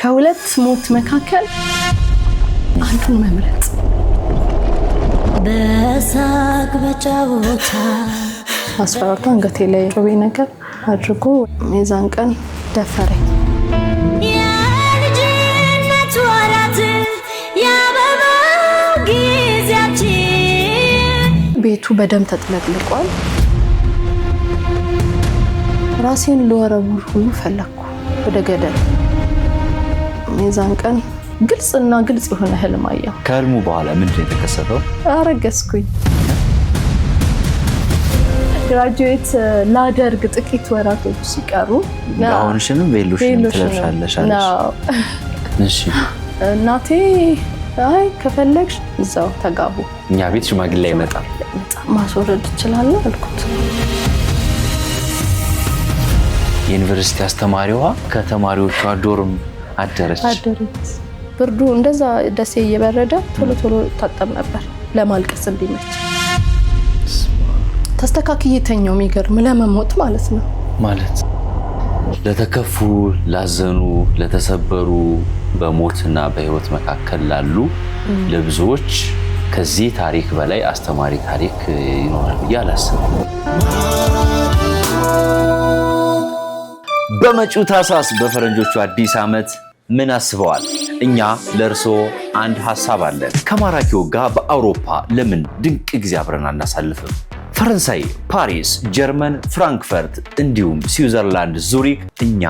ከሁለት ሞት መካከል አንዱን መምረጥ። በሳቅ በጨዋታ። አስፈራርቶ አንገቴ ላይ ጩቤ ነገር አድርጎ የዛን ቀን ደፈረኝ። የልጅነት ወራት፣ የአበባው ጊዜያችን። ቤቱ በደም ተጥለቅልቋል። ራሴን ልወረውር ሁሉ ፈለግኩ ወደ ገደል። የዛን ቀን ግልጽና ግልጽ የሆነ ህልም አየሁ። ከህልሙ በኋላ ምንድን ነው የተከሰተው? አረገዝኩኝ። Graduate ላደርግ ጥቂት ወራቶች ሲቀሩ ጋውንሽንም ቬሎሽንም ቬሎሽንም ትለብሻለሽ አለሽ። አዎ። እሺ። እናቴ አይ ከፈለግሽ እዛው ተጋቡ። እኛ ቤት ሽማግሌ አይመጣም። ማስወረድ እችላለሁ አልኩት። የዩኒቨርሲቲ አስተማሪዋ ከተማሪዎቿ dorm አደረች። አደረች። ብርዱ እንደዛ ደሴ እየበረደ ቶሎ ቶሎ ታጠብ ነበር ለማልቀስ እንዲመች። ተስተካክዬ ተኛው። የሚገርም ለመሞት ማለት ነው። ማለት ለተከፉ፣ ላዘኑ፣ ለተሰበሩ፣ በሞትና በህይወት መካከል ላሉ ለብዙዎች ከዚህ ታሪክ በላይ አስተማሪ ታሪክ ይኖራል ብዬ አላስብም። በመጪው ታህሳስ በፈረንጆቹ አዲስ ዓመት ምን አስበዋል? እኛ ለእርስዎ አንድ ሀሳብ አለን። ከማራኪ ወግ ጋር በአውሮፓ ለምን ድንቅ ጊዜ አብረን አናሳልፍም? ፈረንሳይ ፓሪስ፣ ጀርመን ፍራንክፈርት እንዲሁም ስዊዘርላንድ ዙሪክ እኛ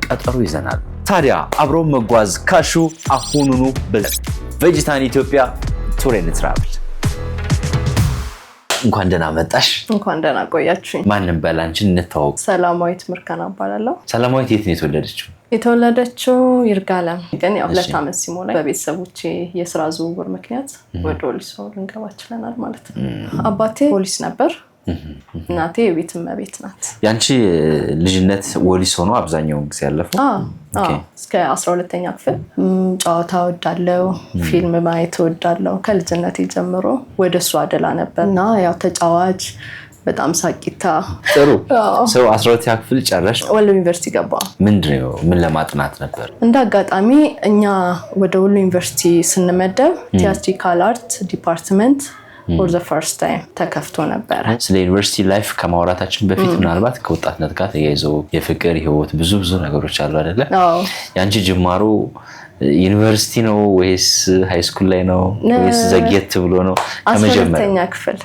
ቀጠሮ ይዘናል። ታዲያ አብረው መጓዝ ካሹ አሁኑኑ በቬጂታን ኢትዮጵያ Tour and Travel። እንኳን ደህና መጣሽ። እንኳን ደህና ቆያችሁኝ። ማን እንበል አንቺን፣ እንተዋወቅ። ሰላማዊት ምርከና እባላለሁ። ሰላማዊት የት ነው የተወለደችው? የተወለደችው ይርጋለም፣ ግን ያው 2 ዓመት ሲሞላኝ በቤተሰቦቼ የስራ ዝውውር ምክንያት ወደ ወሊሶ ልንገባ ችለናል ማለት ነው። አባቴ ፖሊስ ነበር፣ እናቴ የቤት እመቤት ናት። ያንቺ ልጅነት ወሊሶ ነው አብዛኛውን ጊዜ ያለፈው? አዎ፣ እስከ 12ኛ ክፍል ጨዋታ እወዳለሁ፣ ፊልም ማየት እወዳለሁ። ከልጅነቴ ጀምሮ ወደ እሱ አደላ ነበር እና ያው ተጫዋች፣ በጣም ሳቂታ። ጥሩ ሰው። 12ኛ ክፍል ጨረሽ? ወሎ ዩኒቨርሲቲ ገባ። ምንድን ነው፣ ምን ለማጥናት ነበር? እንደ አጋጣሚ እኛ ወደ ወሎ ዩኒቨርሲቲ ስንመደብ theatrical art department for the first time ተከፍቶ ነበረ። ስለ ዩኒቨርሲቲ life ከማውራታችን በፊት ምናልባት ከወጣትነት ጋር ተያይዞ የፍቅር ህይወት ብዙ ብዙ ነገሮች አሉ አይደለ? አዎ። የአንቺ ጅማሮ ዩኒቨርሲቲ ነው ወይስ high school ላይ ነው ወይስ ዘግየት ብሎ ነው? አስራ ከመጀመሪያ ሁለተኛ ክፍል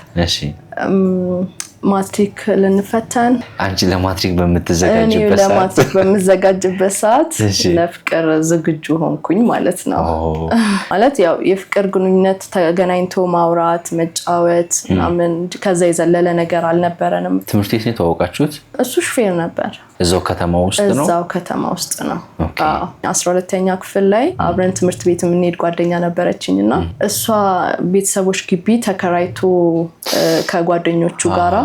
ማትሪክ ልንፈተን አንቺ ለማትሪክ እኔ በምትዘጋጅበት ሰዓት ለማትሪክ በምዘጋጅበት ሰዓት ለፍቅር ዝግጁ ሆንኩኝ ማለት ነው። ማለት ያው የፍቅር ግንኙነት ተገናኝቶ ማውራት፣ መጫወት ምናምን፣ ከዛ የዘለለ ነገር አልነበረንም። ትምህርት ቤት ነው የተዋወቃችሁት? እሱ ሹፌር ነበር። እዛው ከተማ ውስጥ ነው? እዛው ከተማ ውስጥ ነው። 12ኛ ክፍል ላይ አብረን ትምህርት ቤት የምንሄድ ጓደኛ ነበረችኝ እና እሷ ቤተሰቦች ግቢ ተከራይቶ ከጓደኞቹ ጋራ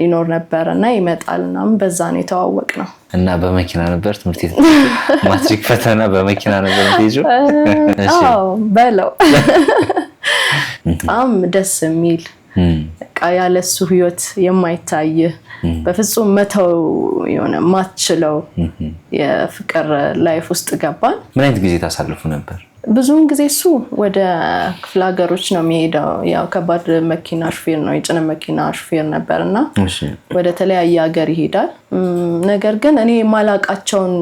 ይኖር ነበረ እና ይመጣል ምናምን፣ በዛ ነው የተዋወቅነው። እና በመኪና ነበር ትምህርት ቤት፣ ማትሪክ ፈተና በመኪና ነበር የምትሄጂው? እሺ። አዎ በለው። በጣም ደስ የሚል፣ በቃ ያለሱ ህይወት የማይታይ፣ በፍጹም መተው የሆነ ማትችለው የፍቅር life ውስጥ ገባን። ምን አይነት ጊዜ ታሳልፉ ነበር? ብዙውን ጊዜ እሱ ወደ ክፍለ ሀገሮች ነው የሚሄደው። ያው ከባድ መኪና ሹፌር ነው፣ የጭነት መኪና ሹፌር ነበር እና ወደ ተለያየ ሀገር ይሄዳል። ነገር ግን እኔ የማላቃቸውን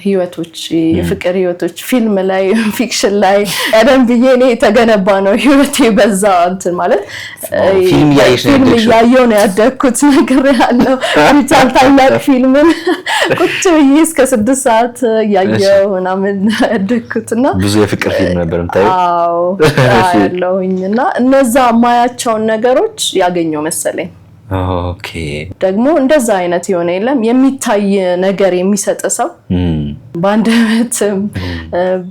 ህይወቶች፣ የፍቅር ህይወቶች ፊልም ላይ፣ fiction ላይ ቀደም ብዬ እኔ የተገነባ ነው ህይወቴ በዛ እንትን ማለት ፊልም እያየሽ ነው ፊልም ያደግሽው? እያየሁ ነው ያደግኩት። ነገር ያለው ሪቻርድ ታላቅ ፊልምን ቁጭ ብዬ እስከ 6 ሰዓት እያየሁ ምናምን ያደግኩት እና ብዙ የፍቅር ፊልም ነበር የምታየው? አዎ ያለሁኝ እና እነዛ የማያቸውን ነገሮች ያገኘው መሰለኝ። ደግሞ እንደዛ አይነት የሆነ የለም የሚታይ ነገር የሚሰጥ ሰው፣ በአንደበትም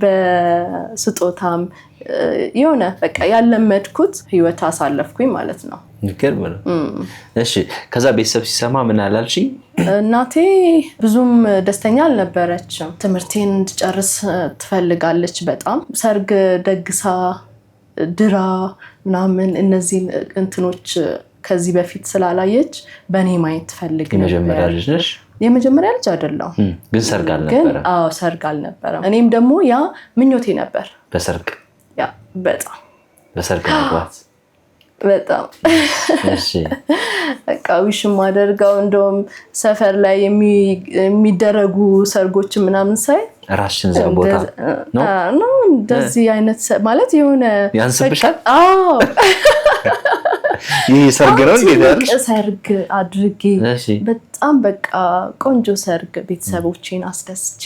በስጦታም የሆነ በቃ ያለመድኩት ህይወት አሳለፍኩኝ ማለት ነው። የሚገርም ነው። እሺ፣ ከዛ ቤተሰብ ሲሰማ ምን አላልሽኝ? እናቴ ብዙም ደስተኛ አልነበረችም። ትምህርቴን እንድጨርስ ትፈልጋለች በጣም። ሰርግ ደግሳ ድራ ምናምን እነዚህን እንትኖች ከዚህ በፊት ስላላየች በእኔ ማየት ትፈልግ የመጀመሪያ ነበር። ልጅ ነሽ? የመጀመሪያ ልጅ አይደለሁም። ግን ሰርግ ግን አልነበረም። አዎ፣ ሰርግ አልነበረም። እኔም ደግሞ ያ ምኞቴ ነበር። በሰርግ Yeah፣ በጣም። በሰርግ መግባት። በጣም። በቃ wish ማደርገው እንደውም ሰፈር ላይ የሚደረጉ ሰርጎችን ምናምን ሳይ ራስሽን እዛ ቦታ ነው? ነው እንደዚህ አይነት ማለት የሆነ ያንስብሻል? አዎ። ይህ ሰርግ ነው እንዴት ትልቅ ያልሽ? ሰርግ አድርጌ በጣም በቃ ቆንጆ ሰርግ ቤተሰቦቼን አስደስቼ፣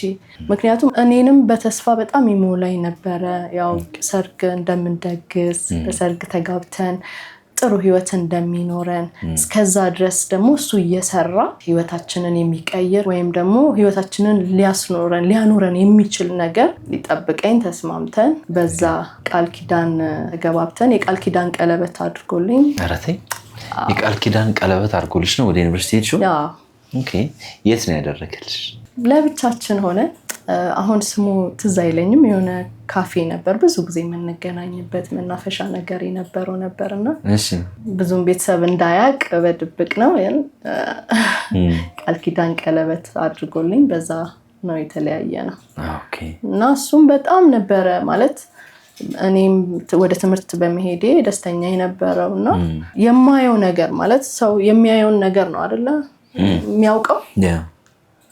ምክንያቱም እኔንም በተስፋ በጣም ይሞላኝ ነበረ። ያው ሰርግ እንደምንደግስ፣ በሰርግ ተጋብተን ጥሩ ህይወት እንደሚኖረን፣ እስከዛ ድረስ ደግሞ እሱ እየሰራ ህይወታችንን የሚቀይር ወይም ደግሞ ህይወታችንን ሊያስኖረን ሊያኖረን የሚችል ነገር ሊጠብቀኝ ተስማምተን በዛ ቃል ኪዳን ተገባብተን የቃል ኪዳን ቀለበት አድርጎልኝ። ኧረ ተይ፣ የቃል ኪዳን ቀለበት አድርጎልሽ ነው ወደ ዩኒቨርሲቲ ሄድሽው? Yeah። Okay። የት ነው ያደረገልሽ? ለብቻችን ሆነ፣ አሁን ስሙ ትዝ አይለኝም። የሆነ ካፌ ነበር ብዙ ጊዜ የምንገናኝበት፣ መናፈሻ ነገር የነበረው ነበር እና ብዙም ቤተሰብ እንዳያቅ በድብቅ ነው፣ ግን ቃል ኪዳን ቀለበት አድርጎልኝ በዛ ነው የተለያየነው። እና እሱም በጣም ነበረ ማለት እኔም ወደ ትምህርት በመሄዴ ደስተኛ የነበረው እና የማየው ነገር፣ ማለት ሰው የሚያየውን ነገር ነው አይደለ የሚያውቀው፣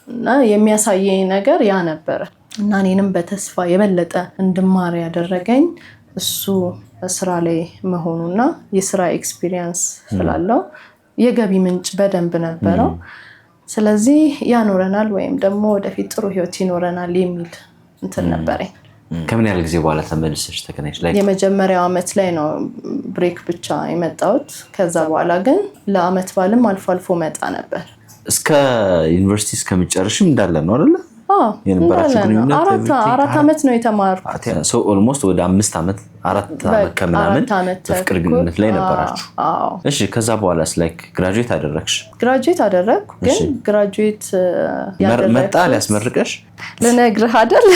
እና የሚያሳየኝ ነገር ያ ነበረ። እና እኔንም በተስፋ የበለጠ እንድማር ያደረገኝ እሱ ስራ ላይ መሆኑና የስራ experience ስላለው የገቢ ምንጭ በደንብ ነበረው። ስለዚህ ያኖረናል ወይም ደግሞ ወደፊት ጥሩ ህይወት ይኖረናል የሚል እንትን ነበረኝ። ከምን ያህል ጊዜ በኋላ ተመልሰሽ ተገናኝሽ? ላይ የመጀመሪያው ዓመት ላይ ነው break ብቻ የመጣሁት። ከዛ በኋላ ግን ለአመት በዓልም አልፎ አልፎ መጣ ነበር። እስከ ዩኒቨርሲቲ እስከምጨርሽም እንዳለ ነው አይደለ? አዎ። የነበራችሁ እንዳለ ነው። ግንኙነት everything? 4 ዓመት ነው የተማርኩት። So almost ወደ 5 ዓመት፣ 4 ዓመት ከምናምን 4 ዓመት በፍቅር ተኩል። ግንኙነት ላይ ነበራችሁ። አዎ። እሺ፣ ከዛ በኋላስ like graduate አደረግሽ? Graduate አደረግኩ። ግን graduate መጣ ያደረግኩት ሊያስመርቀሽ? ልነግርህ አይደል?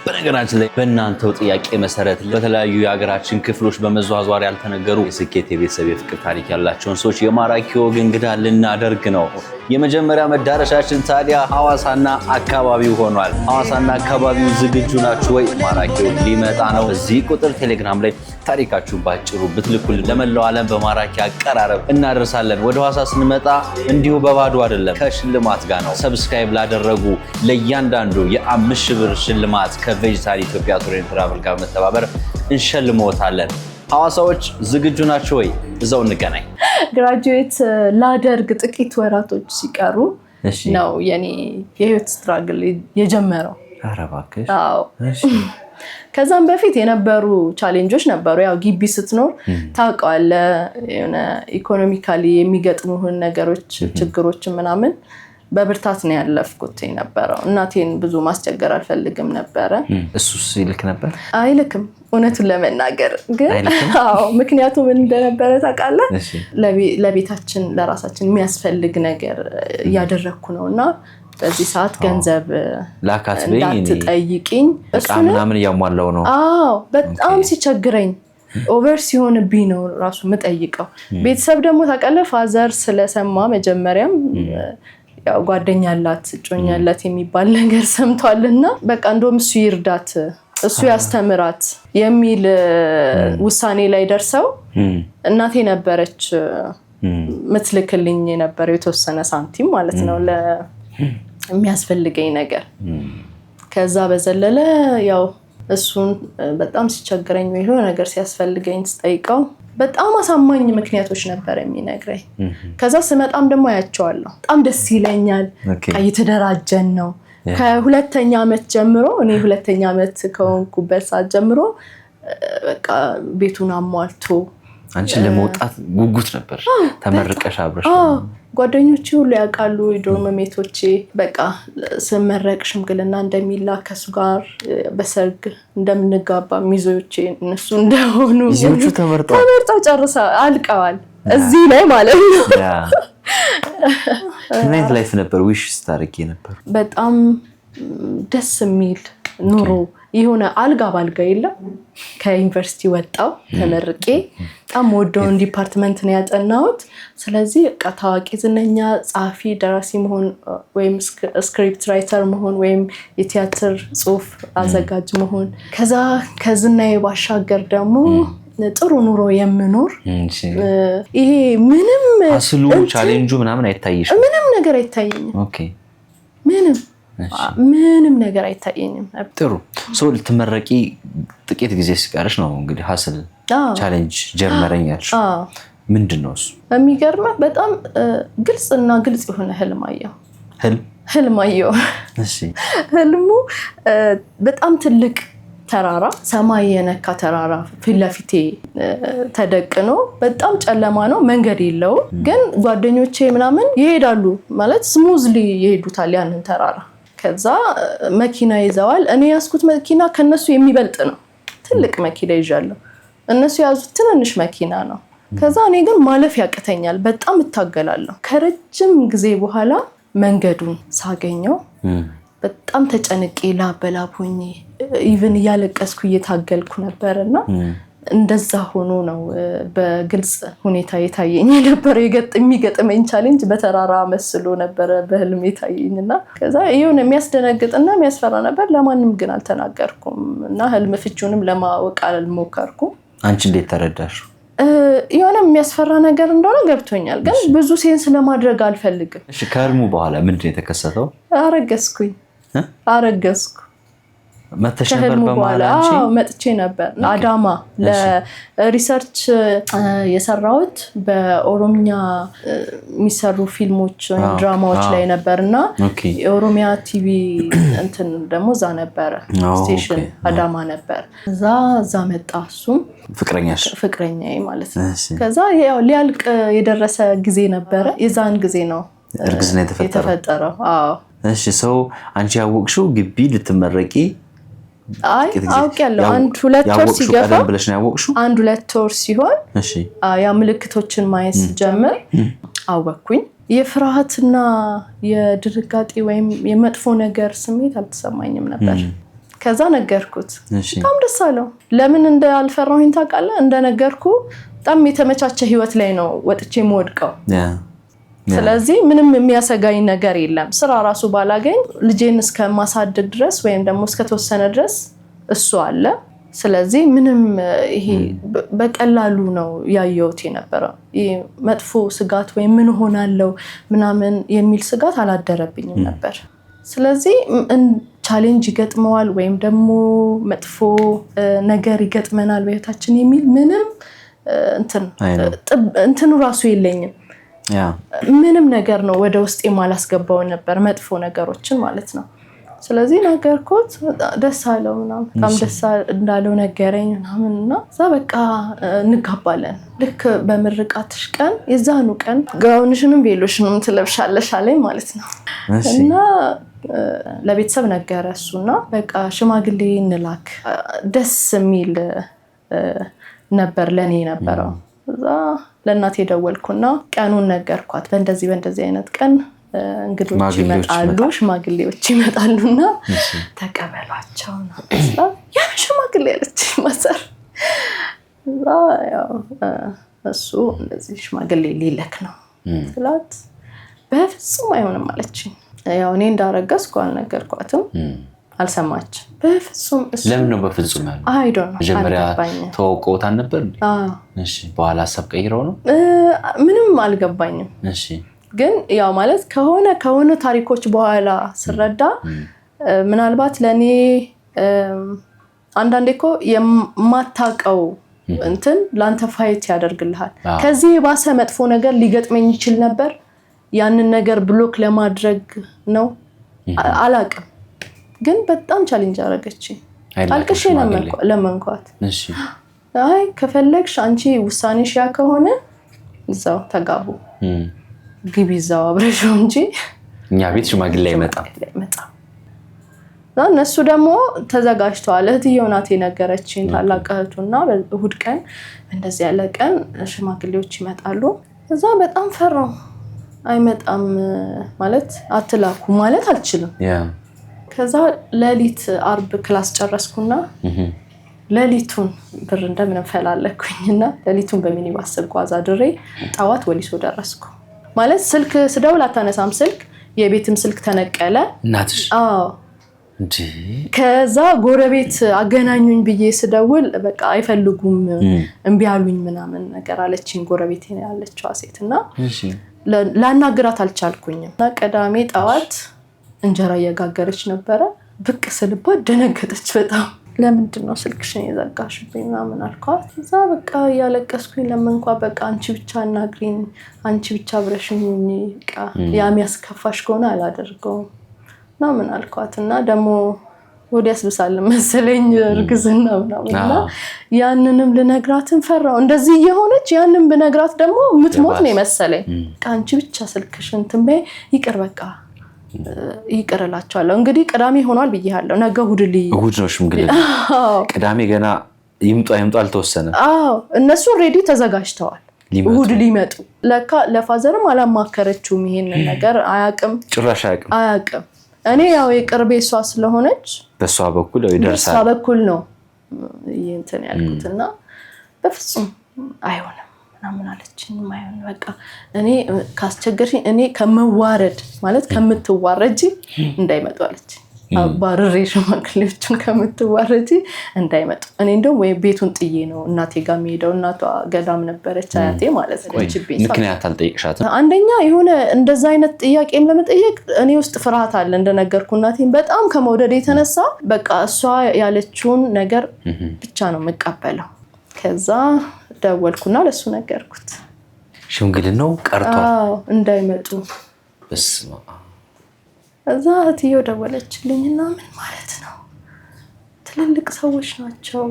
በነገራችን ላይ በእናንተው ጥያቄ መሰረት በተለያዩ የሀገራችን ክፍሎች በመዟዟር ያልተነገሩ የስኬት፣ የቤተሰብ፣ የፍቅር ታሪክ ያላቸውን ሰዎች የማራኪ ወግ እንግዳ ልናደርግ ነው። የመጀመሪያ መዳረሻችን ታዲያ ሐዋሳና አካባቢው ሆኗል። ሐዋሳና አካባቢው ዝግጁ ናችሁ ወይ? ማራኪ ወግ ሊመጣ ነው። በዚህ ቁጥር ቴሌግራም ላይ ታሪካችሁን ባጭሩ ብትልኩልን ለመላው ዓለም በማራኪ አቀራረብ እናደርሳለን። ወደ ሐዋሳ ስንመጣ እንዲሁ በባዶ አይደለም፣ ከሽልማት ጋር ነው። Subscribe ላደረጉ ለእያንዳንዱ የ5,000 ብር ሽልማት ከቬጅታል ኢትዮጵያ Tour and Travel ጋር በመተባበር እንሸልመዎታለን። ሐዋሳዎች ዝግጁ ናቸው ወይ? እዛው እንገናኝ። Graduate ላደርግ ጥቂት ወራቶች ሲቀሩ ነው የኔ የህይወት struggle የጀመረው። ኧረ እባክሽ! አዎ። ከዛም በፊት የነበሩ challenge ኦች ነበሩ። ያው ግቢ ስትኖር ታውቀዋለህ፣ የሆነ economically የሚገጥሙህን ነገሮች፣ ችግሮችን ምናምን በብርታት ነው ያለፍኩት የነበረው። እናቴን ብዙ ማስቸገር አልፈልግም ነበረ። እሱስ ይልክ ነበር? አይልክም፣ እውነቱን ለመናገር ግን። አይልክም? አዎ፣ ምክንያቱም ምን እንደነበረ ታውቃለህ? እሺ። ለቤታችን ለራሳችን የሚያስፈልግ ነገር እያደረግኩ ነው እና በዚህ ሰዓት ገንዘብ ላካት በይኝ እኔ እንዳትጠይቂኝ። እቃ እሱንም ምናምን እያሟላው ነው። አዎ፣ በጣም ሲቸግረኝ over ሲሆንብኝ ነው ራሱ የምጠይቀው። ቤተሰብ ደግሞ ታውቃለህ፣ father ስለሰማ መጀመሪያም ያው ጓደኛ አላት፣ እጮኛ አላት የሚባል ነገር ሰምቷልና በቃ እንደውም እሱ ይርዳት፣ እሱ ያስተምራት የሚል ውሳኔ ላይ ደርሰው እናቴ ነበረች ምትልክልኝ የነበረው የተወሰነ ሳንቲም ማለት ነው ለሚያስፈልገኝ ነገር። ከዛ በዘለለ ያው እሱን በጣም ሲቸግረኝ ወይ የሆነ ነገር ሲያስፈልገኝ ስጠይቀው በጣም አሳማኝ ምክንያቶች ነበር የሚነግረኝ። ከዛ ስመጣም ደግሞ አያቸዋለሁ። በጣም ደስ ይለኛል። በቃ እየተደራጀን ነው። ከሁለተኛ ዓመት ጀምሮ፣ እኔ ሁለተኛ ዓመት ከሆንኩበት ሰዓት ጀምሮ በቃ ቤቱን አሟልቶ አንቺን ለመውጣት ጉጉት ነበር። ተመርቀሽ አብረሽ አዎ፣ ጓደኞቼ ሁሉ ያውቃሉ። የ dorm mate ኦቼ በቃ ስመረቅ ሽምግልና እንደሚላክ፣ ከእሱ ጋር በሰርግ እንደምንጋባ፣ ሚዜዎቼ እነሱ እንደሆኑ። ሚዜዎቹ ተመርጠዋል። ተመርጠው ጨርሰው አልቀዋል። እዚህ ላይ ማለት ነው። Yeah። ምን አይነት life ነበር wish ስታደርጊ ነበር? በጣም ደስ የሚል ኑሮ። የሆነ አልጋ ባልጋ የለም። ከዩኒቨርሲቲ ወጣው ተመርቄ በጣም ወደውን department ነው ያጠናሁት። ስለዚህ በቃ ታዋቂ ዝነኛ ጸሐፊ ደራሲ መሆን ወይም script writer መሆን ወይም የቲያትር ጽሁፍ አዘጋጅ መሆን፣ ከዛ ከዝናዬ ባሻገር ደግሞ ጥሩ ኑሮ የምኖር፣ ይሄ ምንም hustle ኡ challenge ኡ ምናምን አይታይሽም? ምንም ነገር አይታየኝም። ምንም ምንም ነገር አይታየኝም። ጥሩ ሰው ልትመረቂ ጥቂት ጊዜ ሲቀርሽ ነው እንግዲህ hustle challenge ጀመረኝ ያልሽው። ምንድን ነው እሱ? የሚገርምህ በጣም ግልጽ እና ግልጽ የሆነ ህልም አየሁ። ህልም አየሁ። ህልሙ በጣም ትልቅ ተራራ፣ ሰማይ የነካ ተራራ ፊት ለፊቴ ተደቅኖ፣ በጣም ጨለማ ነው፣ መንገድ የለውም። ግን ጓደኞቼ ምናምን ይሄዳሉ፣ ማለት smoothly ይሄዱታል ያንን ተራራ። ከዛ መኪና ይዘዋል። እኔ ያዝኩት መኪና ከነሱ የሚበልጥ ነው። ትልቅ መኪና ይዣለሁ። እነሱ የያዙት ትንንሽ መኪና ነው። ከዛ እኔ ግን ማለፍ ያቅተኛል፣ በጣም እታገላለሁ። ከረጅም ጊዜ በኋላ መንገዱን ሳገኘው በጣም ተጨንቄ ላብ በላብ ሆኜ even እያለቀስኩ እየታገልኩ ነበር እና እንደዛ ሆኖ ነው በግልጽ ሁኔታ የታየኝ የነበረ። የሚገጥመኝ challenge በተራራ መስሎ ነበረ በህልም የታየኝ እና ከዛ የሆነ የሚያስደነግጥና የሚያስፈራ ነበር። ለማንም ግን አልተናገርኩም እና ህልም ፍቺውንም ለማወቅ አልሞከርኩም። አንቺ እንዴት ተረዳሽ? የሆነ የሚያስፈራ ነገር እንደሆነ ገብቶኛል፣ ግን ብዙ sense ለማድረግ አልፈልግም። እሺ፣ ከህልሙ በኋላ ምንድን ነው የተከሰተው? አረገዝኩኝ። አረገዝኩ። መተሽ ነበር በመሀል አንቺ? መጥቼ ነበር። አዳማ ለ research የሰራሁት በኦሮምኛ የሚሰሩ ፊልሞች ወይም ድራማዎች ላይ ነበር እና የኦሮሚያ ቲቪ እንትን ደግሞ እዛ ነበረ፣ station አዳማ ነበር። እዛ መጣ እሱም። ፍቅረኛሽ? ፍቅረኛዬ ማለት ነው። ከዛ ያው ሊያልቅ የደረሰ ጊዜ ነበረ። የዛን ጊዜ ነው እርግዝና የተፈጠረው። አዎ። እሺ፣ ሰው አንቺ ያወቅሽው ግቢ ልትመረቂ? አይ፣ አውቄያለሁ። 1-2 ወር ሲገፋ ቀደም ብለሽ ነው ያወቅሽው? 1-2 ወር ሲሆን ያ ምልክቶችን ማየት ስጀምር አወቅኩኝ። የፍርሃትና የድንጋጤ ወይም የመጥፎ ነገር ስሜት አልተሰማኝም ነበር። ከዛ ነገርኩት፣ በጣም ደስ አለው። ለምን እንዳልፈራሁኝ ታውቃለህ? እንደነገርኩ በጣም የተመቻቸ ህይወት ላይ ነው ወጥቼ የምወድቀው። ስለዚህ ምንም የሚያሰጋኝ ነገር የለም። ስራ ራሱ ባላገኝ ልጄን እስከማሳድግ ድረስ ወይም ደግሞ እስከተወሰነ ድረስ እሱ አለ። ስለዚህ ምንም ይሄ በቀላሉ ነው ያየሁት የነበረው። ይሄ መጥፎ ስጋት ወይም ምን ሆናለው ምናምን የሚል ስጋት አላደረብኝም ነበር። ስለዚህ challenge ይገጥመዋል ወይም ደግሞ መጥፎ ነገር ይገጥመናል በህይወታችን የሚል ምንም እንትኑ ራሱ የለኝም። ምንም ነገር ነው ወደ ውስጥ የማላስገባው ነበር፣ መጥፎ ነገሮችን ማለት ነው። ስለዚህ ነገርኩት፣ ደስ አለው ምናምን፣ በጣም ደስ እንዳለው ነገረኝ ምናምን እና እዛ በቃ እንጋባለን፣ ልክ በምርቃትሽ ቀን የዛኑ ቀን ጋውንሽንም ቬሎሽንም ትለብሻለሽ አለኝ ማለት ነው። እና ለቤተሰብ ነገረ እሱና በቃ ሽማግሌ እንላክ፣ ደስ የሚል ነበር ለእኔ የነበረው። እዛ ለእናቴ ደወልኩና ቀኑን ነገርኳት። በእንደዚህ በእንደዚህ አይነት ቀን እንግዶች ይመጣሉ፣ ሽማግሌዎች ይመጣሉና ተቀበሏቸው ነው። ያ ሽማግሌ ያለች mother። እዛ ያው እሱ እንደዚህ ሽማግሌ ሊለክ ነው ስላት በፍጹም አይሆንም አለችኝ። ያው እኔ እንዳረገዝኩ አልነገርኳትም፣ አልሰማችም። በፍጹም እሱ ለምን ነው በፍጹም ያለው? I don't know። መጀመሪያ ተዋውቀውት አልነበር እንዴ? እሺ፣ በኋላ ሀሳብ ቀይረው ነው? ምንም አልገባኝም። ግን ያው ማለት ከሆነ ከሆነ ታሪኮች በኋላ ስረዳ ምናልባት ለእኔ አንዳንዴ እኮ የማታውቀው እንትን ለአንተ fight ያደርግልሃል። ከዚህ የባሰ መጥፎ ነገር ሊገጥመኝ ይችል ነበር። ያንን ነገር block ለማድረግ ነው፣ አላቅም። ግን በጣም challenge አደረገችኝ። አልቅሼ ለመንኳት። አይ ከፈለግሽ አንቺ ውሳኔሽ ያ ከሆነ እዛው ተጋቡ፣ ግቢ እዛው አብረሽው እንጂ እኛ ቤት ሽማግሌ አይመጣም። እነሱ ደግሞ ተዘጋጅተዋል። እህትየው ናት የነገረችኝ፣ ታላቅ እህቱና እሑድ ቀን እንደዚህ ያለ ቀን ሽማግሌዎች ይመጣሉ። እዛ በጣም ፈራው። አይመጣም ማለት አትላኩ ማለት አልችልም። ከዛ ሌሊት አርብ class ጨረስኩና ሌሊቱን ብር እንደምንም ፈላለኩኝና ሌሊቱን በሚኒባስ ስጓዝ አድሬ ጠዋት ወሊሶ ደረስኩ። ማለት ስልክ ስደውል አታነሳም ስልክ፣ የቤትም ስልክ ተነቀለ። እናትሽ? አዎ። ከዛ ጎረቤት አገናኙኝ ብዬ ስደውል በቃ አይፈልጉም እምቢ አሉኝ ምናምን ነገር አለችኝ ጎረቤት ያለችዋ ሴት እና ላናግራት አልቻልኩኝም። እና ቅዳሜ ጠዋት እንጀራ እየጋገረች ነበረ። ብቅ ስልባት ደነገጠች በጣም። ለምንድን ነው ስልክሽን የዘጋሽብኝ ምናምን አልኳት። እዛ በቃ እያለቀስኩኝ ለመንኳ፣ በቃ አንቺ ብቻ አናግሪኝ፣ አንቺ ብቻ አብረሽኝ ሁኚ፣ በቃ ያ የሚያስከፋሽ ከሆነ አላደርገውም ምናምን አልኳት። እና ደግሞ ወዲያ ያስብሳል መሰለኝ እርግዝና ምናምን እና ያንንም ልነግራትን ፈራው። እንደዚህ እየሆነች ያንን ብነግራት ደግሞ የምትሞት ነው የመሰለኝ። በቃ አንቺ ብቻ ስልክሽን እንትን በይ፣ ይቅር በቃ ይቅር እላቸዋለሁ። እንግዲህ ቅዳሜ ሆኗል ብዬሃለሁ። ነገ እሑድ እሑድ ነው ሽምግልና። ቅዳሜ ገና ይምጡ አይምጡ አልተወሰነም። አዎ እነሱ already ተዘጋጅተዋል እሑድ ሊመጡ። ለካ ለ father ም አላማከረችውም ይሄንን ነገር አያውቅም፣ ጭራሽ አያውቅም፣ አያውቅም። እኔ ያው የቅርቤ እሷ ስለሆነች በእሷ በኩል ይደርሳል፣ በእሷ በኩል ነው እንትን ያልኩት እና በፍጹም አይሆንም ምናምን አለችኝ። አይሆን በቃ እኔ ካስቸገርሽኝ እኔ ከመዋረድ ማለት ከምትዋረጂ እንዳይመጡ አለች። አባርሬ ሽማግሌዎቹን ከምትዋረጂ እንዳይመጡ። እኔ እንደውም ወይ ቤቱን ጥዬ ነው እናቴ ጋር የሚሄደው። እናቷ ገዳም ነበረች አያቴ ማለት ነው። ምክንያት አልጠየቅሻትም? አንደኛ የሆነ እንደዛ አይነት ጥያቄም ለመጠየቅ እኔ ውስጥ ፍርሃት አለ። እንደነገርኩ እናቴን በጣም ከመውደድ የተነሳ በቃ እሷ ያለችውን ነገር ብቻ ነው የምቀበለው። ከዛ ደወልኩና ለሱ ነገርኩት። ሽምግልናው ቀርቷል። አዎ እንዳይመጡ። እዛ እህትየው ደወለችልኝና ምን ማለት ነው? ትልልቅ ሰዎች ናቸው።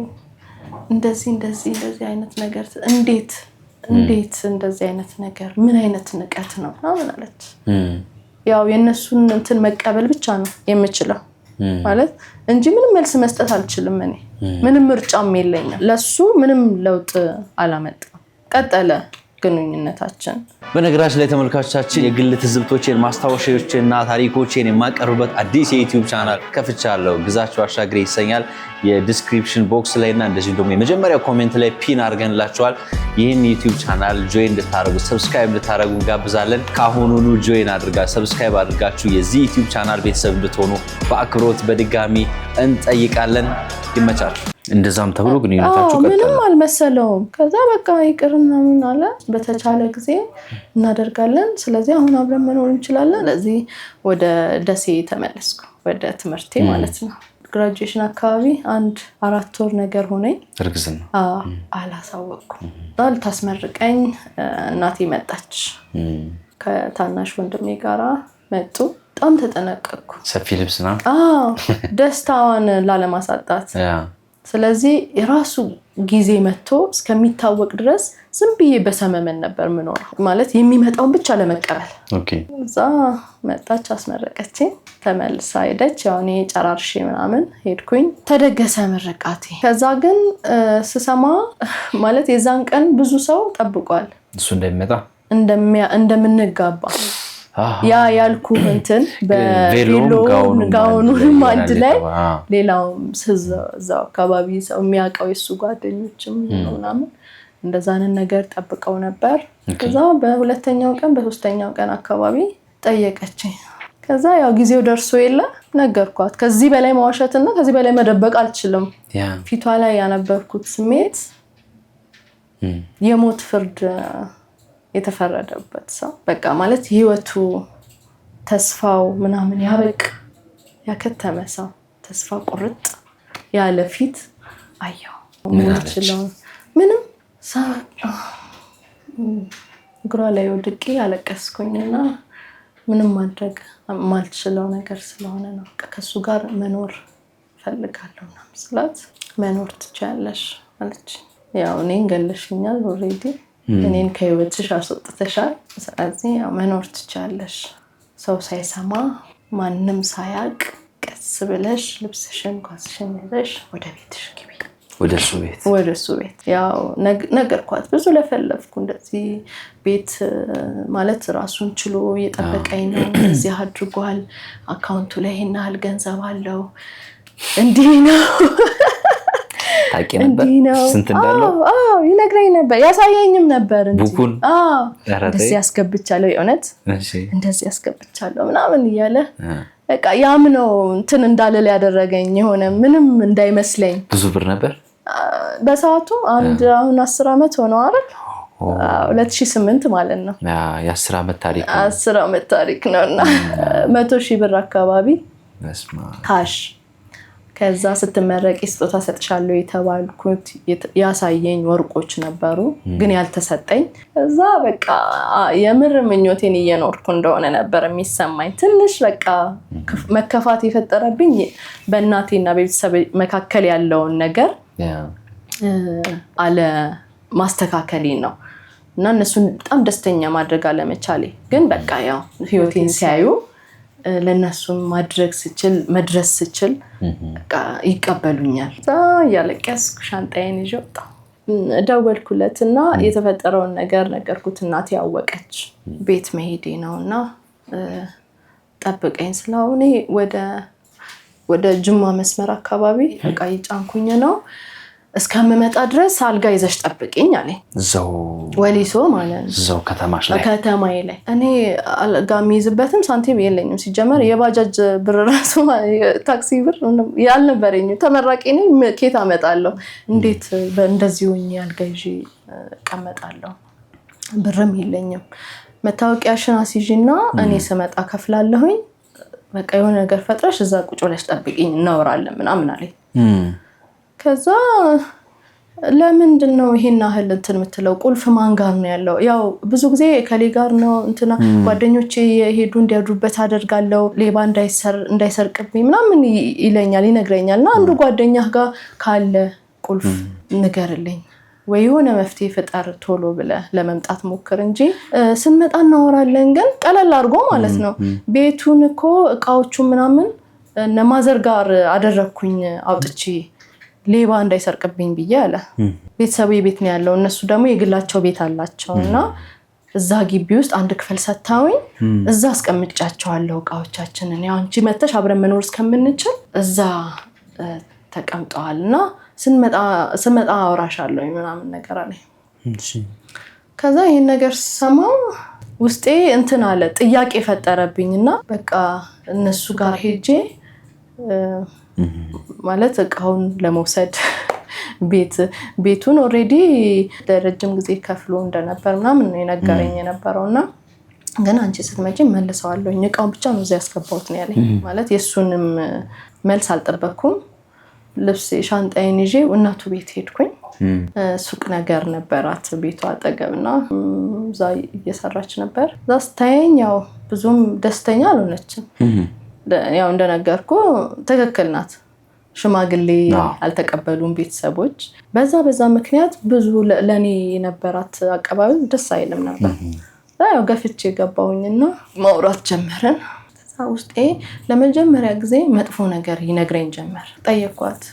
እንደዚህ እንደዚህ እንደዚህ አይነት ነገር እንዴት እንዴት እንደዚህ አይነት ነገር ምን አይነት ንቀት ነው ምናምን አለች። ያው የእነሱን እንትን መቀበል ብቻ ነው የምችለው ማለት እንጂ ምንም መልስ መስጠት አልችልም። እኔ ምንም ምርጫም የለኝም። ለሱ ምንም ለውጥ አላመጣም። ቀጠለ ግንኙነታችን። በነገራችን ላይ ተመልካቾቻችን የግል ትዝብቶቼን ማስታወሻዎቼንና ታሪኮቼን የማቀርብበት አዲስ የ YouTube channel ከፍቻለሁ። ግዛቸው አሻግሬ ይሰኛል። የ description box ላይ እና እንደዚሁም ደግሞ የመጀመሪያው comment ላይ pin አድርገንላችኋል። ይህን YouTube channel join እንድታደርጉ subscribe እንድታደርጉ እንጋብዛለን። ከአሁኑኑ join አድርጋ subscribe አድርጋችሁ የዚህ YouTube channel ቤተሰብ እንድትሆኑ በአክብሮት በድጋሚ እንጠይቃለን። ይመቻችሁ። እንደዛም ተብሎ ግንኙነታችሁ ቀጠለ። ምንም አልመሰለውም። ከዛ በቃ ይቅር ምናምን አለ። በተቻለ ጊዜ እናደርጋለን። ስለዚህ አሁን አብረን መኖር እንችላለን። ለዚህ ወደ ደሴ ተመለስኩ፣ ወደ ትምህርቴ ማለት ነው። Graduation አካባቢ አንድ 4 ወር ነገር ሆነኝ። እርግዝና አላሳወቅኩም። ልታስመርቀኝ እናቴ መጣች። ከታናሽ ወንድሜ ጋራ መጡ። በጣም ተጠነቀቅኩ። ሰፊ ልብስ ነው ደስታዋን ላለማሳጣት። ስለዚህ የራሱ ጊዜ መጥቶ እስከሚታወቅ ድረስ ዝም ብዬ በሰመመን ነበር የምኖረው፣ ማለት የሚመጣውን ብቻ ለመቀበል። እዛ መጣች፣ አስመረቀችኝ፣ ተመልሳ ሄደች። ያው እኔ ጨራርሼ ምናምን ሄድኩኝ። ተደገሰ ምርቃቴ። ከዛ ግን ስሰማ ማለት የዛን ቀን ብዙ ሰው ጠብቋል እሱ እንደሚመጣ እንደምንጋባ። ያ ያልኩ እንትን በቬሎ ጋውኑንም አንድ ላይ ሌላውም እዛው አካባቢ ሰው የሚያውቀው የሱ ጓደኞችም ምናምን እንደዛንን ነገር ጠብቀው ነበር። ከዛ በሁለተኛው ቀን በሶስተኛው ቀን አካባቢ ጠየቀችኝ። ከዛ ያው ጊዜው ደርሶ የለ ነገርኳት። ከዚህ በላይ መዋሸትና ከዚህ በላይ መደበቅ አልችልም። ፊቷ ላይ ያነበብኩት ስሜት የሞት ፍርድ የተፈረደበት ሰው በቃ ማለት ህይወቱ ተስፋው ምናምን ያበቅ ያከተመ ሰው ተስፋ ቁርጥ ያለ ፊት አየሁ። ምንም እግሯ ላይ ወድቄ ያለቀስኩኝና ምንም ማድረግ የማልችለው ነገር ስለሆነ ነው ከሱ ጋር መኖር እፈልጋለሁ ምናምን ስላት መኖር ትችያለሽ አለች። ያው እኔን ገለሽኛል already እኔን ከህይወትሽ አስወጥተሻል። ስለዚህ ያው መኖር ትችያለሽ፣ ሰው ሳይሰማ ማንም ሳያቅ ቀስ ብለሽ ልብስሽን ኳስሽን ይዘሽ ወደ ቤትሽ ግቢ ወደ እሱ ቤት ወደ እሱ ቤት ያው ነገርኳት። ብዙ ለፈለፍኩ። እንደዚህ ቤት ማለት ራሱን ችሎ እየጠበቀኝ ነው፣ እንደዚህ አድርጓል፣ account ኡ ላይ ይሄን ያህል ገንዘብ አለው፣ እንዲህ ነው። ታውቂ ነበር እንዲህ ነው። ስንት እንዳለው? አዎ፣ ይነግረኝ ነበር፣ ያሳየኝም ነበር እንጂ። Book ኡን? አዎ። ኧረ ተይ። እንደዚህ ያስገብቻለሁ፣ የእውነት እንደዚህ ያስገብቻለሁ ምናምን እያለ በቃ ያም ነው እንትን እንዳልል ያደረገኝ፣ የሆነ ምንም እንዳይመስለኝ። ብዙ ብር ነበር? በሰዓቱ አንድ አሁን 10 ዓመት ሆነው አይደል? 2008 ማለት ነው። የ10 ዓመት ታሪክ ነው። 10 ዓመት ታሪክ ነው እና 100,000 ብር አካባቢ በስመ አብ። Cash፣ ከዛ ስትመረቂ ስጦታ ሰጥሻለሁ የተባልኩት፣ ያሳየኝ ወርቆች ነበሩ ግን ያልተሰጠኝ። እዛ በቃ የምር ምኞቴን እየኖርኩ እንደሆነ ነበር የሚሰማኝ። ትንሽ በቃ መከፋት የፈጠረብኝ በእናቴና በቤተሰብ መካከል ያለውን ነገር አለ ማስተካከሌ ነው እና እነሱን በጣም ደስተኛ ማድረግ አለመቻሌ። ግን በቃ ያው ህይወቴን ሲያዩ ለእነሱም ማድረግ ስችል፣ መድረስ ስችል በቃ ይቀበሉኛል። እዛ እያለቀስኩ ሻንጣዬን ይዤ ወጣሁ። ደወልኩለት እና የተፈጠረውን ነገር ነገርኩት። እናቴ ያወቀች ቤት መሄዴ ነው እና ጠብቀኝ ስለው እኔ ወደ ጅማ መስመር አካባቢ እቃ እየጫንኩኝ ነው፣ እስከምመጣ ድረስ አልጋ ይዘሽ ጠብቂኝ አለኝ። እዛው? ወሊሶ ማለት ነው። እዛው ከተማሽ ላይ? ከተማዬ ላይ። እኔ አልጋ የሚይዝበትም ሳንቲም የለኝም። ሲጀመር የባጃጅ ብር ራሱ፣ ታክሲ ብር አልነበረኝም። ተመራቂ ነኝ፣ ኬት አመጣለሁ? እንዴት እንደዚህ ሆኜ አልጋ ይዤ እቀመጣለሁ? ብርም የለኝም። መታወቂያሽን አስይዢና እኔ ስመጣ ከፍላለሁኝ። በቃ የሆነ ነገር ፈጥረሽ እዛ ቁጭ ብለሽ ጠብቂኝ፣ እናወራለን ምናምን አለኝ። ከዛ ለምንድን ነው ይሄን ያህል እንትን የምትለው? ቁልፍ ማን ጋር ነው ያለው? ያው ብዙ ጊዜ ከሌ ጋር ነው እንትና ጓደኞቼ የሄዱ እንዲያድሩበት አደርጋለሁ፣ ሌባ እንዳይሰርቅብኝ ምናምን ይለኛል፣ ይነግረኛል። እና አንዱ ጓደኛህ ጋር ካለ ቁልፍ ንገርልኝ ወይ የሆነ መፍትሄ ፍጠር፣ ቶሎ ብለህ ለመምጣት ሞክር እንጂ ስንመጣ እናወራለን። ግን ቀለል አድርጎ ማለት ነው። ቤቱን እኮ እቃዎቹ ምናምን እነ mother ጋር አደረግኩኝ አውጥቼ ሌባ እንዳይሰርቅብኝ ብዬ አለ። ቤተሰቡ ቤት ነው ያለው፣ እነሱ ደግሞ የግላቸው ቤት አላቸው እና እዛ ግቢ ውስጥ አንድ ክፍል ሰጥተውኝ እዛ አስቀምጫቸዋለሁ እቃዎቻችንን። ያው አንቺ መተሽ አብረን መኖር እስከምንችል እዛ ተቀምጠዋል እና ስመጣ አወራሻለሁ ምናምን ነገር አለኝ። ከዛ ይህን ነገር ስሰማው ውስጤ እንትን አለ፣ ጥያቄ ፈጠረብኝ እና በቃ እነሱ ጋር ሄጄ ማለት እቃውን ለመውሰድ ቤቱን already ለረጅም ጊዜ ከፍሎ እንደነበር ምናምን ነው የነገረኝ የነበረው እና ግን አንቺ ስትመጪ መልሰዋለሁኝ፣ እቃውን ብቻ ነው እዚያ ያስገባሁት ነው ያለኝ። ማለት የእሱንም መልስ አልጠበኩም። ልብስ ሻንጣዬን ይዤ እናቱ ቤት ሄድኩኝ። ሱቅ ነገር ነበራት ቤቷ አጠገብ እና እዛ እየሰራች ነበር። እዛ ስታየኝ ያው ብዙም ደስተኛ አልሆነችም። ያው እንደነገርኩ ትክክል ናት። ሽማግሌ አልተቀበሉም ቤተሰቦች። በዛ በዛ ምክንያት ብዙ ለእኔ የነበራት አቀባበል ደስ አይልም ነበር። ያው ገፍቼ የገባሁኝና ማውራት ጀመርን። ከዛ ውስጤ ለመጀመሪያ ጊዜ መጥፎ ነገር ይነግረኝ ጀመር። ጠየኳት፣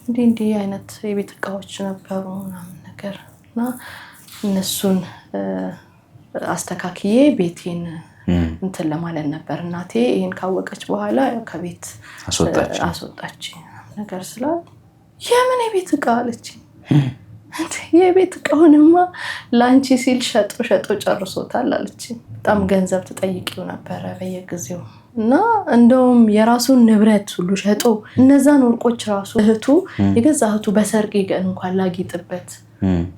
እንዲህ እንዲህ አይነት የቤት እቃዎች ነበሩ ምናምን ነገር እና እነሱን አስተካክዬ ቤቴን እንትን ለማለት ነበር። እናቴ ይሄን ካወቀች በኋላ ከቤት አስወጣች። አስወጣች ነገር ስላት የምን የቤት እቃ አለችኝ። የቤት እቃውንማ ለአንቺ ሲል ሸጦ ሸጦ ጨርሶታል አለችኝ። በጣም ገንዘብ ትጠይቂው ነበረ በየጊዜው እና እንደውም የራሱን ንብረት ሁሉ ሸጦ እነዛን ወርቆች ራሱ እህቱ፣ የገዛ እህቱ በሰርግ ቀን እንኳን ላጊጥበት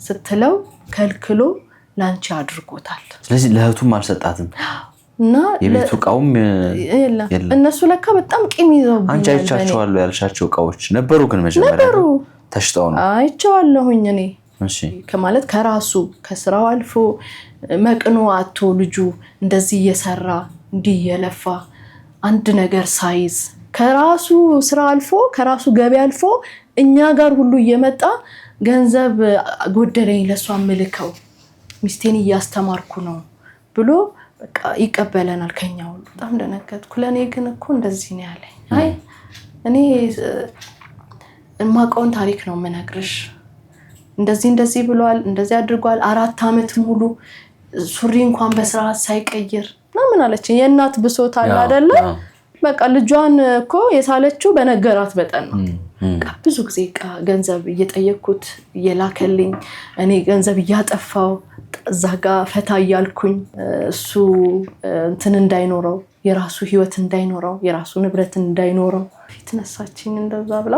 ስትለው ከልክሎ ለአንቺ አድርጎታል። ስለዚህ ለእህቱም አልሰጣትም። እና የቤቱ እቃውም የለም። የለም። እነሱ ለካ በጣም ቂም ይዘውብኛል። አንቺ አይቻቸዋለሁ ያልሻቸው እቃዎች ነበሩ፣ ግን መጀመሪያ ነበሩ። ተሽጠው ነው። አይቼዋለሁኝ እኔ። ከማለት ከራሱ ከስራው አልፎ መቅኖ አቶ ልጁ እንደዚህ እየሰራ፣ እንዲህ እየለፋ፣ አንድ ነገር ሳይዝ፣ ከራሱ ስራ አልፎ፣ ከራሱ ገቢ አልፎ እኛ ጋር ሁሉ እየመጣ ገንዘብ ጎደለኝ፣ ለእሷ ምልከው፣ ሚስቴን እያስተማርኩ ነው ብሎ በቃ ይቀበለናል ከኛ ሁሉ። በጣም ደነገጥኩ። ለእኔ ግን እኮ እንደዚህ ነው ያለኝ። አይ እኔ የማውቀውን ታሪክ ነው የምነግርሽ። እንደዚህ እንደዚህ ብሏል፣ እንደዚህ አድርጓል። 4 ዓመት ሙሉ ሱሪ እንኳን በስርዓት ሳይቀይር ምናምን አለችኝ። የእናት ብሶት አለ አይደለ? በቃ ልጇን እኮ የሳለችው በነገራት መጠን ነው። ብዙ ጊዜ ገንዘብ እየጠየኩት እየላከልኝ፣ እኔ ገንዘብ እያጠፋው እዛ ጋ ፈታ እያልኩኝ እሱ እንትን እንዳይኖረው የራሱ ህይወት እንዳይኖረው የራሱ ንብረት እንዳይኖረው ፊት ነሳችኝ። እንደዛ ብላ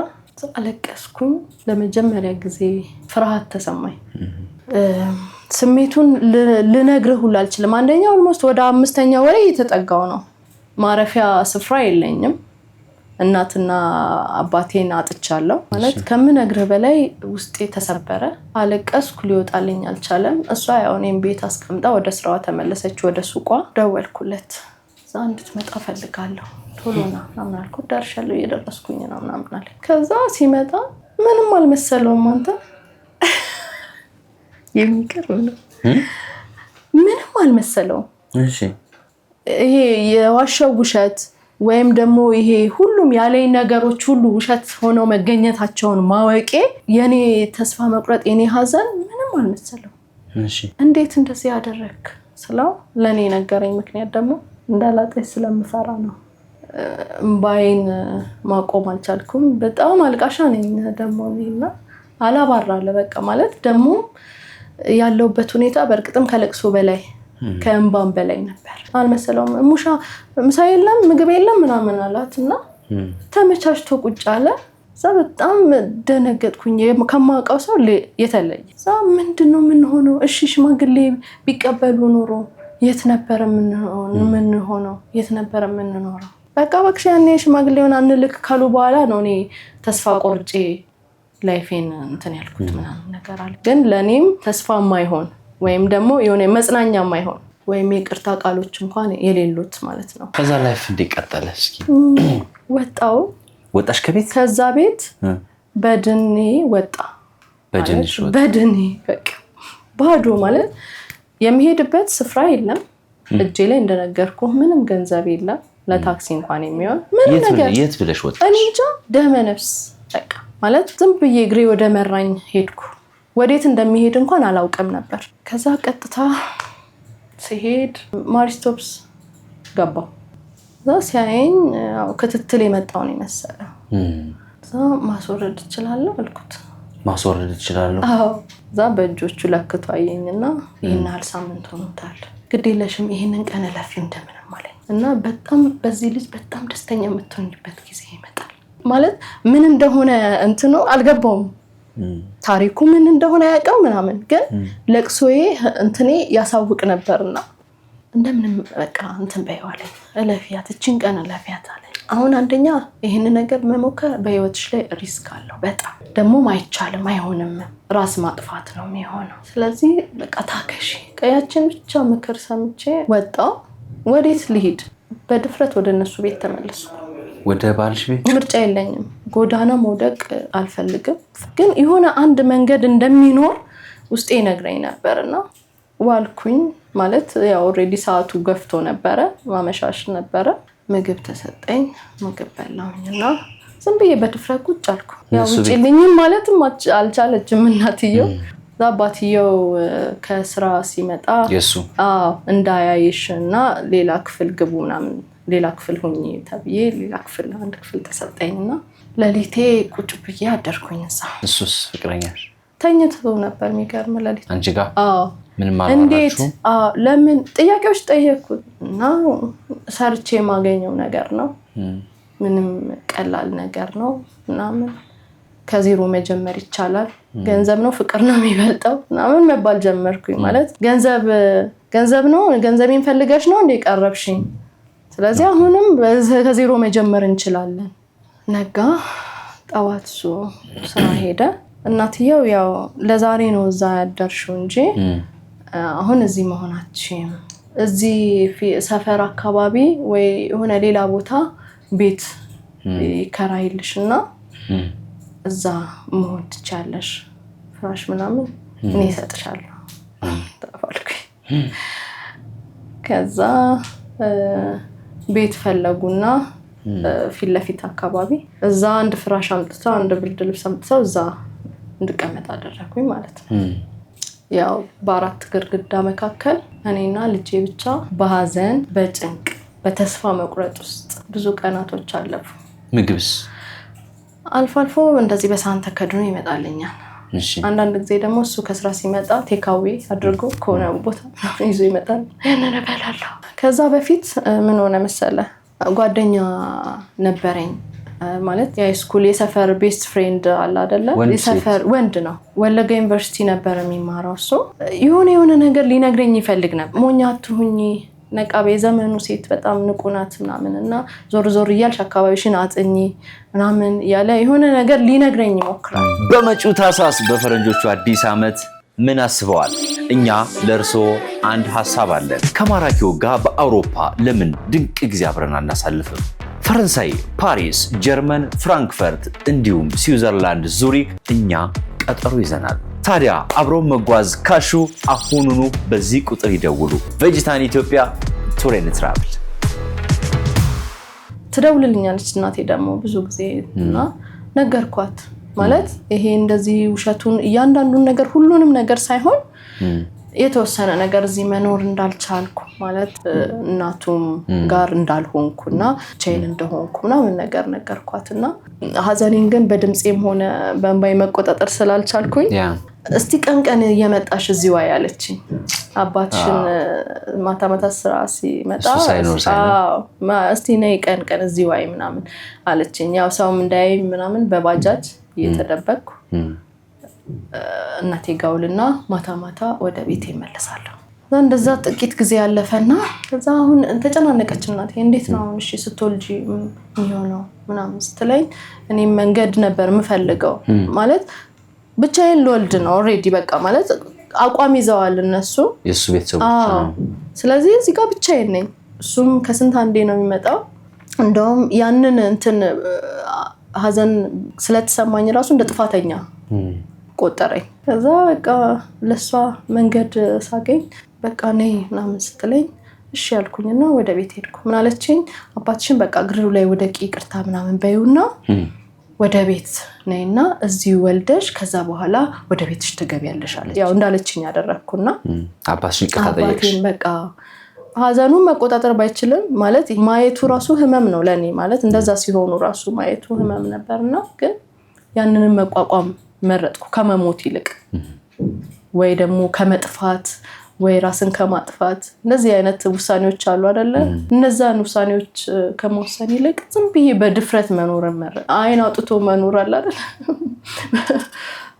አለቀስኩኝ። ለመጀመሪያ ጊዜ ፍርሃት ተሰማኝ። ስሜቱን ልነግርህ ሁሉ አልችልም። አንደኛ almost ወደ 5ኛ ወሬ እየተጠጋው ነው። ማረፊያ ስፍራ የለኝም። እናትና አባቴን አጥቻለሁ። ማለት ከምነግርህ በላይ ውስጤ ተሰበረ። አለቀስኩ። ሊወጣልኝ አልቻለም። እሷ ያው እኔም ቤት አስቀምጣ ወደ ስራዋ ተመለሰች፣ ወደ ሱቋ። ደወልኩለት። እዛ እንድትመጣ ፈልጋለሁ ቶሎ ና ምናምን አልኩት። ደርሻለሁ፣ እየደረስኩኝ ነው ምናምን አለ። ከዛ ሲመጣ ምንም አልመሰለውም። አንተ የሚገርም ነው። ምንም አልመሰለውም። እሺ ይሄ የዋሻው ውሸት ወይም ደግሞ ይሄ ሁሉም ያለኝ ነገሮች ሁሉ ውሸት ሆነው መገኘታቸውን ማወቄ የኔ ተስፋ መቁረጥ የኔ ሀዘን ምንም አልመሰለው። እሺ እንዴት እንደዚህ ያደረክ ስለው ለኔ ነገረኝ ምክንያት ደግሞ እንዳላጣሽ ስለምፈራ ነው። እምባዬን ማቆም አልቻልኩም። በጣም አልቃሻ ነኝ ደግሞ እኔና አላባራለ በቃ ማለት ደግሞ ያለውበት ሁኔታ በእርግጥም ከለቅሶ በላይ ከእምባም በላይ ነበር። አልመሰለውም። ሙሻ ምሳ የለም ምግብ የለም ምናምን አላት እና ተመቻችቶ ቁጭ አለ። እዛ በጣም ደነገጥኩኝ። ከማውቀው ሰው የተለየ። እዛ ምንድነው የምንሆነው? እሺ ሽማግሌ ቢቀበሉ ኖሮ የት ነበር የምንሆነው? የት ነበር የምንኖረው? በቃ እባክሽ ያኔ ሽማግሌውን አንልክ ካሉ በኋላ ነው እኔ ተስፋ ቆርጬ life ኤን እንትን ያልኩት ምናምን ነገር አለ። ግን ለእኔም ተስፋ የማይሆን ወይም ደግሞ የሆነ መጽናኛ የማይሆን ወይም የይቅርታ ቃሎች እንኳን የሌሉት ማለት ነው። ከዛ life እንዴት ቀጠለ? እስኪ ወጣው። ወጣሽ ከቤት? ከዛ ቤት በድኔ ወጣ። በድንሽ ወጣ። በድኔ በቃ ባዶ ማለት የሚሄድበት ስፍራ የለም። እጄ ላይ እንደነገርኩህ ምንም ገንዘብ የለም ለታክሲ እንኳን የሚሆን ምንም ነገር። የት ብለሽ ወጣሽ? እኔ እንጃ ደመ ነፍስ በቃ ማለት ዝም ብዬ እግሬ ወደ መራኝ ሄድኩ። ወዴት እንደሚሄድ እንኳን አላውቅም ነበር። ከዛ ቀጥታ ሲሄድ ማሪስቶፕስ ገባው። እዛ ሲያየኝ ያው ክትትል የመጣው ነው የመሰለው። እዛ ማስወረድ እችላለሁ አልኩት። ማስወረድ እችላለሁ? አዎ። እዛ በእጆቹ ለክቶ አየኝና ይሄን ያህል ሳምንት ሆኖታል፣ ግድ የለሽም ይሄንን ቀን እለፊው እንደምንም አለኝ። እና በጣም በዚህ ልጅ በጣም ደስተኛ የምትሆኝበት ጊዜ ይመጣል። ማለት ምን እንደሆነ እንትኑ አልገባውም። ታሪኩ ምን እንደሆነ አያውቅም ምናምን፣ ግን ለቅሶዬ እንትኔ ያሳውቅ ነበርና እንደምንም በቃ እንትን በይው አለኝ። እለፊያት፣ እቺን ቀን እለፊያት አለኝ። አሁን አንደኛ ይሄን ነገር መሞከር በህይወትሽ ላይ risk አለው በጣም ደግሞም አይቻልም፣ አይሆንም፣ ራስ ማጥፋት ነው የሚሆነው። ስለዚህ በቃ ታከሺ። ቀያችን ብቻ ምክር ሰምቼ ወጣሁ። ወዴት ልሂድ? በድፍረት ወደ እነሱ ቤት ተመለስኩ። ወደ ባልሽ ቤት? ምርጫ የለኝም። ጎዳና መውደቅ አልፈልግም፣ ግን የሆነ አንድ መንገድ እንደሚኖር ውስጤ ይነግረኝ ነበርና ዋልኩኝ። ማለት ያው already ሰዓቱ ገፍቶ ነበረ፣ ማመሻሽ ነበረ። ምግብ ተሰጠኝ፣ ምግብ በላሁኝና ዝም ብዬ በድፍረት ቁጭ አልኩ። ያው ውጪልኝም ማለትም አልቻለችም እናትየው። እዛ አባትየው ከስራ ሲመጣ የሱ አዎ እንዳያይሽና ሌላ ክፍል ግቡ ምናምን ሌላ ክፍል ሁኚ ተብዬ ሌላ ክፍል አንድ ክፍል ተሰጠኝና ለሊቴ ቁጭ ብዬ አደርኩኝ እዛ። እሱስ ፍቅረኛሽ ተኝቶ ነበር። የሚገርም ለሊት። አንቺ ጋር? አዎ። ምንም እንዴት? አላወራችሁም? አዎ። ለምን ጥያቄዎች ጠየቅኩት እና ሰርቼ የማገኘው ነገር ነው፣ ምንም ቀላል ነገር ነው ምናምን፣ ከዜሮ መጀመር ይቻላል፣ ገንዘብ ነው ፍቅር ነው የሚበልጠው ምናምን መባል ጀመርኩኝ። ማለት ገንዘብ ነው፣ ገንዘቤን ፈልገሽ ነው እንዴ ቀረብሽኝ? ስለዚህ አሁንም ከዜሮ መጀመር እንችላለን። ነጋ። ጠዋት እሱ ስራ ሄደ። እናትየው ያው ለዛሬ ነው እዛ ያደርሽው እንጂ አሁን እዚህ መሆናችን እዚህ ሰፈር አካባቢ ወይ የሆነ ሌላ ቦታ ቤት ይከራይልሽና እዛ መሆን ትቻለሽ፣ ፍራሽ ምናምን እኔ እሰጥሻለሁ ተባልኩኝ። ከዛ ቤት ፈለጉና ፊት ለፊት አካባቢ እዛ አንድ ፍራሽ አምጥተው አንድ ብርድ ልብስ አምጥተው እዛ እንድቀመጥ አደረጉኝ ማለት ነው። ያው በአራት ግድግዳ መካከል እኔና ልጄ ብቻ በሀዘን፣ በጭንቅ፣ በተስፋ መቁረጥ ውስጥ ብዙ ቀናቶች አለፉ። ምግብስ? አልፎ አልፎ እንደዚህ በሳህን ተከድኖ ይመጣልኛል። አንዳንድ ጊዜ ደግሞ እሱ ከስራ ሲመጣ takeaway አድርጎ ከሆነ ቦታ ይዞ ይመጣል። ያንን እበላለሁ። ከዛ በፊት ምን ሆነ መሰለ፣ ጓደኛ ነበረኝ፣ ማለት የ high school የሰፈር best friend አለ አይደለ? የሰፈር ወንድ ነው። ወለጋ ዩኒቨርሲቲ ነበር የሚማረው። እሱ የሆነ የሆነ ነገር ሊነግረኝ ይፈልግ ነበር። ሞኛ አትሁኚ፣ ነቃ በይ፣ የዘመኑ ሴት በጣም ንቁ ናት ምናምን እና ዞር ዞር እያልሽ አካባቢሽን አጥኚ ምናምን እያለ የሆነ ነገር ሊነግረኝ ይሞክራል። በመጪው ታህሳስ በፈረንጆቹ አዲስ ዓመት ምን አስበዋል? እኛ ለእርስዎ አንድ ሐሳብ አለን። ከማራኪ ወግ ጋር በአውሮፓ ለምን ድንቅ ጊዜ አብረን አናሳልፍም? ፈረንሳይ ፓሪስ፣ ጀርመን ፍራንክፈርት እንዲሁም ስዊዘርላንድ ዙሪክ እኛ ቀጠሮ ይዘናል። ታዲያ አብረው መጓዝ ካሹ አሁኑኑ በዚህ ቁጥር ይደውሉ። ቬጂታን ኢትዮጵያ Tour and Travel። ትደውልልኛለች እናቴ ደግሞ ብዙ ጊዜ እና ነገርኳት። ማለት ይሄ እንደዚህ ውሸቱን እያንዳንዱን ነገር ሁሉንም ነገር ሳይሆን የተወሰነ ነገር እዚህ መኖር እንዳልቻልኩ፣ ማለት እናቱም ጋር እንዳልሆንኩ እና ብቻዬን እንደሆንኩ ምናምን ነገር ነገርኳት። እና ሀዘኔን ግን በድምፄም ሆነ በእንባዬ መቆጣጠር ስላልቻልኩኝ እስቲ ቀን ቀን እየመጣሽ እዚህ ዋይ አለችኝ። አባትሽን ማታ ማታ ስራ ሲመጣ እስቲ ነይ ቀን ቀን እዚህ ዋይ ምናምን አለችኝ። ያው ሰውም እንዳያይ ምናምን በባጃጅ እየተደበቅኩ እናቴ ጋ ውልና ማታ ማታ ወደ ቤቴ እመለሳለሁ። እንደዛ ጥቂት ጊዜ ያለፈና ከዛ አሁን ተጨናነቀች እናቴ። እንዴት ነው አሁን እሺ ስትወልጂ የሚሆነው ምናምን ስትለኝ እኔም መንገድ ነበር የምፈልገው፣ ማለት ብቻዬን ልወልድ ነው already፣ በቃ ማለት አቋም ይዘዋል እነሱ። የእሱ ቤተሰቦች። ስለዚህ እዚህ ጋር ብቻዬን ነኝ። እሱም ከስንት አንዴ ነው የሚመጣው። እንደውም ያንን እንትን ሀዘን ስለተሰማኝ ራሱ እንደ ጥፋተኛ ቆጠረኝ። ከዛ በቃ ለእሷ መንገድ ሳገኝ በቃ ነይ ምናምን ስትለኝ እሺ ያልኩኝና ወደ ቤት ሄድኩ። ምን አለችኝ? አባትሽን በቃ እግሩ ላይ ወደቂ፣ ይቅርታ ምናምን በይውና ወደ ቤት ነይና እዚሁ ወልደሽ ከዛ በኋላ ወደ ቤትሽ ትገቢያለሽ አለች። ያው እንዳለችኝ ያደረግኩና አባትሽን ይቅርታ ጠየቅሽ? አባቴን በቃ ሀዘኑን መቆጣጠር ባይችልም፣ ማለት ማየቱ ራሱ ህመም ነው ለእኔ፣ ማለት እንደዛ ሲሆኑ ራሱ ማየቱ ህመም ነበርና ግን ያንንም መቋቋም መረጥኩ ከመሞት ይልቅ ወይ ደግሞ ከመጥፋት ወይ ራስን ከማጥፋት። እንደዚህ አይነት ውሳኔዎች አሉ አይደለ? እነዛን ውሳኔዎች ከመወሰን ይልቅ ዝም ብዬ በድፍረት መኖርን መረጥ፣ አይን አውጥቶ መኖር አለ አይደል?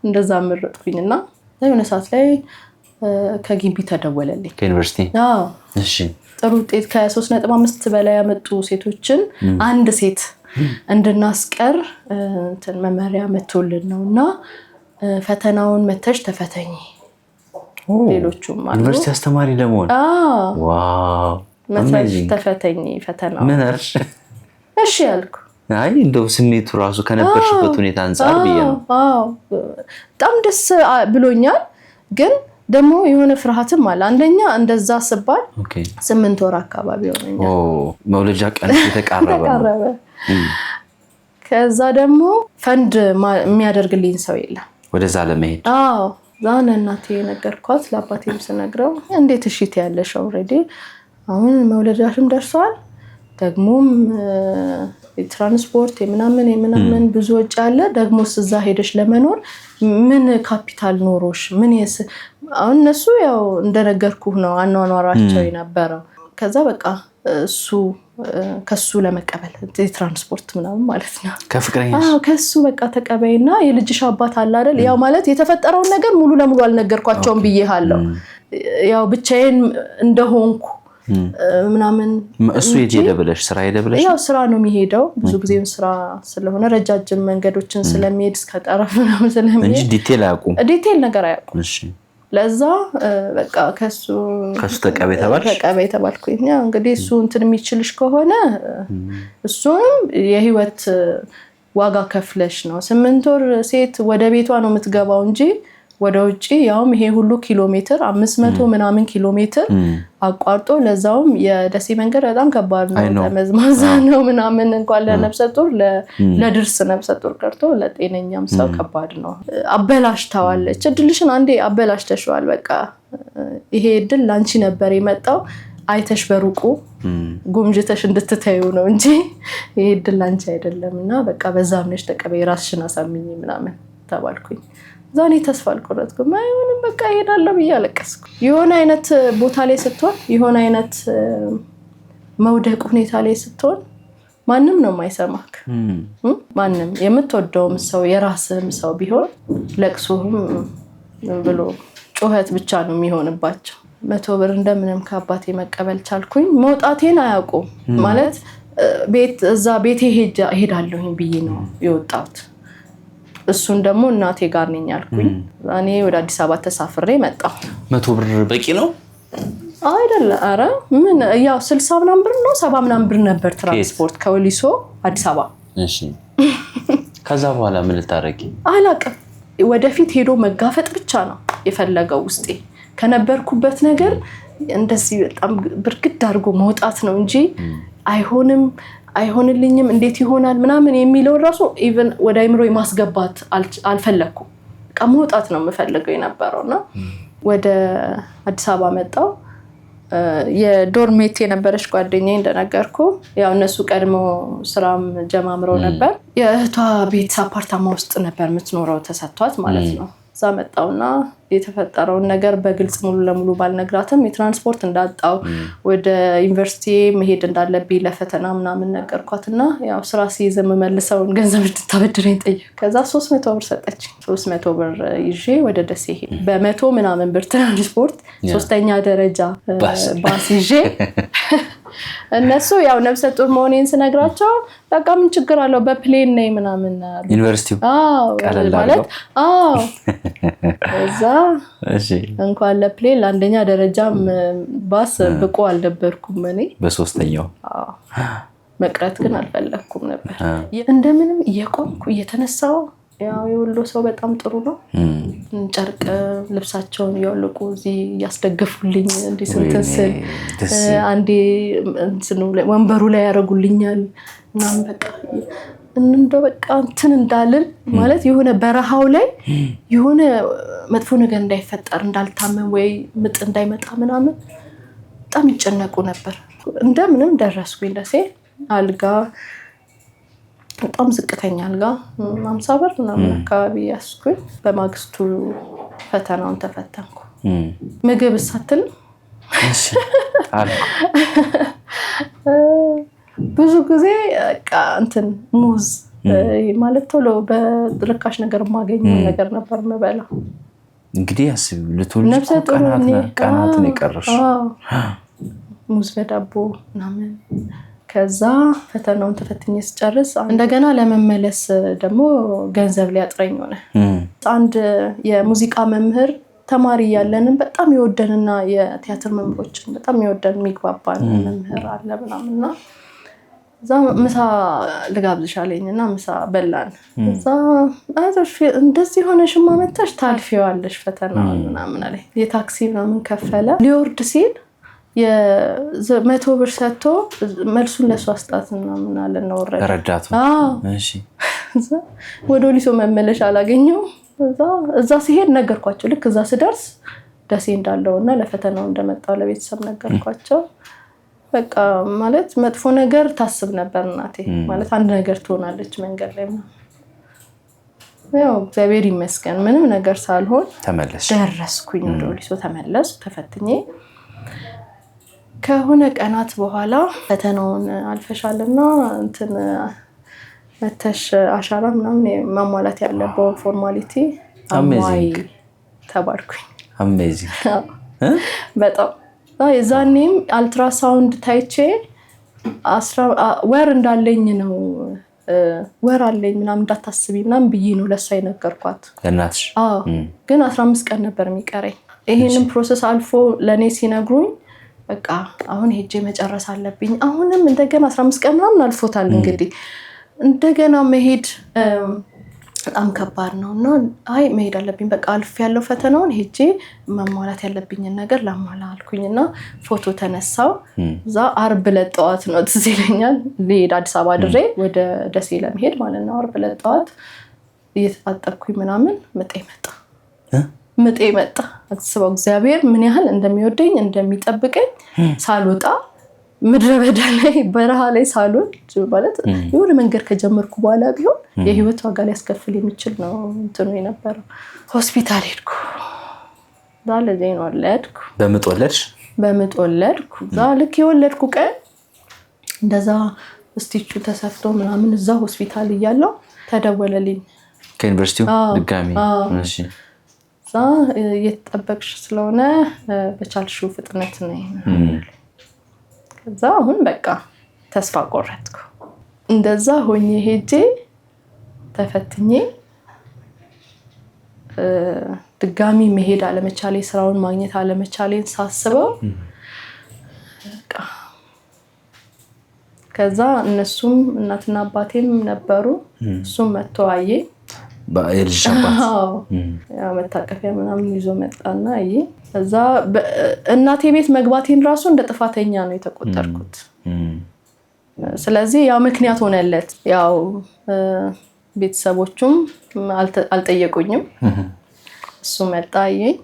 እንደዛ መረጥኩኝ እና የሆነ ሰዓት ላይ ከግቢ ተደወለልኝ። ከዩኒቨርሲቲ? አዎ። ጥሩ ውጤት ከ3.5 በላይ ያመጡ ሴቶችን አንድ ሴት እንድናስቀር እንትን መመሪያ መቶልን ነው እና ፈተናውን መተሽ ተፈተኝ፣ ሌሎቹም አሉ። ዩኒቨርሲቲ አስተማሪ ለመሆን? Wow! መተሽ ተፈተኝ ፈተናው። ምን አልሽ? እሺ ያልኩ። አይ እንደው ስሜቱ ራሱ ከነበርሽበት ሁኔታ አንጻር ብዬ ነው። በጣም ደስ ብሎኛል፣ ግን ደግሞ የሆነ ፍርሃትም አለ። አንደኛ እንደዛ ስባል 8 ወር አካባቢ ሆነኛል። መውለጃ ቀን የተቃረበ ነው። ከዛ ደግሞ ፈንድ የሚያደርግልኝ ሰው የለም። ወደዛ ለመሄድ። አዎ፣ እዛ ለእናቴ ነገርኳት። ለአባቴም ስነግረው እንዴት እሺ ትያለሽ? Already አሁን መውለጃሽም ደርሰዋል። ደግሞም የትራንስፖርት የምናምን የምናምን ብዙ ወጪ አለ። ደግሞስ እዛ ሄደሽ ለመኖር ምን ካፒታል ኖሮሽ ምን? አሁን እነሱ ያው እንደነገርኩህ ነው አኗኗራቸው የነበረው። ከዛ በቃ እሱ ከሱ ለመቀበል የትራንስፖርት ምናምን ማለት ነው። ከፍቅረኛ? ከሱ በቃ ተቀበይና የልጅሽ አባት አለ አይደል? ያው ማለት የተፈጠረውን ነገር ሙሉ ለሙሉ አልነገርኳቸውም ብዬሃለሁ። ያው ብቻዬን እንደሆንኩ ምናምን። እሱ የት ሄደ ብለሽ፣ ስራ ሄደ ብለሽ? ያው ስራ ነው የሚሄደው። ብዙ ጊዜም ስራ ስለሆነ ረጃጅም መንገዶችን ስለሚሄድ እስከ ጠረፍ ምናምን ስለሚሄድ እንጂ detail አያውቁም። Detail ነገር አያውቁም። ለዛ በቃ ከሱ ከሱ ተቀበይ ተባልሽ? ተቀበይ ተባልኩኝ። ያው እንግዲህ እሱ እንትን የሚችልሽ ከሆነ እሱንም የህይወት ዋጋ ከፍለሽ ነው። 8 ወር ሴት ወደ ቤቷ ነው የምትገባው እንጂ ወደ ውጭ ያውም ይሄ ሁሉ ኪሎ ሜትር 500 ምናምን ኪሎ ሜትር አቋርጦ፣ ለዛውም የደሴ መንገድ በጣም ከባድ ነው፣ I know። ጠመዝማዛ ነው ምናምን፣ እንኳን ለነፍሰ ጡር፣ ለድርስ ነፍሰ ጡር ቀርቶ ለጤነኛም ሰው ከባድ ነው። አበላሽታዋለች። እድልሽን አንዴ አበላሽተሽዋል። በቃ ይሄ እድል ለአንቺ ነበር የመጣው፣ አይተሽ በሩቁ ጎምጅተሽ እንድትተዩ ነው እንጂ ይሄ እድል ለአንቺ አይደለም። እና በቃ በዛ አምነሽ ተቀበይ፣ ራስሽን አሳምኝ ምናምን ተባልኩኝ። እዛ እኔ ተስፋ አልቆረጥኩም። አይሆንም በቃ እሄዳለሁ ብዬ አለቀስኩ። የሆነ አይነት ቦታ ላይ ስትሆን፣ የሆነ አይነት መውደቅ ሁኔታ ላይ ስትሆን ማንም ነው የማይሰማክ። ማንም የምትወደውም ሰው የራስህም ሰው ቢሆን ለቅሶህም ብሎ ጩኸት ብቻ ነው የሚሆንባቸው። 100 ብር እንደምንም ከአባቴ መቀበል ቻልኩኝ። መውጣቴን አያውቁም፣ ማለት ቤት እዛ ቤቴ ሄዳለሁኝ ብዬ ነው የወጣሁት። እሱን ደግሞ እናቴ ጋር ነኝ አልኩኝ። እኔ ወደ አዲስ አበባ ተሳፍሬ መጣሁ። 100 ብር በቂ ነው? አይደለ፣ ኧረ ምን፣ ያው 60 ምናምን ብር ነው፣ 70 ምናምን ብር ነበር ትራንስፖርት ከወሊሶ አዲስ አበባ። እሺ። ከዛ በኋላ ምን ልታረጊ? አላቅም። ወደፊት ሄዶ መጋፈጥ ብቻ ነው የፈለገው ውስጤ። ከነበርኩበት ነገር እንደዚህ በጣም ብርግድ አድርጎ መውጣት ነው እንጂ አይሆንም፣ አይሆንልኝም፣ እንዴት ይሆናል ምናምን የሚለውን ራሱ even ወደ አይምሮ ማስገባት አልፈለግኩም። በቃ መውጣት ነው የምፈልገው የነበረው። እና ወደ አዲስ አበባ መጣው። የ dorm mate የነበረች ጓደኛዬ እንደነገርኩ ያው እነሱ ቀድሞ ስራም ጀማምረው ነበር። የእህቷ ቤት አፓርታማ ውስጥ ነበር የምትኖረው፣ ተሰጥቷት ማለት ነው። እዛ መጣውና የተፈጠረውን ነገር በግልጽ ሙሉ ለሙሉ ባልነግራትም የትራንስፖርት እንዳጣው፣ ወደ ዩኒቨርሲቲ መሄድ እንዳለብኝ ለፈተና ምናምን ነገርኳት። እና ያው ስራ ሲይዝ የምመልሰውን ገንዘብ እንድታበድረኝ ጠየቅ። ከዛ 300 ብር ሰጠች። 300 ብር ይዤ ወደ ደሴ ሄድኩ። በመቶ ምናምን ብር ትራንስፖርት ሶስተኛ ደረጃ ባስ ይዤ፣ እነሱ ያው ነፍሰ ጡር መሆኔን ስነግራቸው በቃ ምን ችግር አለው፣ በ plane ነይ ምናምን አሉ። ዩኒቨርሲቲው ማለት አዎ። እዛ እንኳን ለ plane ለአንደኛ ደረጃም ባስ ብቁ አልነበርኩም እኔ። በሶስተኛው። መቅረት ግን አልፈለግኩም ነበር። እንደምንም እየቆምኩ እየተነሳው፣ ያው የወሎ ሰው በጣም ጥሩ ነው። ጨርቅ ልብሳቸውን እያወለቁ እዚህ እያስደገፉልኝ፣ እንዲህ ስንትን ስል አንዴ ወንበሩ ላይ ያደርጉልኛል ምናምን፣ በቃ እንደው በቃ እንትን እንዳልል፣ ማለት የሆነ በረሃው ላይ የሆነ መጥፎ ነገር እንዳይፈጠር፣ እንዳልታመም ወይ ምጥ እንዳይመጣ ምናምን በጣም ይጨነቁ ነበር። እንደምንም ደረስኩኝ ደሴ። አልጋ፣ በጣም ዝቅተኛ አልጋ 50 ብር ምናምን አካባቢ ያስኩኝ። በማግስቱ ፈተናውን ተፈተንኩ። ምግብ እሳትልም ብዙ ጊዜ በቃ እንትን ሙዝ፣ ማለት ቶሎ በርካሽ ነገር የማገኘው ነገር ነበር የምበላው። እንግዲህ አስቢ፣ ልትወልጂ ቀናት ነው የቀረሽ። ሙዝ በዳቦ ምናምን። ከዛ ፈተናውን ተፈትኜ ስጨርስ እንደገና ለመመለስ ደግሞ ገንዘብ ሊያጥረኝ ሆነ። አንድ የሙዚቃ መምህር፣ ተማሪ እያለንም በጣም የወደንና የቲያትር መምህሮችን በጣም የወደን የሚግባባን መምህር አለ ምናምን፣ እና እዛ ምሳ ልጋብዝሽ አለኝ እና ምሳ በላን። እዛ አይዞሽ፣ እንደዚህ ሆነሽማ መተሽ ታልፊዋለሽ ፈተናውን ምናምን አለኝ። የታክሲ ምናምን ከፈለ። ሊወርድ ሲል 100 ብር ሰጥቶ መልሱን ለእሷ አስጣት ምናምን አለና ወረደ። ረዳቱ? ወደ ወሊሶ መመለሻ አላገኘሁም። እዛ ሲሄድ ነገርኳቸው። ልክ እዛ ስደርስ ደሴ እንዳለው እና ለፈተናው እንደመጣው ለቤተሰብ ነገርኳቸው። በቃ ማለት መጥፎ ነገር ታስብ ነበር እናቴ። ማለት አንድ ነገር ትሆናለች መንገድ ላይ ምናምን። ያው እግዚአብሔር ይመስገን ምንም ነገር ሳልሆን ተመለስሽ። ደረስኩኝ። ወደ ወሊሶ ተመለስኩ ተፈትኜ። ከሆነ ቀናት በኋላ ፈተናውን አልፈሻልና እንትን መተሽ አሻራ ምናምን ማሟላት ያለበውን formality አሟይ ተባልኩኝ። Amazing። በጣም። የዛኔም አልትራሳውንድ ታይቼ ወር እንዳለኝ ነው፣ ወር አለኝ ምናምን እንዳታስቢ ምናምን ብዬ ነው ለእሷ የነገርኳት። ለእናትሽ? አዎ፣ ግን 15 ቀን ነበር የሚቀረኝ። ይሄንን process አልፎ ለእኔ ሲነግሩኝ በቃ አሁን ሄጄ መጨረስ አለብኝ። አሁንም እንደገና 15 ቀን ምናምን አልፎታል፣ እንግዲህ እንደገና መሄድ በጣም ከባድ ነው እና አይ መሄድ አለብኝ በቃ አልፍ ያለው ፈተናውን ሄጄ መሟላት ያለብኝን ነገር ላሟላ አልኩኝ እና ፎቶ ተነሳው። እዛ ዓርብ ዕለት ጠዋት ነው ትዝ ይለኛል። ልሄድ አዲስ አበባ አድሬ ወደ ደሴ ለመሄድ ማለት ነው። ዓርብ ዕለት ጠዋት እየተጣጠብኩኝ ምናምን ምጤ መጣ። ምጤ መጣ። አስበው እግዚአብሔር ምን ያህል እንደሚወደኝ እንደሚጠብቀኝ ሳልወጣ ምድረ በዳ ላይ በረሃ ላይ ሳልወድ ማለት የሆነ መንገድ ከጀመርኩ በኋላ ቢሆን የህይወት ዋጋ ሊያስከፍል የሚችል ነው እንትኑ የነበረው። ሆስፒታል ሄድኩ። እዛ ልጄን ወለድኩ። በምጥ ወለድሽ? በምጥ ወለድኩ። እዛ ልክ የወለድኩ ቀን እንደዛ stitch ኡ ተሰፍቶ ምናምን እዛ ሆስፒታል እያለው ተደወለልኝ። ከዩኒቨርሲቲው ድጋሚ? እዛ እየተጠበቅሽ ስለሆነ በቻልሽው ፍጥነት ነው። ከዛ አሁን በቃ ተስፋ ቆረጥኩ። እንደዛ ሆኜ ሄጄ ተፈትኜ ድጋሚ መሄድ አለመቻሌ ስራውን ማግኘት አለመቻሌን ሳስበው በቃ ከዛ እነሱም እናትና አባቴም ነበሩ። እሱም መጥቶ አየ። የልጅሽ አባት? ያው መታቀፊያ ምናምን ይዞ መጣና አየ። እዛ እናቴ ቤት መግባቴን ራሱ እንደ ጥፋተኛ ነው የተቆጠርኩት። ስለዚህ ያው ምክንያት ሆነለት። ያው ቤተሰቦቹም አልጠየቁኝም። እሱ መጣ አየኝ።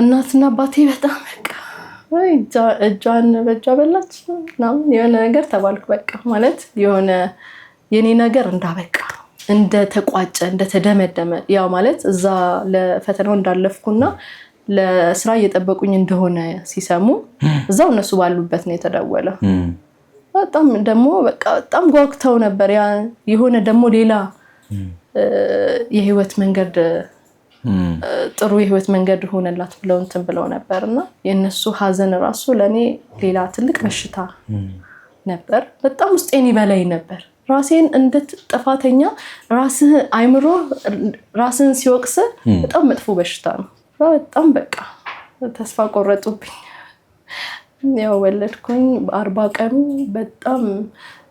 እናትና አባቴ በጣም በቃ እጇን በእጇ በላች ምናምን የሆነ ነገር ተባልኩ። በቃ ማለት የሆነ የኔ ነገር እንዳበቃ እንደተቋጨ እንደተደመደመ ያው ማለት እዛ ለፈተናው እንዳለፍኩና ለስራ እየጠበቁኝ እንደሆነ ሲሰሙ እዛው እነሱ ባሉበት ነው የተደወለው። በጣም ደግሞ በቃ በጣም ጓጉተው ነበር። ያ የሆነ ደግሞ ሌላ የህይወት መንገድ ጥሩ የህይወት መንገድ ሆነላት ብለው እንትን ብለው ነበር እና የእነሱ ሀዘን ራሱ ለእኔ ሌላ ትልቅ በሽታ ነበር። በጣም ውስጤን ይበላኝ ነበር። ራሴን እንደ ጥፋተኛ ራስህ አይምሮ ራስህን ሲወቅስ በጣም መጥፎ በሽታ ነው። በጣም በቃ ተስፋ ቆረጡብኝ። ያው ወለድኩኝ። በ40 ቀኑ በጣም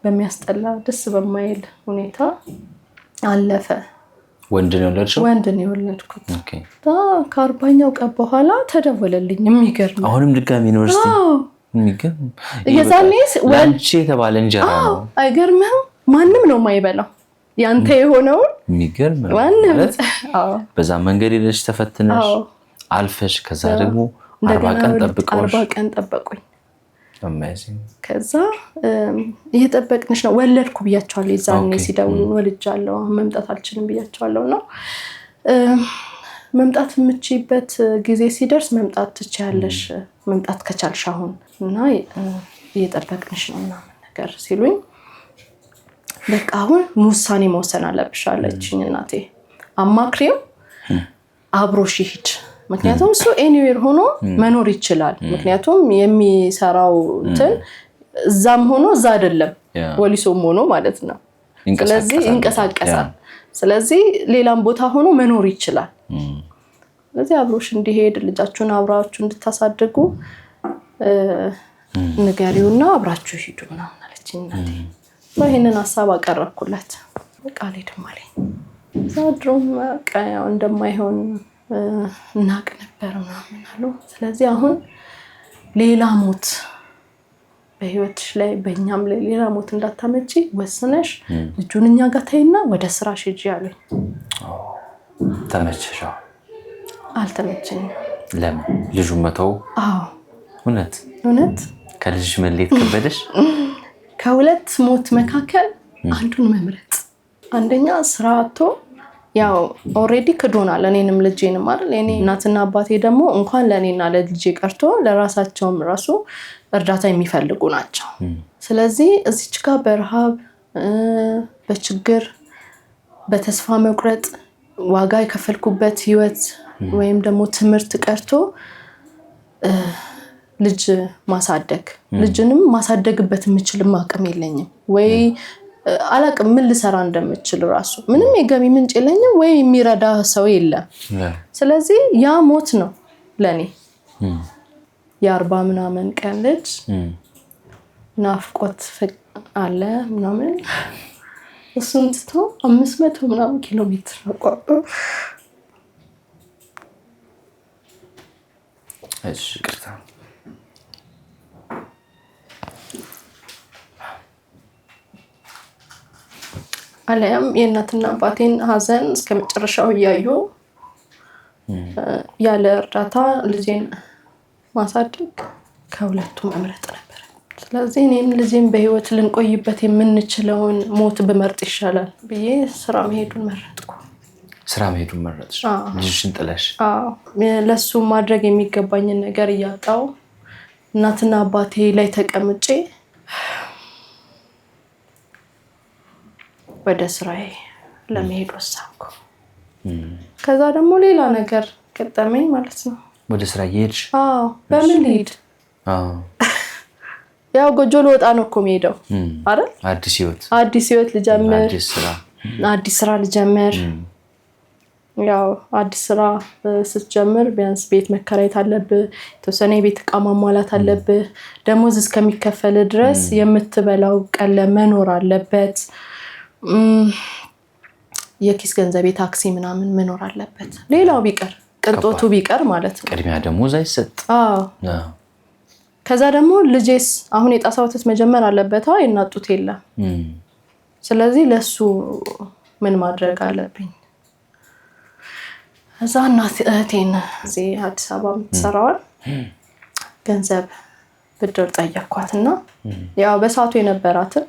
በሚያስጠላ ደስ በማይል ሁኔታ አለፈ። ወንድ ነው የወለድሽው? ወንድ ነው የወለድኩት። ከ40ኛው ቀን በኋላ ተደወለልኝ። የሚገርም አሁንም ድጋሚ ዩኒቨርሲቲ የሚገርም የዛኔ ለአንቺ የተባለ እንጀራ ነው። አይገርምህም? ማንም ነው የማይበላው ያንተ የሆነውን የሚገርም ነው። ማንም። በዛ መንገድ ሄደሽ ተፈትነሽ አልፈሽ ከዛ ደግሞ 40 ቀን ጠብቀውሽ 40 ቀን ጠበቁኝ። ከዛ እየጠበቅንሽ ነው ወለድኩ ብያቸዋለሁ። የዛኔ ሲደውሉ ወልጃለሁ መምጣት አልችልም ብያቸዋለሁ። እና መምጣት የምችይበት ጊዜ ሲደርስ መምጣት ትችያለሽ፣ መምጣት ከቻልሽ አሁን እና እየጠበቅንሽ ነው ምናምን ነገር ሲሉኝ በቃ አሁን ውሳኔ መወሰን አለብሽ አለችኝ እናቴ። አማክሪው አብሮሽ ይሂድ፣ ምክንያቱም እሱ anywhere ሆኖ መኖር ይችላል። ምክንያቱም የሚሰራው እንትን እዛም ሆኖ እዛ አይደለም ወሊሶም ሆኖ ማለት ነው። ስለዚህ ይንቀሳቀሳል። ስለዚህ ሌላም ቦታ ሆኖ መኖር ይችላል። ስለዚህ አብሮሽ እንዲሄድ ልጃችሁን አብራችሁ እንድታሳድጉ ንገሪውና አብራችሁ ሂዱ ምናምን አለችኝ እናቴ። ይህንን ሀሳብ አቀረብኩለት። በቃ አልሄድም አለኝ። እዛ ድሮም በቃ ያው እንደማይሆን እናቅ ነበር ምናምን አሉ። ስለዚህ አሁን ሌላ ሞት በህይወትሽ ላይ በእኛም ላይ ሌላ ሞት እንዳታመጪ ወስነሽ ልጁን እኛ ጋር ተይና ወደ ስራሽ ሂጂ አሉኝ። ተመቸሽ? አልተመቸኝም። ለምን? ልጁን መተው? አዎ። እውነት እውነት ከልጅሽ መለየት ከበደሽ? ከሁለት ሞት መካከል አንዱን መምረጥ። አንደኛ ስራ አጥቶ ያው already ክዶናል፣ እኔንም ልጄንም አይደል። እኔ እናትና አባቴ ደግሞ እንኳን ለእኔና ለልጄ ቀርቶ ለራሳቸውም ራሱ እርዳታ የሚፈልጉ ናቸው። ስለዚህ እዚች ጋር በረሃብ በችግር በተስፋ መቁረጥ ዋጋ የከፈልኩበት ህይወት ወይም ደግሞ ትምህርት ቀርቶ ልጅ ማሳደግ ልጅንም ማሳደግበት የምችልም አቅም የለኝም፣ ወይ አላቅም ምን ልሰራ እንደምችል ራሱ ምንም የገቢ ምንጭ የለኝም፣ ወይ የሚረዳ ሰው የለም። ስለዚህ ያ ሞት ነው ለኔ። የ40 ምናምን ቀን ልጅ ናፍቆት አለ ምናምን እሱን ትቶ 500 ምናምን ኪሎ ሜትር አቋርጦ። እሺ፣ ይቅርታ። አለያም የእናትና አባቴን ሀዘን እስከ መጨረሻው እያዩ ያለ እርዳታ ልጄን ማሳደግ ከሁለቱ መምረጥ ነበር። ስለዚህ እኔም ልጄን በህይወት ልንቆይበት የምንችለውን ሞት ብመርጥ ይሻላል ብዬ ስራ መሄዱን መረጥኩ። ስራ መሄዱን መረጥሽ? ልጅሽን ጥለሽ? አዎ፣ ለሱ ማድረግ የሚገባኝን ነገር እያጣው እናትና አባቴ ላይ ተቀምጬ ወደ ስራዬ ለመሄድ ወሰንኩ። ከዛ ደግሞ ሌላ ነገር ገጠመኝ ማለት ነው። ወደ ስራ እየሄድሽ? አዎ። በምን ልሂድ? ያው ጎጆ ልወጣ ነው እኮ የምሄደው አይደል? አዲስ ህይወት፣ አዲስ ህይወት ልጀምር፣ አዲስ ስራ፣ አዲስ ስራ ልጀምር። ያው አዲስ ስራ ስትጀምር ቢያንስ ቤት መከራየት አለብህ፣ የተወሰነ የቤት እቃ ማሟላት አለብህ። ደሞዝ እስከሚከፈል ድረስ የምትበላው ቀለብ መኖር አለበት። የኪስ ገንዘብ የታክሲ ምናምን መኖር አለበት። ሌላው ቢቀር ቅንጦቱ ቢቀር ማለት ነው። ቅድሚያ ደሞዝ አይሰጥ። አዎ። ከዛ ደግሞ ልጄስ አሁን የጣሳ ወተት መጀመር አለበት። የእናት ጡት የለም። ስለዚህ ለሱ ምን ማድረግ አለብኝ? እዛ እናት እህቴን እዚህ አዲስ አበባ የምትሰራዋን ገንዘብ ብድር ጠየኳት እና ያው በሰዓቱ የነበራትን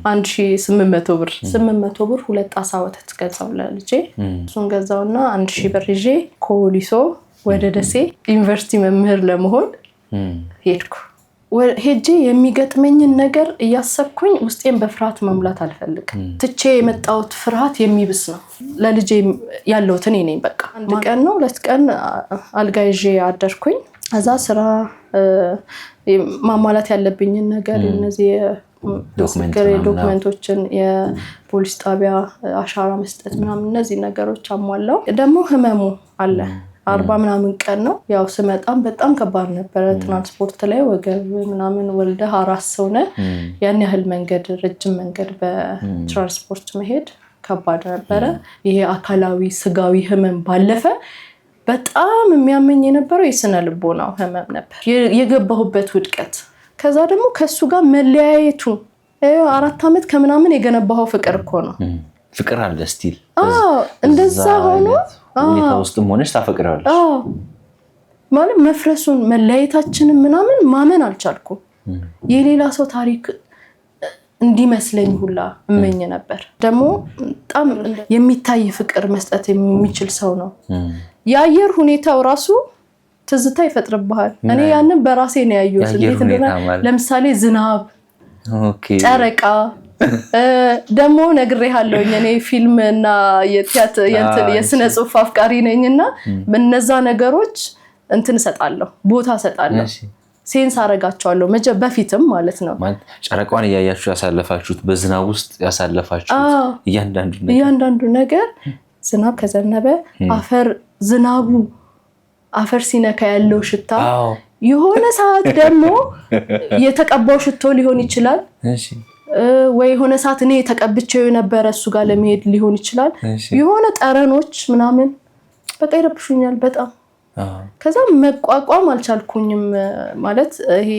1800 ብር፣ 800 ብር ሁለት ጣሳ ወተት ገዛው ለልጄ። እሱን ገዛውና 1000 ብር ይዤ ከወሊሶ ወደ ደሴ ዩኒቨርሲቲ መምህር ለመሆን ሄድኩ። ሄጄ የሚገጥመኝን ነገር እያሰብኩኝ ውስጤን በፍርሃት መሙላት አልፈልግም። ትቼ የመጣሁት ፍርሃት የሚብስ ነው። ለልጄ ያለሁት እኔ ነኝ። በቃ አንድ ቀን ነው 2 ቀን አልጋ ይዤ አደርኩኝ። እዛ ስራ ማሟላት ያለብኝን ነገር እነዚህ document ኦችን፣ የፖሊስ ጣቢያ አሻራ መስጠት ምናምን እነዚህ ነገሮች አሟላው። ደግሞ ህመሙ አለ። 40 ምናምን ቀን ነው። ያው ስመጣም በጣም ከባድ ነበረ። ትራንስፖርት ላይ ወገብ ምናምን ወልደህ አራስ ሆነ ያን ያህል መንገድ ረጅም መንገድ በትራንስፖርት መሄድ ከባድ ነበረ። ይሄ አካላዊ ስጋዊ ህመም ባለፈ በጣም የሚያመኝ የነበረው የስነ ልቦናው ህመም ነበር። የገባሁበት ውድቀት፣ ከዛ ደግሞ ከሱ ጋር መለያየቱ። 4 ዓመት ከምናምን የገነባኸው ፍቅር እኮ ነው። ፍቅር አለ still። አዎ፣ እንደዛ ሆኖ ሁኔታ ውስጥም ሆነሽ ታፈቅሪዋለሽ። አዎ፣ ማለት መፍረሱን መለያየታችንን ምናምን ማመን አልቻልኩም። የሌላ ሰው ታሪክ እንዲመስለኝ ሁላ እመኝ ነበር። ደግሞ በጣም የሚታይ ፍቅር መስጠት የሚችል ሰው ነው። የአየር ሁኔታው ራሱ ትዝታ ይፈጥርብሃል። እኔ ያንን በራሴ ነው ያየሁት። እንዴት እንደሆነ ለምሳሌ ዝናብ፣ ጨረቃ ደግሞ ነግሬሃለሁኝ። እኔ ፊልም እና የቲያትር የስነ ጽሁፍ አፍቃሪ ነኝና እነዛ ነገሮች እንትን እሰጣለሁ፣ ቦታ እሰጣለሁ፣ sense አደርጋቸዋለሁ። በፊትም ማለት ነው። ጨረቃዋን እያያችሁ ያሳለፋችሁት፣ በዝናብ ውስጥ ያሳለፋችሁት እያንዳንዱ ነገር ዝናብ ከዘነበ አፈር ዝናቡ አፈር ሲነካ ያለው ሽታ፣ የሆነ ሰዓት ደግሞ የተቀባው ሽቶ ሊሆን ይችላል፣ ወይ የሆነ ሰዓት እኔ ተቀብቼው የነበረ እሱ ጋር ለመሄድ ሊሆን ይችላል። የሆነ ጠረኖች ምናምን በቃ ይረብሹኛል በጣም። ከዛ መቋቋም አልቻልኩኝም። ማለት ይሄ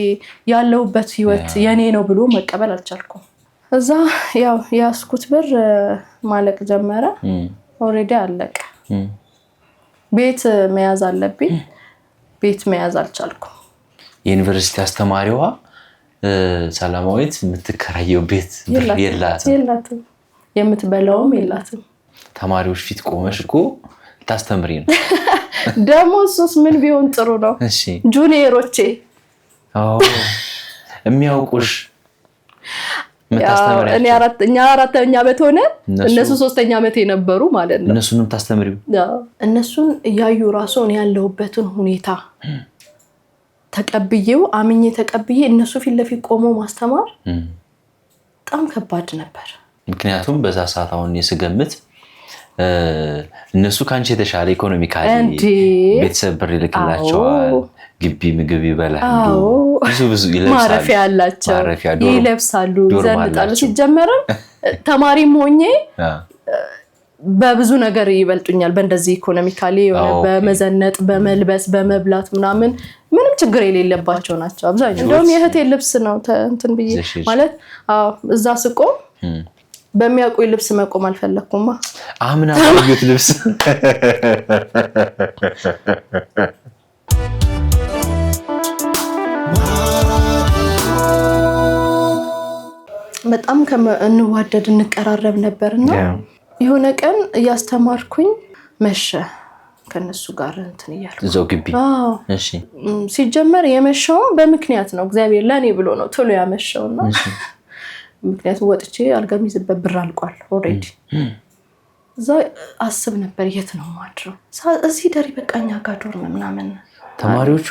ያለሁበት ህይወት የኔ ነው ብሎ መቀበል አልቻልኩም። እዛ ያው የያዝኩት ብር ማለቅ ጀመረ። Already አለቀ። ቤት መያዝ አለብኝ። ቤት መያዝ አልቻልኩም። የዩኒቨርሲቲ አስተማሪዋ ሰላማዊት የምትከራየው ቤት ብር የላትም፣ የምትበላውም የላትም። ተማሪዎች ፊት ቆመሽ እኮ ታስተምሪ ነው። ደግሞ እሱስ ምን ቢሆን ጥሩ ነው? Junior ኦቼ የሚያውቁሽ እኛ 4ኛ ዓመት ሆነ እነሱ 3ኛ ዓመት የነበሩ ማለት ነው። እነሱንም ታስተምሪው እነሱን እያዩ ራሱ እኔ ያለሁበትን ሁኔታ ተቀብዬው አምኜ ተቀብዬ እነሱ ፊት ለፊት ቆሞ ማስተማር በጣም ከባድ ነበር። ምክንያቱም በዛ ሰዓት አሁን የስገምት እነሱ ከአንቺ የተሻለ economically ቤተሰብ ብር ይልክላቸዋል፣ ግቢ ምግብ ይበላሉ፣ ብዙ ብዙ ይለብሳሉ፣ ማረፊያ አላቸው፣ ይለብሳሉ፣ ይዘንጣሉ። ሲጀመርም ተማሪም ሆኜ በብዙ ነገር ይበልጡኛል። በእንደዚህ economically የሆነ በመዘነጥ በመልበስ በመብላት ምናምን ምንም ችግር የሌለባቸው ናቸው አብዛኛው። እንደውም የእህቴ ልብስ ነው እንትን ብዬ ማለት እዛ ስቆም በሚያውቁኝ ልብስ መቆም አልፈለግኩማ። አምና ባዩት ልብስ በጣም እንዋደድ እንቀራረብ ነበርና የሆነ ቀን እያስተማርኩኝ መሸ። ከነሱ ጋር እንትን እያልኩ እዛው ግቢ ሲጀመር የመሸውም በምክንያት ነው። እግዚአብሔር ለእኔ ብሎ ነው ቶሎ ያመሸውና ምክንያቱም ወጥቼ አልጋ የሚይዝበት ብር አልቋል already። እዛ አስብ ነበር የት ነው ማድረው? እዚህ ደሪ በቃ እኛ ጋር dorm ምናምን ተማሪዎቹ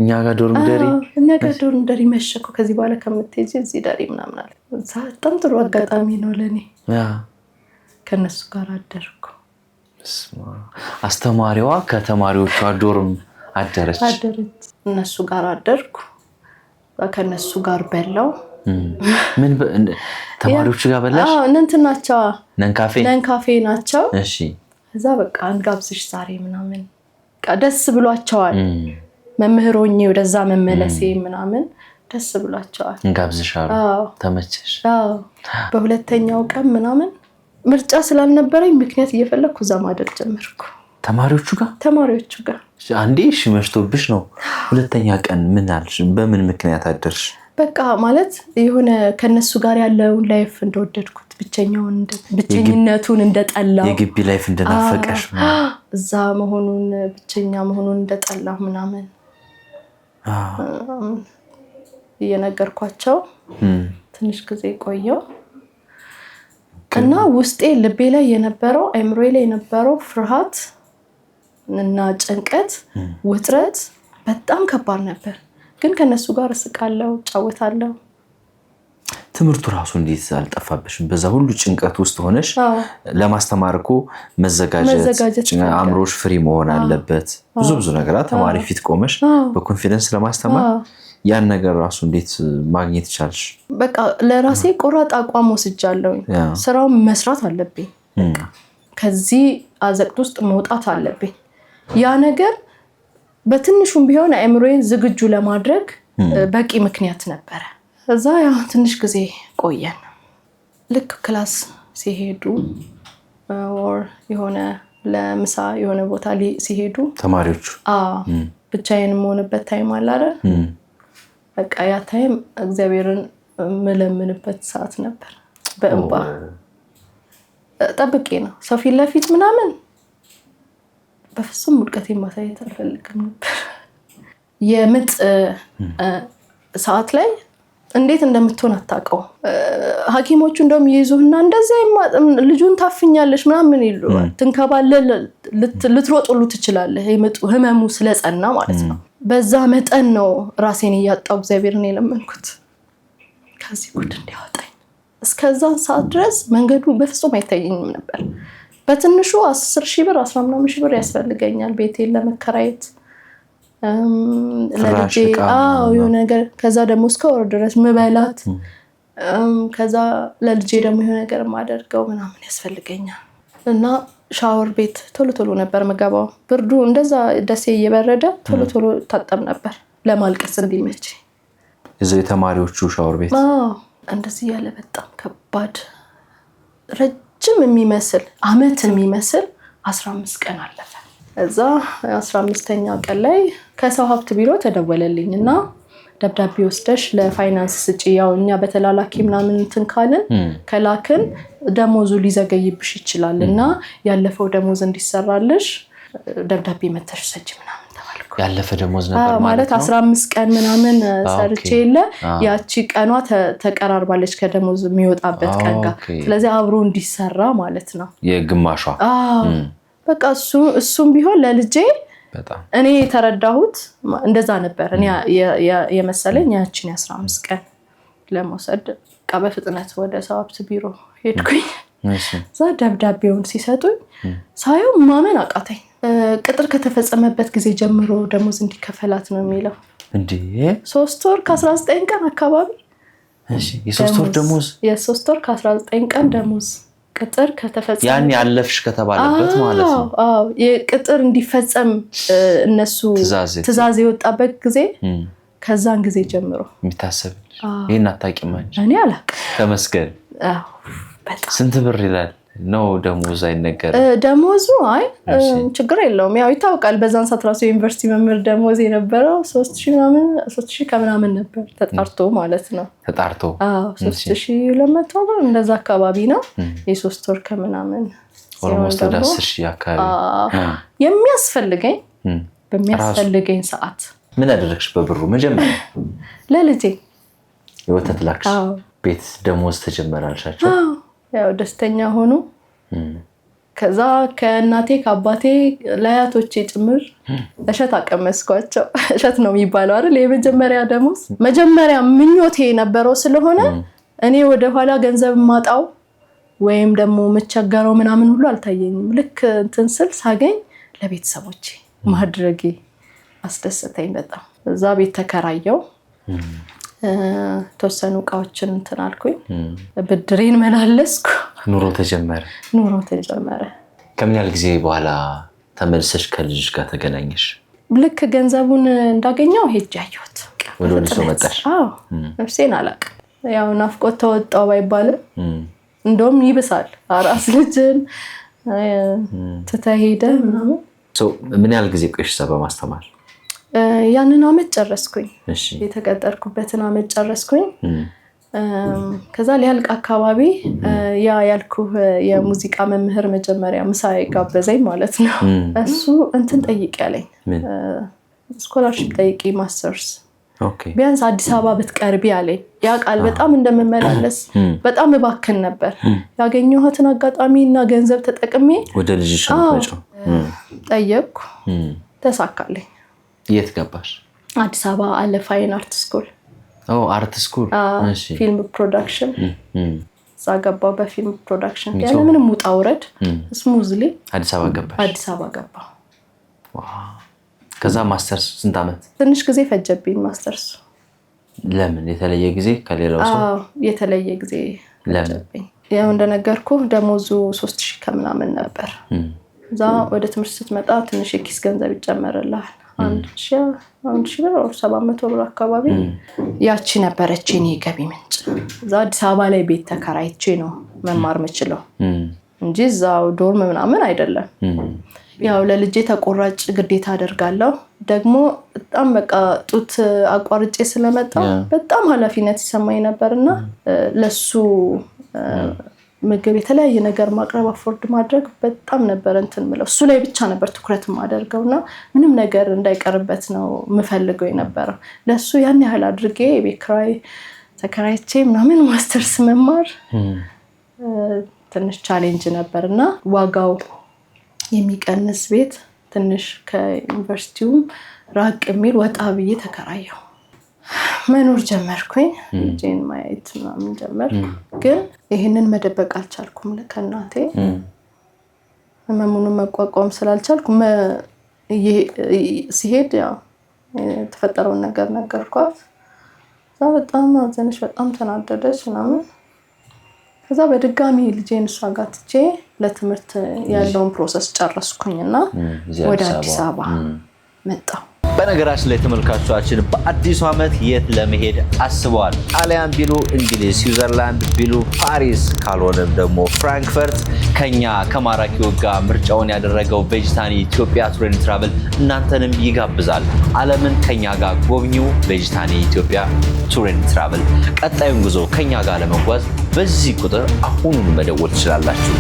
እኛ ጋር dorm ደሪ እኛ ጋር dorm ደሪ መሸ እኮ ከዚህ በኋላ ከምትሄጂ እዚህ ደሪ ምናምን አለ። እዛ በጣም ጥሩ አጋጣሚ ነው ለእኔ። ከእነሱ ጋር አደርኩ። አስተማሪዋ ከተማሪዎቿ dorm አደረች። እነሱ ጋር አደርኩ። ከእነሱ ጋር በላው። ምን ተማሪዎቹ ጋር በላሽ? እንትን ናቸው፣ ነን ካፌ ናቸው። እዛ በቃ እንጋብዝሽ ዛሬ ምናምን ደስ ብሏቸዋል። መምህር ሆኜ ወደዛ መመለሴ ምናምን ደስ ብሏቸዋል። እንጋብዝሽ አሉ። ተመቸሽ? በሁለተኛው ቀን ምናምን ምርጫ ስላልነበረኝ ምክንያት እየፈለግኩ እዛ ማደር ጀመርኩ። ተማሪዎቹ ጋር ተማሪዎቹ ጋር አንዴ እሺ መሽቶብሽ ነው። ሁለተኛ ቀን ምን አልሽ? በምን ምክንያት አደርሽ? በቃ ማለት የሆነ ከነሱ ጋር ያለውን life እንደወደድኩት ብቸኝነቱን እንደጠላሁ የግቢ life እንደናፈቀሽ እዛ መሆኑን ብቸኛ መሆኑን እንደጠላሁ ምናምን እየነገርኳቸው ትንሽ ጊዜ ቆየው እና ውስጤ ልቤ ላይ የነበረው አይምሮዬ ላይ የነበረው ፍርሃት እና ጭንቀት፣ ውጥረት በጣም ከባድ ነበር። ግን ከነሱ ጋር እስቃለሁ፣ እጫወታለሁ። ትምህርቱ ራሱ እንዴት አልጠፋብሽም? በዛ ሁሉ ጭንቀት ውስጥ ሆነሽ ለማስተማር እኮ መዘጋጀት፣ አእምሮሽ free መሆን አለበት። ብዙ ብዙ ነገራት ተማሪ ፊት ቆመሽ በ confidence ለማስተማር ያን ነገር ራሱ እንዴት ማግኘት ቻልሽ? በቃ ለራሴ ቆራጥ አቋም ወስጃለሁ። ስራውን መስራት አለብኝ። ከዚህ አዘቅት ውስጥ መውጣት አለብኝ። ያ ነገር በትንሹም ቢሆን አእምሮዬን ዝግጁ ለማድረግ በቂ ምክንያት ነበረ። እዛ ያው ትንሽ ጊዜ ቆየን። ልክ class ሲሄዱ or የሆነ ለምሳ የሆነ ቦታ ሲሄዱ ተማሪዎቹ ብቻዬን የምሆንበት time አለ አይደል? በቃ ያ time እግዚአብሔርን የምለምንበት ሰዓት ነበር። በእንባ ጠብቄ ነው ሰው ፊት ለፊት ምናምን በፍጹም ውድቀቴን ማሳየት አልፈልግም ነበር። የምጥ ሰዓት ላይ እንዴት እንደምትሆን አታውቀው። ሐኪሞቹ እንደውም ይይዙህና እንደዚያ ልጁን ታፍኛለሽ ምናምን ይሉ ትንከባለል፣ ልትሮጥ ሁሉ ትችላለህ። የምጡ ህመሙ ስለጸና ማለት ነው። በዛ መጠን ነው ራሴን እያጣው እግዚአብሔርን የለመንኩት ከዚህ ጉድ እንዲያወጣኝ። እስከዛን ሰዓት ድረስ መንገዱ በፍጹም አይታየኝም ነበር። በትንሹ 10,000 ብር 10 ምናምን ሺህ ብር ያስፈልገኛል ቤቴን ለመከራየት ለልጄ የሆነ ነገር፣ ከዛ ደግሞ እስከ ወር ድረስ ምበላት፣ ከዛ ለልጄ ደግሞ የሆነ ነገር የማደርገው ምናምን ያስፈልገኛል። እና ሻወር ቤት ቶሎ ቶሎ ነበር ምገባው። ብርዱ እንደዛ ደሴ እየበረደ ቶሎ ቶሎ ታጠብ ነበር ለማልቀስ እንዲመች። እዛው የተማሪዎቹ ሻወር ቤት እንደዚህ ያለ በጣም ከባድ ረጅም የሚመስል አመት የሚመስል 15 ቀን አለፈ። እዛ 15ኛ ቀን ላይ ከሰው ሀብት ቢሮ ተደወለልኝ እና ደብዳቤ ወስደሽ ለፋይናንስ ስጪ፣ ያው እኛ በተላላኪ ምናምን እንትን ካልን ከላክን ደሞዙ ሊዘገይብሽ ይችላል እና ያለፈው ደሞዝ እንዲሰራልሽ ደብዳቤ መተሽ ሰጪ ምናምን ተባልኩ። ያለፈ ደሞዝ ነበር ማለት 15 ቀን ምናምን ሰርቼ የለ ያቺ ቀኗ ተቀራርባለች ከደሞዝ የሚወጣበት ቀን ጋር። ስለዚህ አብሮ እንዲሰራ ማለት ነው የግማሿ። በቃ እሱም ቢሆን ለልጄ እኔ የተረዳሁት እንደዛ ነበር። እኔ የመሰለኝ ያችን 15 ቀን ለመውሰድ በቃ በፍጥነት ወደ ሰው ሀብት ቢሮ ሄድኩኝ። እዛ ደብዳቤውን ሲሰጡኝ ሳየው ማመን አቃተኝ። ቅጥር ከተፈጸመበት ጊዜ ጀምሮ ደሞዝ እንዲከፈላት ነው የሚለው። እንዴ! 3 ወር ከ19 ቀን አካባቢ። የ3 ወር ደሞዝ? የ3 ወር ከ19 ቀን ደሞዝ፣ ቅጥር ከተፈጸመ። ያን ያለፍሽ ከተባለበት ማለት ነው። አዎ፣ የቅጥር እንዲፈጸም እነሱ ትዕዛዝ የወጣበት ጊዜ፣ ከዛን ጊዜ ጀምሮ። የሚታሰብልሽ። ይህን አታውቂም አንቺ? እኔ አላውቅም። ተመስገን። በጣም። ስንት ብር ይላል ነው? ደሞዝ አይነገርም? ደሞዙ አይ ችግር የለውም፣ ያው ይታወቃል። በዛን ሰዓት ራሱ የዩኒቨርሲቲ መምህር ደሞዝ የነበረው 3000 ምናምን፣ 3000 ከምናምን ነበር፣ ተጣርቶ ማለት ነው። ተጣርቶ። 3200 ብር እንደዛ አካባቢ ነው። የ3 ወር ከምናምን። Almost ወደ 10,000 አካባቢ። የሚያስፈልገኝ በሚያስፈልገኝ ሰዓት። ምን አደረግሽ በብሩ መጀመሪያ? ለልጄ። የወተት ላክሽ? ቤት ደሞዝ ተጀመረ አልሻቸው? ያው ደስተኛ ሆኑ። ከዛ ከእናቴ፣ ከአባቴ፣ ለአያቶቼ ጭምር እሸት አቀመስኳቸው። እሸት ነው የሚባለው አይደል? የመጀመሪያ ደሞዝ መጀመሪያ ምኞቴ የነበረው ስለሆነ እኔ ወደኋላ ገንዘብ ማጣው ወይም ደግሞ የምቸገረው ምናምን ሁሉ አልታየኝም። ልክ እንትን ስል ሳገኝ ለቤተሰቦቼ ማድረጌ አስደሰተኝ በጣም። እዛ ቤት ተከራየው፣ የተወሰኑ እቃዎችን እንትን አልኩኝ፣ ብድሬን መላለስኩ። ኑሮ ተጀመረ። ኑሮ ተጀመረ። ከምን ያህል ጊዜ በኋላ ተመልሰሽ ከልጅሽ ጋር ተገናኘሽ? ልክ ገንዘቡን እንዳገኘው ሄጄ አየሁት። ወደ ወሊሶ መጣሽ? አዎ፣ ነፍሴን አላውቅም። ያው ናፍቆት ተወጣው ባይባልም እንደውም ይብሳል። አራስ ልጅን ትተህ ሄደህ ምናምን። ምን ያህል ጊዜ ቆየሽ እዛ በማስተማር? ያንን አመት ጨረስኩኝ። የተቀጠርኩበትን አመት ጨረስኩኝ። ከዛ ሊያልቅ አካባቢ ያ ያልኩህ የሙዚቃ መምህር መጀመሪያ ምሳ የጋበዘኝ ማለት ነው። እሱ እንትን ጠይቅ ያለኝ፣ scholarship ጠይቂ ማስተርስ፣ ቢያንስ አዲስ አበባ ብትቀርቢ አለኝ። ያ ቃል በጣም እንደምመላለስ፣ በጣም እባክን ነበር። ያገኘኋትን አጋጣሚ እና ገንዘብ ተጠቅሜ ወደ ልጅሽ ጠየቅኩ፣ ተሳካልኝ። የት ገባሽ? አዲስ አበባ አለ fine art school። Art school። Film production፣ እዛ ገባሁ። በ film production ያለ ምንም ውጣ ውረድ smoothly አዲስ አበባ ገባሽ? አዲስ አበባ ገባሁ። ከዛ ማስተርስ ስንት ዓመት? ትንሽ ጊዜ ፈጀብኝ ማስተርሱ። ለምን? የተለየ ጊዜ ከሌላው ሰው? የተለየ ጊዜ ፈጀብኝ። ያው እንደነገርኩ ደሞዙ 3000 ከምናምን ነበር። እዛ ወደ ትምህርት ስትመጣ ትንሽ የኪስ ገንዘብ ይጨመርልሃል። 1000 ብር፣ 700 ብር አካባቢ፣ ያቺ ነበረች የኔ ገቢ ምንጭ። እዛ አዲስ አበባ ላይ ቤት ተከራይቼ ነው መማር የምችለው እንጂ እዛው dorm ምናምን አይደለም። ያው ለልጄ ተቆራጭ ግዴታ አደርጋለሁ። ደግሞ በጣም በቃ ጡት አቋርጬ ስለመጣሁ በጣም ኃላፊነት ይሰማኝ ነበር እና ለሱ ምግብ፣ የተለያየ ነገር ማቅረብ፣ afford ማድረግ በጣም ነበር እንትን ምለው። እሱ ላይ ብቻ ነበር ትኩረት የማደርገው እና ምንም ነገር እንዳይቀርበት ነው የምፈልገው የነበረው። ለእሱ ያን ያህል አድርጌ የቤት ኪራይ ተከራይቼ ምናምን ማስተርስ መማር ትንሽ challenge ነበር እና ዋጋው የሚቀንስ ቤት፣ ትንሽ ከዩኒቨርሲቲውም ራቅ የሚል፣ ወጣ ብዬ ተከራየሁ። መኖር ጀመርኩኝ። ልጄን ማየት ምናምን ጀመርኩ። ግን ይህንን መደበቅ አልቻልኩም ከእናቴ። ህመሙን መቋቋም ስላልቻልኩ ሲሄድ ያው የተፈጠረውን ነገር ነገርኳት። እዛ በጣም አዘነች፣ በጣም ተናደደች ምናምን። ከዛ በድጋሚ ልጄን እሷ ጋር ትቼ ለትምህርት ያለውን process ጨረስኩኝ እና ወደ አዲስ አበባ መጣሁ። በነገራችን ላይ ተመልካቾቻችን፣ በአዲሱ ዓመት የት ለመሄድ አስበዋል? ጣሊያን ቢሉ እንግሊዝ፣ ስዊዘርላንድ ቢሉ ፓሪስ፣ ካልሆነም ደግሞ ፍራንክፈርት፣ ከኛ ከማራኪ ወግ ጋር ምርጫውን ያደረገው ቬጅታኒ ኢትዮጵያ Tour and Travel እናንተንም ይጋብዛል። ዓለምን ከኛ ጋር ጎብኙ። ቬጅታኒ ኢትዮጵያ Tour and Travel። ቀጣዩን ጉዞ ከኛ ጋር ለመጓዝ በዚህ ቁጥር አሁኑን መደወል ትችላላችሁ።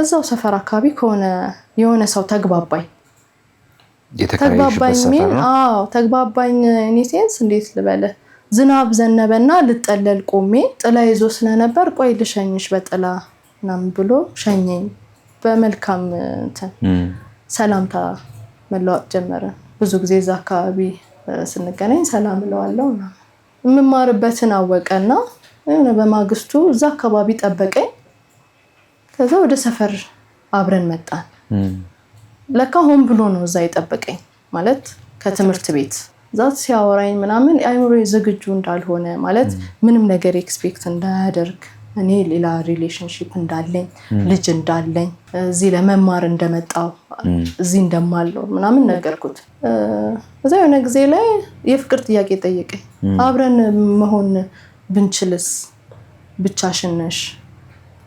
እዛው ሰፈር አካባቢ ከሆነ የሆነ ሰው ተግባባኝ። የተከራየሽበት ሰፈር ነው? አዎ፣ ተግባባኝ። In a sense እንዴት ልበልህ፣ ዝናብ ዘነበና ልጠለል ቆሜ ጥላ ይዞ ስለነበር ቆይ ልሸኝሽ በጥላ ምናምን ብሎ ሸኘኝ። በመልካም እንትን ሰላምታ መለዋወጥ ጀመረ። ብዙ ጊዜ እዛ አካባቢ ስንገናኝ ሰላም እለዋለሁ ምናምን። የምማርበትን አወቀና የሆነ በማግስቱ እዛ አካባቢ ጠበቀኝ። ከዛ ወደ ሰፈር አብረን መጣን። ለካ ሆን ብሎ ነው እዛ የጠበቀኝ፣ ማለት ከትምህርት ቤት እዛ ሲያወራኝ ምናምን አይምሮዬ ዝግጁ እንዳልሆነ፣ ማለት ምንም ነገር expect እንዳያደርግ፣ እኔ ሌላ relationship እንዳለኝ፣ ልጅ እንዳለኝ፣ እዚህ ለመማር እንደመጣው፣ እዚህ እንደማለው ምናምን ነገርኩት። እዛ የሆነ ጊዜ ላይ የፍቅር ጥያቄ ጠየቀኝ። አብረን መሆን ብንችልስ? ብቻሽን ነሽ፣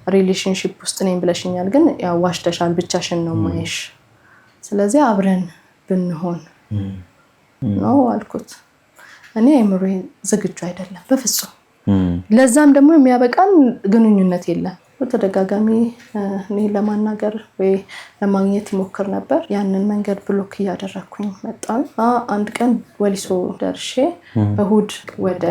relationship ውስጥ ነኝ ብለሽኛል፣ ግን ያው ዋሽተሻል፣ ብቻሽን ነው ማይሽ። ስለዚህ አብረን ብንሆን ነው አልኩት። እኔ አይምሮዬ ዝግጁ አይደለም በፍጹም። ለዛም ደግሞ የሚያበቃን ግንኙነት የለም። በተደጋጋሚ እኔ ለማናገር ወይ ለማግኘት ይሞክር ነበር። ያንን መንገድ block እያደረግኩኝ መጣሁ። አንድ ቀን ወሊሶ ደርሼ እሁድ ወደ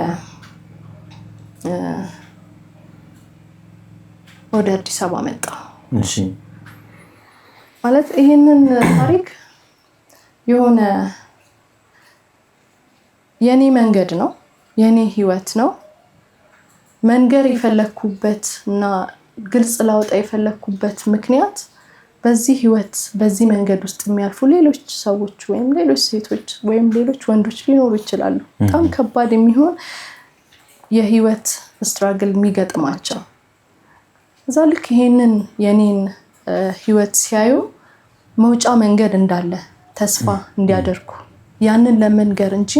አዲስ አበባ መጣሁ። ማለት ይሄንን ታሪክ የሆነ የኔ መንገድ ነው፣ የኔ ህይወት ነው። መንገር የፈለግኩበት እና ግልጽ ላወጣ የፈለግኩበት ምክንያት በዚህ ህይወት በዚህ መንገድ ውስጥ የሚያልፉ ሌሎች ሰዎች ወይም ሌሎች ሴቶች ወይም ሌሎች ወንዶች ሊኖሩ ይችላሉ። በጣም ከባድ የሚሆን የህይወት struggle የሚገጥማቸው፣ እዛ ልክ ይሄንን የኔን ህይወት ሲያዩ መውጫ መንገድ እንዳለ ተስፋ እንዲያደርጉ ያንን ለመንገር እንጂ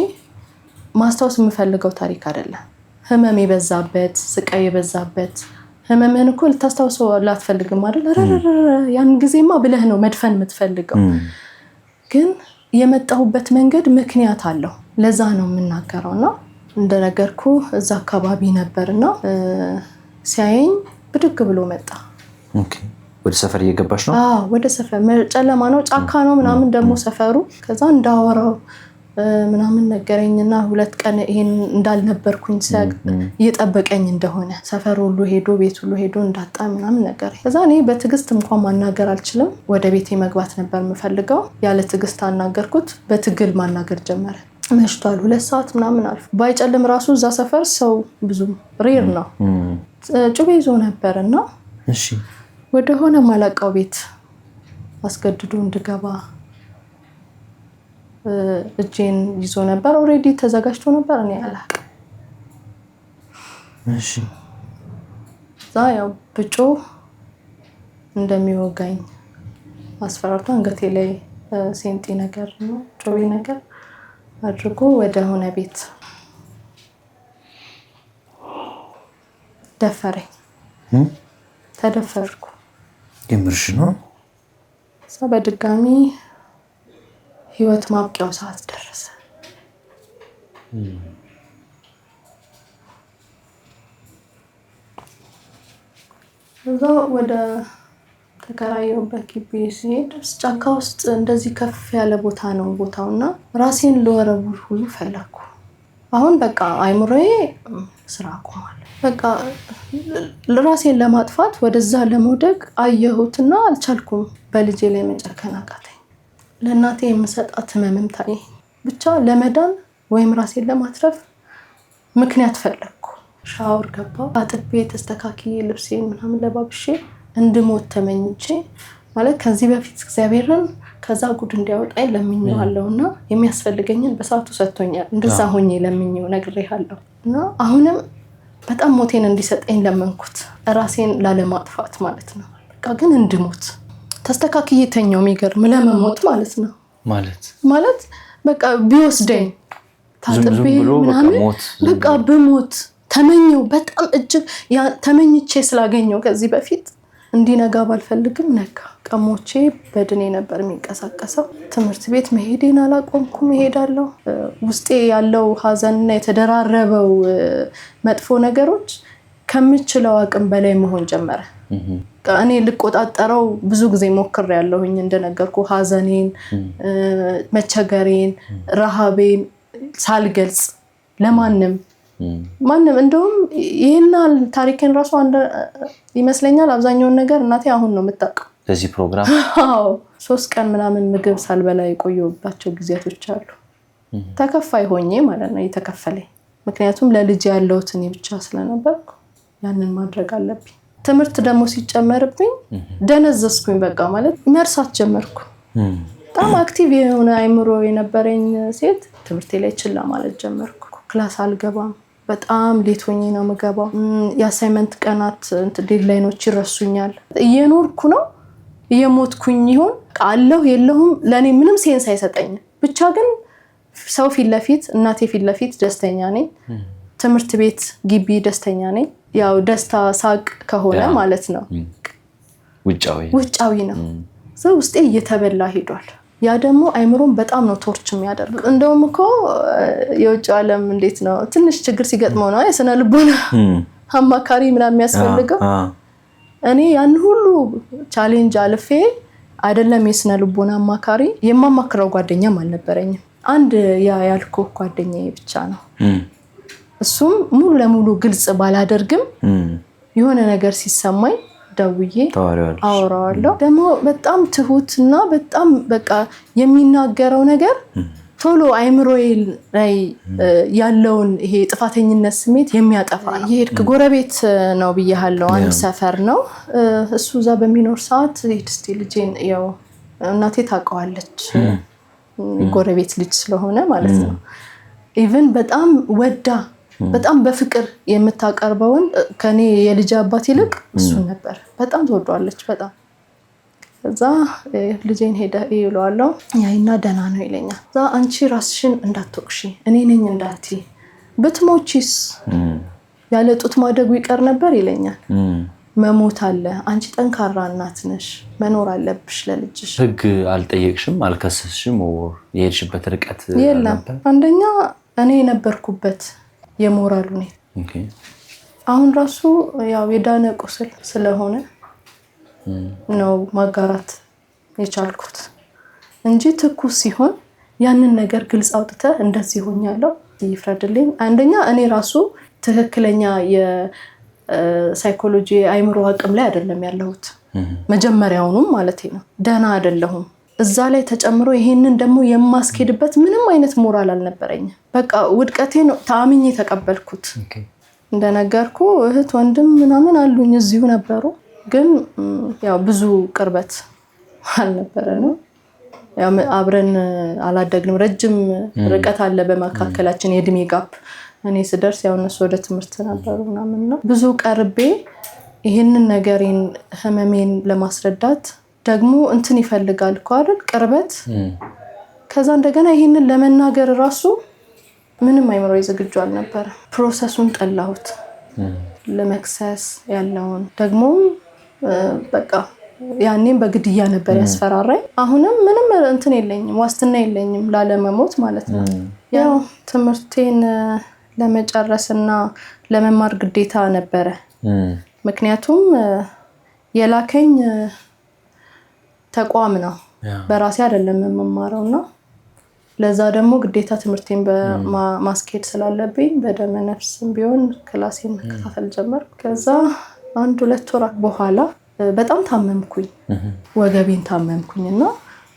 ማስታወስ የምፈልገው ታሪክ አይደለም። ህመም የበዛበት፣ ስቃይ የበዛበት፣ ህመምህን እኮ ልታስታውሰው ላትፈልግም አይደል? ረረረ ያን ጊዜማ ብለህ ነው መድፈን የምትፈልገው። ግን የመጣሁበት መንገድ ምክንያት አለው። ለዛ ነው የምናገረው። እና እንደነገርኩ እዛ አካባቢ ነበርና ሲያየኝ ብድግ ብሎ መጣ። Okay። ወደ ሰፈር እየገባሽ ነው? አዎ፣ ወደ ሰፈር። ጨለማ ነው፣ ጫካ ነው ምናምን ደግሞ ሰፈሩ። ከዛ እንዳወራው ምናምን ነገረኝና 2 ቀን ይሄን እንዳልነበርኩኝ ሲያቅ እየጠበቀኝ እንደሆነ፣ ሰፈር ሁሉ ሄዶ ቤት ሁሉ ሄዶ እንዳጣ ምናምን ነገረኝ። ከዛ እኔ በትዕግስት እንኳን ማናገር አልችልም። ወደ ቤቴ መግባት ነበር የምፈልገው። ያለ ትዕግስት አናገርኩት። በትግል ማናገር ጀመረ። መሽቷል፣ 2 ሰዓት ምናምን አልፎ ባይጨልም ራሱ እዛ ሰፈር ሰው ብዙም rare ነው። ጩቤ ይዞ ነበር እና ወደሆነ ማላውቀው ቤት አስገድዶ እንድገባ እጄን ይዞ ነበር። Already ተዘጋጅቶ ነበር። እኔ አላውቅም። እዛ ያው ብጮህ እንደሚወጋኝ አስፈራርቶ አንገቴ ላይ ሴንጢ ነገር ነው ጮቤ ነገር አድርጎ ወደ ሆነ ቤት ደፈረኝ። ተደፈርኩ። የምርሽ ነው? እዛ በድጋሚ ህይወት ማብቂያው ሰዓት ደረሰ። እዛ ወደ ተከራየሁበት ግቢ ሲሄድ ጫካ ውስጥ እንደዚህ ከፍ ያለ ቦታ ነው ቦታው እና ራሴን ልወረውር ሁሉ ፈለግኩ። አሁን በቃ አይምሮዬ ስራ አቁሟል። በቃ ራሴን ለማጥፋት ወደዛ ለመውደቅ አየሁትና አልቻልኩም። በልጄ ላይ መጨከን አቃተኝ። ለእናቴ የምሰጣት ህመምም ታየኝ። ብቻ ለመዳን ወይም ራሴን ለማትረፍ ምክንያት ፈለግኩ። ሻወር ገባሁ። አጥቤ ተስተካክዬ ልብሴን ምናምን ለባብሼ እንድሞት ተመኝቼ፣ ማለት ከዚህ በፊት እግዚአብሔርን ከዛ ጉድ እንዲያወጣኝ ለምኜዋለሁ እና የሚያስፈልገኝን በሰዓቱ ሰጥቶኛል። እንደዛ ሆኜ ለምኜው ነግሬሃለሁ እና አሁንም በጣም ሞቴን እንዲሰጠኝ ለመንኩት፣ ራሴን ላለማጥፋት ማለት ነው። በቃ ግን እንድሞት ተስተካክዬ ተኛው። የሚገርም ለመሞት ማለት ነው። ማለት ማለት በቃ ቢወስደኝ ታጥቤ ዝም ብሎ በቃ ምናምን ሞት ዝም በቃ ብሞት ተመኘው። በጣም እጅግ ተመኝቼ ስላገኘው ከዚህ በፊት እንዲነጋ ባልፈልግም ነጋ። ቀሞቼ በድኔ ነበር የሚንቀሳቀሰው። ትምህርት ቤት መሄዴን አላቆምኩም፣ እሄዳለሁ። ውስጤ ያለው ሀዘንና የተደራረበው መጥፎ ነገሮች ከምችለው አቅም በላይ መሆን ጀመረ። እኔ ልቆጣጠረው ብዙ ጊዜ ሞክሬያለሁኝ። እንደነገርኩ ሀዘኔን፣ መቸገሬን፣ ረሃቤን ሳልገልጽ ለማንም ማንም፣ እንደውም ይህን ታሪኬን ራሱ ይመስለኛል አብዛኛውን ነገር እናቴ አሁን ነው የምታውቀው። ለዚህ ፕሮግራም አዎ፣ 3 ቀን ምናምን ምግብ ሳልበላ የቆየሁባቸው ጊዜያቶች አሉ። ተከፋይ ሆኜ ማለት ነው የተከፈለኝ። ምክንያቱም ለልጅ ያለሁት እኔ ብቻ ስለነበርኩ ያንን ማድረግ አለብኝ። ትምህርት ደግሞ ሲጨመርብኝ ደነዘዝኩኝ። በቃ ማለት መርሳት ጀመርኩ። በጣም active የሆነ አይምሮ የነበረኝ ሴት ትምህርቴ ላይ ችላ ማለት ጀመርኩ። Class አልገባም። በጣም late ሆኜ ነው የምገባው። የ assignment ቀናት deadline ኦች ይረሱኛል። እየኖርኩ ነው እየሞትኩኝ ይሆን አለሁ የለሁም ለእኔ ምንም sense አይሰጠኝም። ብቻ ግን ሰው ፊት ለፊት፣ እናቴ ፊት ለፊት ደስተኛ ነኝ። ትምህርት ቤት ግቢ ደስተኛ ነኝ። ያው ደስታ ሳቅ ከሆነ ማለት ነው። ውጫዊ ውጫዊ ነው። እዛ ውስጤ እየተበላ ሄዷል። ያ ደግሞ አይምሮን በጣም ነው torture የሚያደርገው። እንደውም እኮ የውጭ ዓለም እንዴት ነው፣ ትንሽ ችግር ሲገጥመው ነው የስነ ልቦና አማካሪ ምናምን የሚያስፈልገው። እኔ ያን ሁሉ challenge አልፌ አይደለም የስነ ልቦና አማካሪ፣ የማማክረው ጓደኛም አልነበረኝም። አንድ ያ ያልኩህ ጓደኛዬ ብቻ ነው። እሱም ሙሉ ለሙሉ ግልጽ ባላደርግም የሆነ ነገር ሲሰማኝ ደውዬ አወራዋለሁ። ደግሞ በጣም ትሁት እና በጣም በቃ የሚናገረው ነገር ቶሎ አይምሮዬ ላይ ያለውን ይሄ ጥፋተኝነት ስሜት የሚያጠፋ ነው። የሄድክ ጎረቤት ነው ብያለሁ፣ አንድ ሰፈር ነው። እሱ እዛ በሚኖር ሰዓት ሂድ እስኪ ልጄን፣ ያው እናቴ ታውቀዋለች፣ ጎረቤት ልጅ ስለሆነ ማለት ነው። Even በጣም ወዳ በጣም በፍቅር የምታቀርበውን ከኔ የልጅ አባት ይልቅ እሱን ነበር። በጣም ትወደዋለች በጣም። ከዛ ልጄን ሄደ ይለዋለሁ። ያይና ደህና ነው ይለኛል። እዛ አንቺ ራስሽን እንዳትወቅሺ፣ እኔ ነኝ እንዳትዪ፣ ብትሞቺስ ያለ ጡት ማደጉ ይቀር ነበር ይለኛል። መሞት አለ፣ አንቺ ጠንካራ እናት ነሽ፣ መኖር አለብሽ ለልጅሽ። ህግ አልጠየቅሽም? አልከሰስሽም? የሄድሽበት ርቀት የለም። አንደኛ እኔ የነበርኩበት የሞራል ሁኔታ አሁን ራሱ ያው የዳነ ቁስል ስለሆነ ነው ማጋራት የቻልኩት እንጂ ትኩስ ሲሆን ያንን ነገር ግልጽ አውጥተህ እንደዚህ ሆኛለሁ ይፍረድልኝ። አንደኛ እኔ ራሱ ትክክለኛ የሳይኮሎጂ አይምሮ አቅም ላይ አይደለም ያለሁት፣ መጀመሪያውኑም ማለት ነው። ደህና አይደለሁም። እዛ ላይ ተጨምሮ ይሄንን ደግሞ የማስኬድበት ምንም አይነት ሞራል አልነበረኝም። በቃ ውድቀቴን ተአምኜ ተቀበልኩት። እንደነገርኩ እህት ወንድም ምናምን አሉኝ፣ እዚሁ ነበሩ። ግን ያው ብዙ ቅርበት አልነበረንም። ያው አብረን አላደግንም። ረጅም ርቀት አለ በመካከላችን፣ የእድሜ gap። እኔ ስደርስ ያው እነሱ ወደ ትምህርት ነበሩ ምናምን ነው። ብዙ ቀርቤ ይህንን ነገሬን ህመሜን ለማስረዳት ደግሞ እንትን ይፈልጋል እኮ አይደል ቅርበት። ከዛ እንደገና ይህንን ለመናገር ራሱ ምንም አይምሮ ዝግጁ አልነበረ። Process ኡን ጠላሁት። ለመክሰስ ያለውን ደግሞ በቃ ያኔም በግድያ ነበር ያስፈራራኝ። አሁንም ምንም እንትን የለኝም፣ ዋስትና የለኝም ላለመሞት ማለት ነው። ያው ትምህርቴን ለመጨረስ እና ለመማር ግዴታ ነበረ። ምክንያቱም የላከኝ ተቋም ነው፣ በራሴ አይደለም የምማረው፣ እና ለዛ ደግሞ ግዴታ ትምህርቴን ማስኬድ ስላለብኝ በደመ ነፍስም ቢሆን class ኤን መከታተል ጀመርኩ። ከዛ 1-2 ወር በኋላ በጣም ታመምኩኝ፣ ወገቤን ታመምኩኝ እና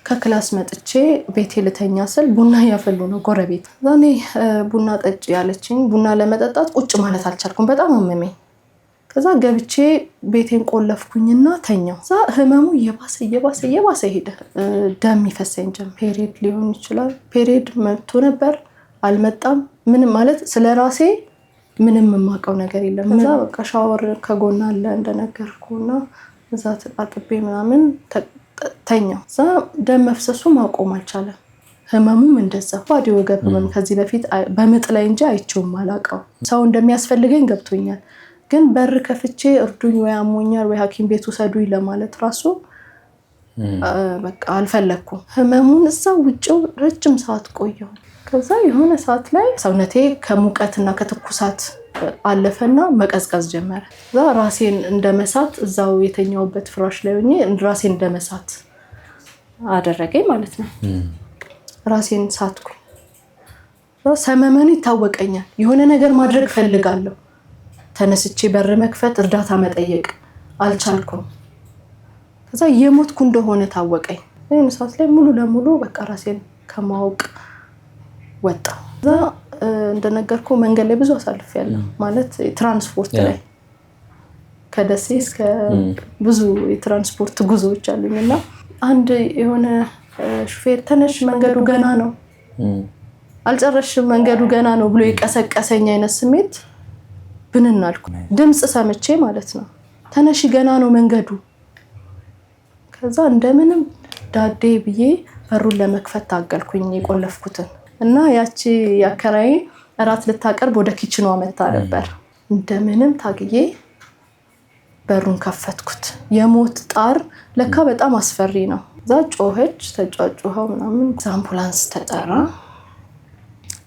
ከ class መጥቼ ቤቴ ልተኛ ስል ቡና እያፈሉ ነው ጎረቤት። እኔ ቡና ጠጪ ያለችኝ፣ ቡና ለመጠጣት ቁጭ ማለት አልቻልኩም፣ በጣም አመመኝ። ከዛ ገብቼ ቤቴን ቆለፍኩኝና ተኛው። እዛ ህመሙ እየባሰ እየባሰ እየባሰ ሄደ። ደም ይፈሰኝ ጀመር። Period ሊሆን ይችላል። Period መጥቶ ነበር፣ አልመጣም። ምንም ማለት ስለ ራሴ ምንም የማውቀው ነገር የለም። ከዛ በቃ ሻወር ከጎን አለ እንደነገርኩ እና እዛ አጥቤ ምናምን ተኛው። እዛ ደም መፍሰሱ ማቆም አልቻለም። ህመሙም እንደዛ ባዲ ወገብ ህመም ከዚህ በፊት በምጥ ላይ እንጂ አይቼውም አላውቀው። ሰው እንደሚያስፈልገኝ ገብቶኛል። ግን በር ከፍቼ እርዱኝ ወይ አሞኛል ወይ ሐኪም ቤት ውሰዱኝ ለማለት ራሱ በቃ አልፈለግኩም። ህመሙን እዛ ውጭው ረጅም ሰዓት ቆየሁ። ከዛ የሆነ ሰዓት ላይ ሰውነቴ ከሙቀትና ከትኩሳት አለፈና መቀዝቀዝ ጀመረ። እዛ ራሴን እንደመሳት፣ እዛው የተኛውበት ፍራሽ ላይ ሆኜ ራሴን እንደመሳት አደረገኝ ማለት ነው። ራሴን ሳትኩኝ። ሰመመኑ ይታወቀኛል። የሆነ ነገር ማድረግ እፈልጋለሁ። ተነስቼ በር መክፈት፣ እርዳታ መጠየቅ አልቻልኩም። ከዛ የሞትኩ እንደሆነ ታወቀኝ። የሆነ ሰዓት ላይ ሙሉ ለሙሉ በቃ ራሴን ከማወቅ ወጣሁ። ከዛ እንደነገርኩ መንገድ ላይ ብዙ አሳልፌያለሁ። ማለት ትራንስፖርት ላይ ከደሴ እስከ ብዙ የትራንስፖርት ጉዞዎች አሉኝ እና አንድ የሆነ ሹፌር ተነሽ፣ መንገዱ ገና ነው፣ አልጨረስሽም፣ መንገዱ ገና ነው ብሎ የቀሰቀሰኝ አይነት ስሜት ብንን አልኩ። ድምፅ ሰምቼ ማለት ነው። ተነሺ ገና ነው መንገዱ። ከዛ እንደምንም ዳዴ ብዬ በሩን ለመክፈት ታገልኩኝ የቆለፍኩትን እና ያቺ ያከራዬ እራት ልታቀርብ ወደ kitchen ኗ መታ ነበር። እንደምንም ታግዬ በሩን ከፈትኩት። የሞት ጣር ለካ በጣም አስፈሪ ነው። እዛ ጮኸች፣ ተጫጩኸው ምናምን። እዛ አምቡላንስ ተጠራ።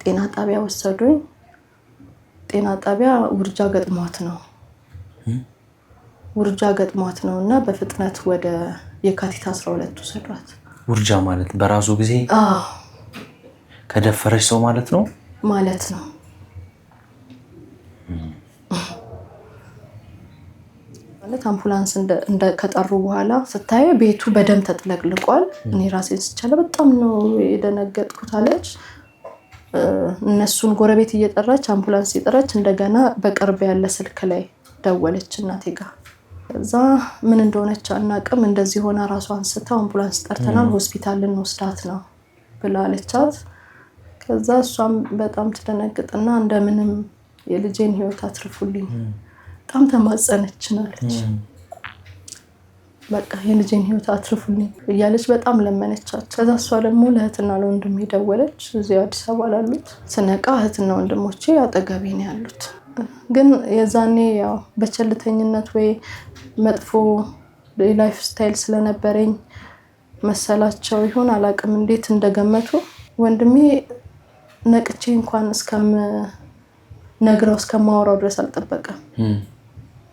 ጤና ጣቢያ ወሰዱኝ። ጤና ጣቢያ ውርጃ ገጥሟት ነው ውርጃ ገጥሟት ነው እና በፍጥነት ወደ የካቲት 12 ውሰዷት። ውርጃ ማለት በራሱ ጊዜ ከደፈረች ሰው ማለት ነው ማለት ነው። ማለት አምቡላንስ ከጠሩ በኋላ ስታየ ቤቱ በደም ተጥለቅልቋል። እኔ ራሴን ስቻለ በጣም ነው የደነገጥኩት አለች። እነሱን ጎረቤት እየጠራች አምቡላንስ እየጠራች እንደገና በቅርብ ያለ ስልክ ላይ ደወለች እናቴ ጋር። እዛ ምን እንደሆነች አናቅም፣ እንደዚህ ሆና ራሷን ስተው አምቡላንስ ጠርተናል፣ ሆስፒታል ልንወስዳት ነው ብላ አለቻት። ከዛ እሷም በጣም ትደነግጥና እንደምንም የልጄን ሕይወት አትርፉልኝ በጣም ተማጸነችን አለች። በቃ የልጄን ሕይወት አትርፉልኝ እያለች በጣም ለመነቻት። ከዛ እሷ ደግሞ ለእህትና ለወንድሜ ደወለች፣ እዚህ አዲስ አበባ ላሉት። ስነቃ እህትና ወንድሞቼ አጠገቤ ነው ያሉት። ግን የዛኔ ያው በቸልተኝነት ወይ መጥፎ life style ስለነበረኝ መሰላቸው ይሁን አላውቅም፣ እንዴት እንደገመቱ ወንድሜ ነቅቼ እንኳን እስከምነግረው እስከማወራው ድረስ አልጠበቀም።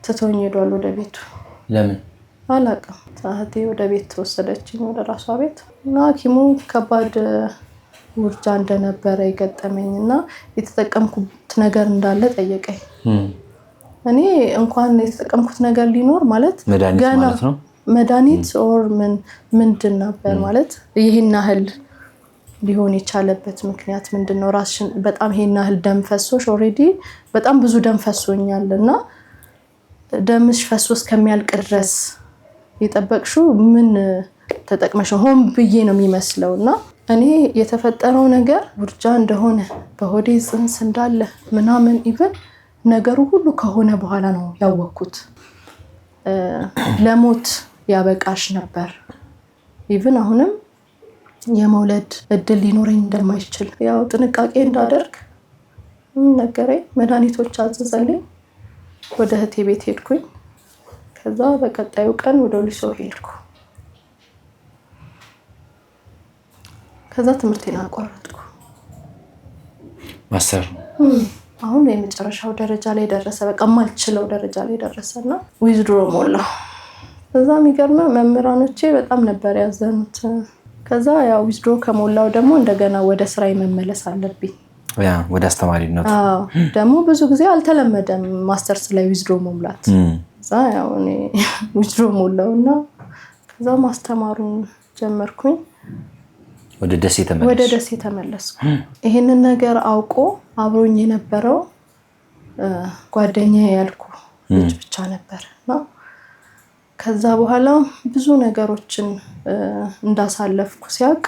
ትቶኝ ሄዷል ወደ ቤቱ። ለምን አላውቅም። እህቴ ወደ ቤት ወሰደችኝ፣ ወደ ራሷ ቤት እና ሐኪሙ ከባድ ውርጃ እንደነበረ የገጠመኝ እና የተጠቀምኩት ነገር እንዳለ ጠየቀኝ። እኔ እንኳን የተጠቀምኩት ነገር ሊኖር ማለት መድኃኒት ማለት ነው መድኃኒት or ምን ምንድን ነበር ማለት ይህን ያህል ሊሆን የቻለበት ምክንያት ምንድን ነው? ራስሽን በጣም ይሄን ያህል ደም ፈሶሽ already በጣም ብዙ ደም ፈሶኛል እና ደምሽ ፈሶ እስከሚያልቅ ድረስ የጠበቅሽው ምን ተጠቅመሽ ሆን ብዬ ነው የሚመስለው። እና እኔ የተፈጠረው ነገር ውርጃ እንደሆነ በሆዴ ጽንስ እንዳለ ምናምን even ነገሩ ሁሉ ከሆነ በኋላ ነው ያወቅኩት። ለሞት ያበቃሽ ነበር። Even አሁንም የመውለድ እድል ሊኖረኝ እንደማይችል ያው ጥንቃቄ እንዳደርግ ነገረኝ። መድኃኒቶች አዘዘልኝ። ወደ እህቴ ቤት ሄድኩኝ። ከዛ በቀጣዩ ቀን ወደ ወሊሶ ሄድኩ። ከዛ ትምህርቴን አቋረጥኩ። Master አሁን የመጨረሻው ደረጃ ላይ ደረሰ። በቃ የማልችለው ደረጃ ላይ ደረሰና withdraw ሞላው። ከዛ የሚገርመው መምህራኖቼ በጣም ነበር ያዘኑት። ከዛ ያው withdraw ከሞላው ደግሞ እንደገና ወደ ስራ መመለስ አለብኝ። ያ ወደ አስተማሪነቱ። አዎ፣ ደግሞ ብዙ ጊዜ አልተለመደም ማስተርስ ላይ withdraw መሙላት። ከዛ ያው እኔ withdraw ሞላው እና ከዛ ማስተማሩን ጀመርኩኝ። ወደ ደሴ ተመለስሽ? ወደ ደሴ ተመለስኩ። ይሄንን ነገር አውቆ አብሮኝ የነበረው ጓደኛዬ ያልኩ ልጅ ብቻ ነበር እና ከዛ በኋላ ብዙ ነገሮችን እንዳሳለፍኩ ሲያውቅ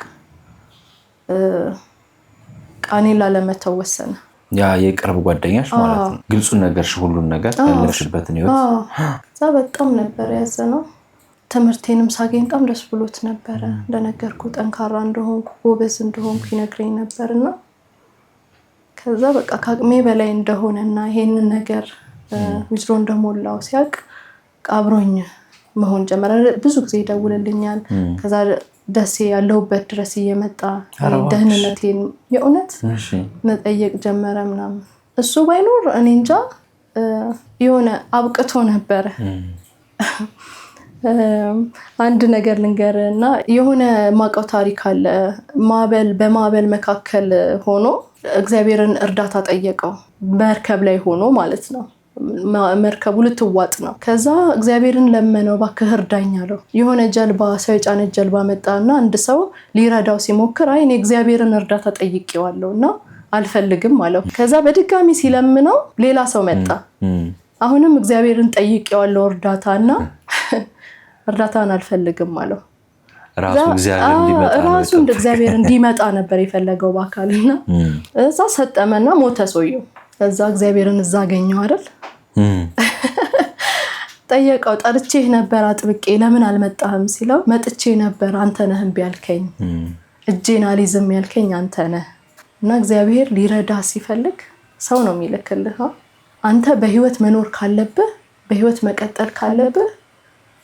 ቃኔን ላለመተው ወሰነ። ያ የቅርብ ጓደኛሽ ማለት ነው። ግልጹን ነገርሽ፣ ሁሉን ነገር ያለፍሽበትን ህይወት። እዛ በጣም ነበር ያዘነው። ትምህርቴንም ሳገኝ በጣም ደስ ብሎት ነበረ። እንደነገርኩ ጠንካራ እንደሆንኩ ጎበዝ እንደሆንኩ ይነግረኝ ነበር እና ከዛ በቃ ከአቅሜ በላይ እንደሆነ እና ይሄንን ነገር withdraw እንደሞላው ሲያውቅ አብሮኝ መሆን ጀመረ። ብዙ ጊዜ ይደውልልኛል። ከዛ ደሴ ያለሁበት ድረስ እየመጣ ደህንነቴን የእውነት መጠየቅ ጀመረ ምናምን። እሱ ባይኖር እኔ እንጃ የሆነ አብቅቶ ነበረ። አንድ ነገር ልንገር እና የሆነ ማውቀው ታሪክ አለ። ማዕበል በማዕበል መካከል ሆኖ እግዚአብሔርን እርዳታ ጠየቀው። መርከብ ላይ ሆኖ ማለት ነው። መርከቡ ልትዋጥ ነው። ከዛ እግዚአብሔርን ለመነው፣ እባክህ እርዳኝ አለው። የሆነ ጀልባ ሰው የጫነች ጀልባ መጣ እና አንድ ሰው ሊረዳው ሲሞክር አይ እኔ እግዚአብሔርን እርዳታ ጠይቄዋለሁ እና አልፈልግም አለው። ከዛ በድጋሚ ሲለምነው ሌላ ሰው መጣ። አሁንም እግዚአብሔርን ጠይቄዋለሁ እርዳታ እና እርዳታን አልፈልግም አለው። ራሱ እግዚአብሔር እንዲመጣ ነው ራሱ እንደ እግዚአብሔር እንዲመጣ ነበር የፈለገው በአካልና እዛ ሰጠመና ሞተ ሰውየው። እዛ እግዚአብሔርን እዛ አገኘው አይደል? ጠየቀው። ጠርቼህ ነበር አጥብቄ ለምን አልመጣህም ሲለው መጥቼ ነበር አንተ ነህ እምቢ ያልከኝ፣ እጄን አልይዝም ያልከኝ አንተ ነህ። እና እግዚአብሔር ሊረዳ ሲፈልግ ሰው ነው የሚልክልህ። አንተ በህይወት መኖር ካለብህ፣ በህይወት መቀጠል ካለብህ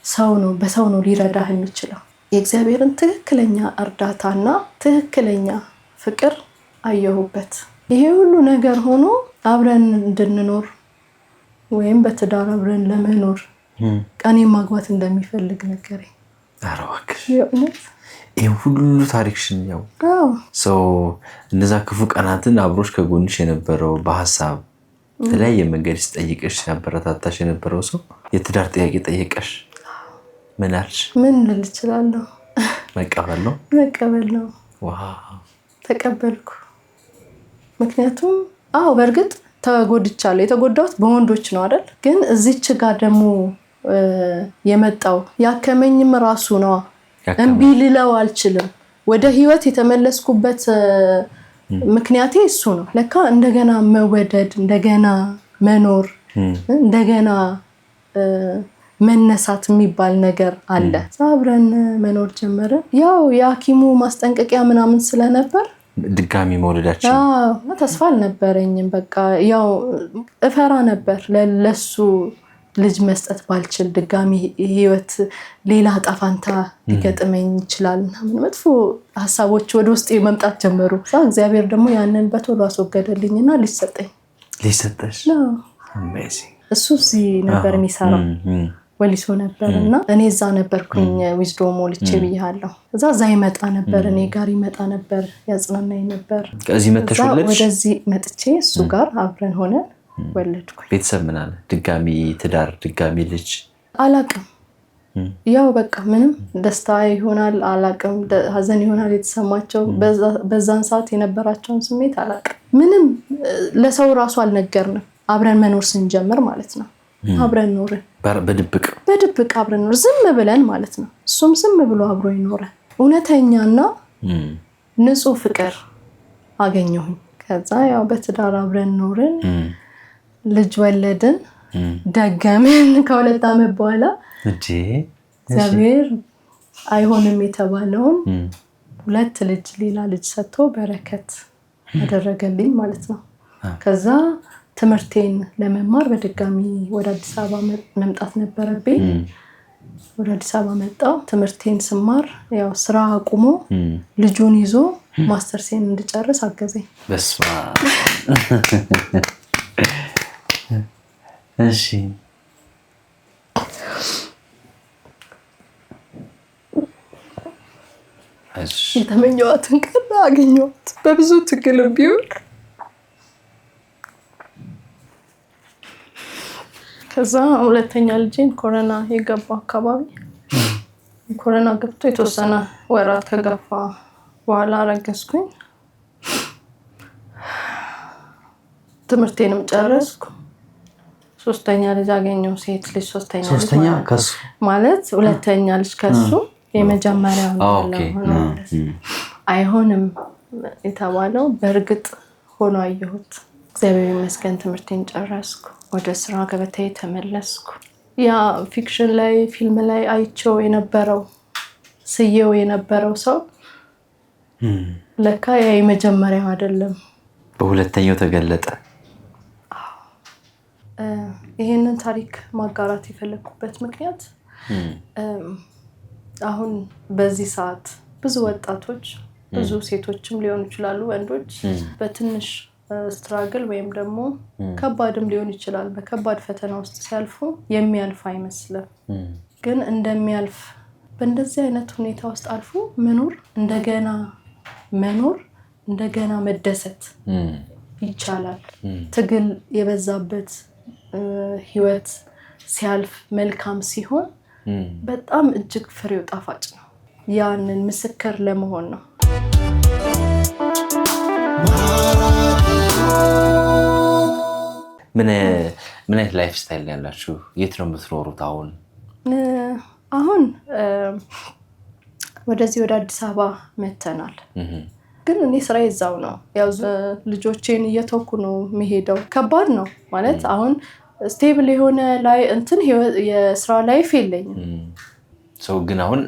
ሰው ነው በሰው ነው ሊረዳህ የሚችለው። የእግዚአብሔርን ትክክለኛ እርዳታና ትክክለኛ ፍቅር አየሁበት። ይሄ ሁሉ ነገር ሆኖ አብረን እንድንኖር ወይም በትዳር አብረን ለመኖር ቀኔ ማግባት እንደሚፈልግ ነገረኝ። ኧረ እባክሽ የእውነት ይህ ሁሉ ታሪክሽን ያው አዎ። ሰው እነዛ ክፉ ቀናትን አብሮሽ ከጎንሽ የነበረው በሀሳብ የተለያየ መንገድ ሲጠይቅሽ ሲያበረታታሽ የነበረው ሰው የትዳር ጥያቄ ጠየቀሽ። ምን አልሽ? ምን ልል እችላለሁ? መቀበል ነው። መቀበል ነው። Wow። ተቀበልኩ። ምክንያቱም አዎ በእርግጥ ተጎድቻለሁ። የተጎዳሁት በወንዶች ነው አይደል? ግን እዚች ጋር ደግሞ የመጣው ያከመኝም ራሱ ነዋ። ያከመኝ። እምቢ ልለው አልችልም። ወደ ህይወት የተመለስኩበት ምክንያቴ እሱ ነው። ለካ እንደገና መወደድ፣ እንደገና መኖር፣ እንደገና መነሳት የሚባል ነገር አለ። አብረን መኖር ጀመርን። ያው የሐኪሙ ማስጠንቀቂያ ምናምን ስለነበር ድጋሚ መውለዳችን አዎ ተስፋ አልነበረኝም። በቃ ያው እፈራ ነበር ለሱ ልጅ መስጠት ባልችል ድጋሚ ህይወት ሌላ ዕጣ ፈንታ ሊገጥመኝ ይችላል ምናምን መጥፎ ሀሳቦች ወደ ውስጥ መምጣት ጀመሩ። እዛ እግዚአብሔር ደግሞ ያንን በቶሎ አስወገደልኝና ልጅ ሰጠኝ። ልጅ ሰጠሽ። Amazing። እሱ እዚህ ነበር የሚሰራው፣ ወሊሶ ነበር እና እኔ እዛ ነበርኩኝ። ዊዝዶም ሞልቼ ብያለሁ። እዛ እዛ ይመጣ ነበር፣ እኔ ጋር ይመጣ ነበር፣ ያጽናናኝ ነበር። ከዚህ መተሽ እዛ ወለድሽ? ወደዚህ መጥቼ እሱ ጋር አብረን ሆነን ወለድኩኝ። ቤተሰብ ምን አለ? ድጋሚ ትዳር፣ ድጋሚ ልጅ? አላቅም፣ ያው በቃ ምንም ደስታ ይሆናል አላቅም፣ ሀዘን ይሆናል የተሰማቸው በዛን ሰዓት የነበራቸውን ስሜት አላቅም። ምንም ለሰው ራሱ አልነገርንም። አብረን መኖር ስንጀምር ማለት ነው። አብረን ኖርን። በድብቅ። በድብቅ አብረን ኖር፣ ዝም ብለን ማለት ነው። እሱም ዝም ብሎ አብሮ ይኖረ። እውነተኛና ንጹህ ፍቅር አገኘሁኝ። ከዛ ያው በትዳር አብረን ኖርን፣ ልጅ ወለድን፣ ደገምን። ከ2 ዓመት በኋላ እንዴ! እግዚአብሔር አይሆንም የተባለውን 2 ልጅ ሌላ ልጅ ሰጥቶ በረከት አደረገልኝ ማለት ነው። ከዛ ትምህርቴን ለመማር በድጋሚ ወደ አዲስ አበባ መምጣት ነበረብኝ። ወደ አዲስ አበባ መጣሁ። ትምህርቴን ስማር ያው ስራ አቁሞ ልጁን ይዞ ማስተርሴን እንድጨርስ አገዘኝ። በስመ አብ። እሺ። እሺ። የተመኘኋትን ቀን አገኘኋት በብዙ ትግልም ቢሆን። ከዛ ሁለተኛ ልጄን ኮሮና የገባ አካባቢ፣ ኮሮና ገብቶ የተወሰነ ወራት ከገፋ በኋላ አረገዝኩኝ። ትምህርቴንም ጨረስኩ። ሶስተኛ ልጅ አገኘሁ፣ ሴት ልጅ ሶስተኛ ልጅ ሶስተኛ ማለት ነው። ከሱ? ማለት ሁለተኛ ልጅ ከሱ የመጀመሪያው እንዳለ ሆኖ ማለት ነው። አይሆንም የተባለው በእርግጥ ሆኖ አየሁት። እግዚአብሔር ይመስገን ትምህርቴን ጨረስኩ። ወደ ስራ ገበታዬ ተመለስኩ። ያ fiction ላይ ፊልም ላይ አይቼው የነበረው ስየው የነበረው ሰው ለካ ያ የመጀመሪያው አይደለም። በሁለተኛው ተገለጠ። ይሄንን ታሪክ ማጋራት የፈለኩበት ምክንያት አሁን በዚህ ሰዓት ብዙ ወጣቶች፣ ብዙ ሴቶችም ሊሆኑ ይችላሉ ወንዶች፣ በትንሽ struggle ወይም ደግሞ ከባድም ሊሆን ይችላል በከባድ ፈተና ውስጥ ሲያልፉ የሚያልፍ አይመስልም። ግን እንደሚያልፍ በእንደዚህ አይነት ሁኔታ ውስጥ አልፎ መኖር፣ እንደገና መኖር፣ እንደገና መደሰት ይቻላል። ትግል የበዛበት ህይወት ሲያልፍ መልካም ሲሆን በጣም እጅግ ፍሬው ጣፋጭ ነው። ያንን ምስክር ለመሆን ነው። ምን አይነት lifestyle ያላችሁ? የት ነው የምትኖሩት አሁን? አሁን ወደዚህ ወደ አዲስ አበባ መተናል። ግን እኔ ስራ ይዛው ነው ያው ልጆቼን እየተውኩ ነው የሚሄደው። ከባድ ነው ማለት አሁን stable የሆነ ላይ እንትን የስራ life የለኝም። ሰው ግን አሁን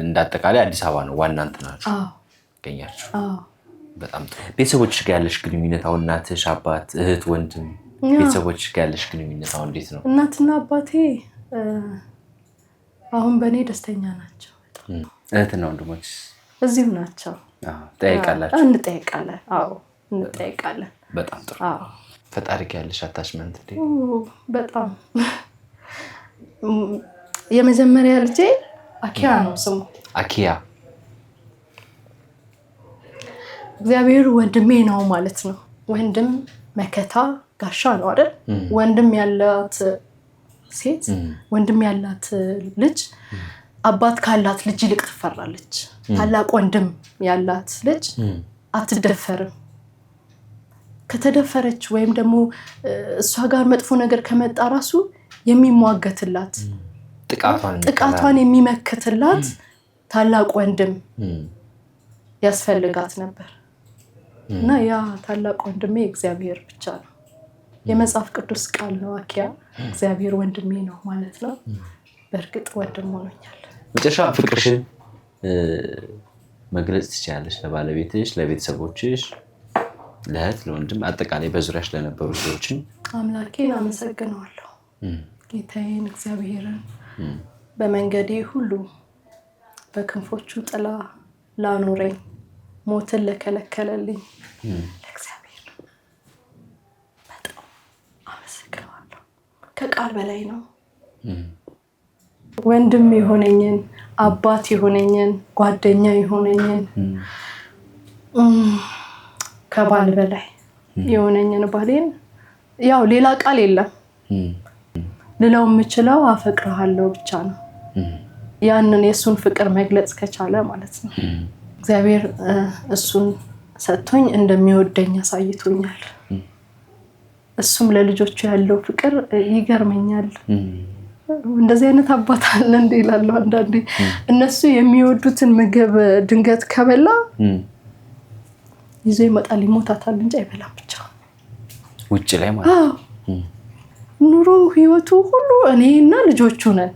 እንዳጠቃላይ አዲስ አበባ ነው ዋና እንትናችሁ ገኛችሁ። በጣም ጥሩ። ቤተሰቦች ጋር ያለሽ ግንኙነት አሁን እናትሽ፣ አባት፣ እህት፣ ወንድም ቤተሰቦች ጋር ያለሽ ግንኙነት አሁን እንዴት ነው? እናትና አባቴ አሁን በእኔ ደስተኛ ናቸው። እህትና ወንድሞች እዚሁ ናቸው። ጠይቃላችሁ? እንጠይቃለን። አዎ እንጠይቃለን። በጣም ጥሩ። ፈጣሪ ጋር ያለሽ attachment? በጣም የመጀመሪያ ልጄ አኪያ ነው ስሙ። አኪያ እግዚአብሔር ወንድሜ ነው ማለት ነው። ወንድም መከታ ጋሻ ነው አይደል? ወንድም ያላት ሴት ወንድም ያላት ልጅ አባት ካላት ልጅ ይልቅ ትፈራለች። ታላቅ ወንድም ያላት ልጅ አትደፈርም። ከተደፈረች ወይም ደግሞ እሷ ጋር መጥፎ ነገር ከመጣ ራሱ የሚሟገትላት ጥቃቷን የሚመክትላት ታላቅ ወንድም ያስፈልጋት ነበር። እና ያ ታላቅ ወንድሜ እግዚአብሔር ብቻ ነው። የመጽሐፍ ቅዱስ ቃል ነው። አኪያ እግዚአብሔር ወንድሜ ነው ማለት ነው። በእርግጥ ወንድም ሆኖኛል። መጨረሻ ፍቅርሽን መግለጽ ትችላለሽ ለባለቤትሽ፣ ለቤተሰቦችሽ፣ ለእህት፣ ለወንድም፣ አጠቃላይ በዙሪያሽ ለነበሩ ሰዎችን። አምላኬን አመሰግነዋለሁ። ጌታዬን እግዚአብሔርን በመንገዴ ሁሉ በክንፎቹ ጥላ ላኖረኝ፣ ሞትን ለከለከለልኝ ለእግዚአብሔር በጣም አመሰግነዋለሁ። ከቃል በላይ ነው። ወንድም የሆነኝን፣ አባት የሆነኝን፣ ጓደኛ የሆነኝን፣ ከባል በላይ የሆነኝን ባሌን ያው ሌላ ቃል የለም ልለው የምችለው አፈቅርሃለሁ ብቻ ነው። ያንን የእሱን ፍቅር መግለጽ ከቻለ ማለት ነው። እግዚአብሔር እሱን ሰጥቶኝ እንደሚወደኝ አሳይቶኛል። እሱም ለልጆቹ ያለው ፍቅር ይገርመኛል። እንደዚህ አይነት አባት አለ እንዴ እላለሁ አንዳንዴ። እነሱ የሚወዱትን ምግብ ድንገት ከበላ ይዞ ይመጣል፣ ይሞታታል እንጂ አይበላም። ብቻ ውጭ ላይ ማለት ነው። ኑሮ ህይወቱ ሁሉ እኔና ልጆቹ ነን።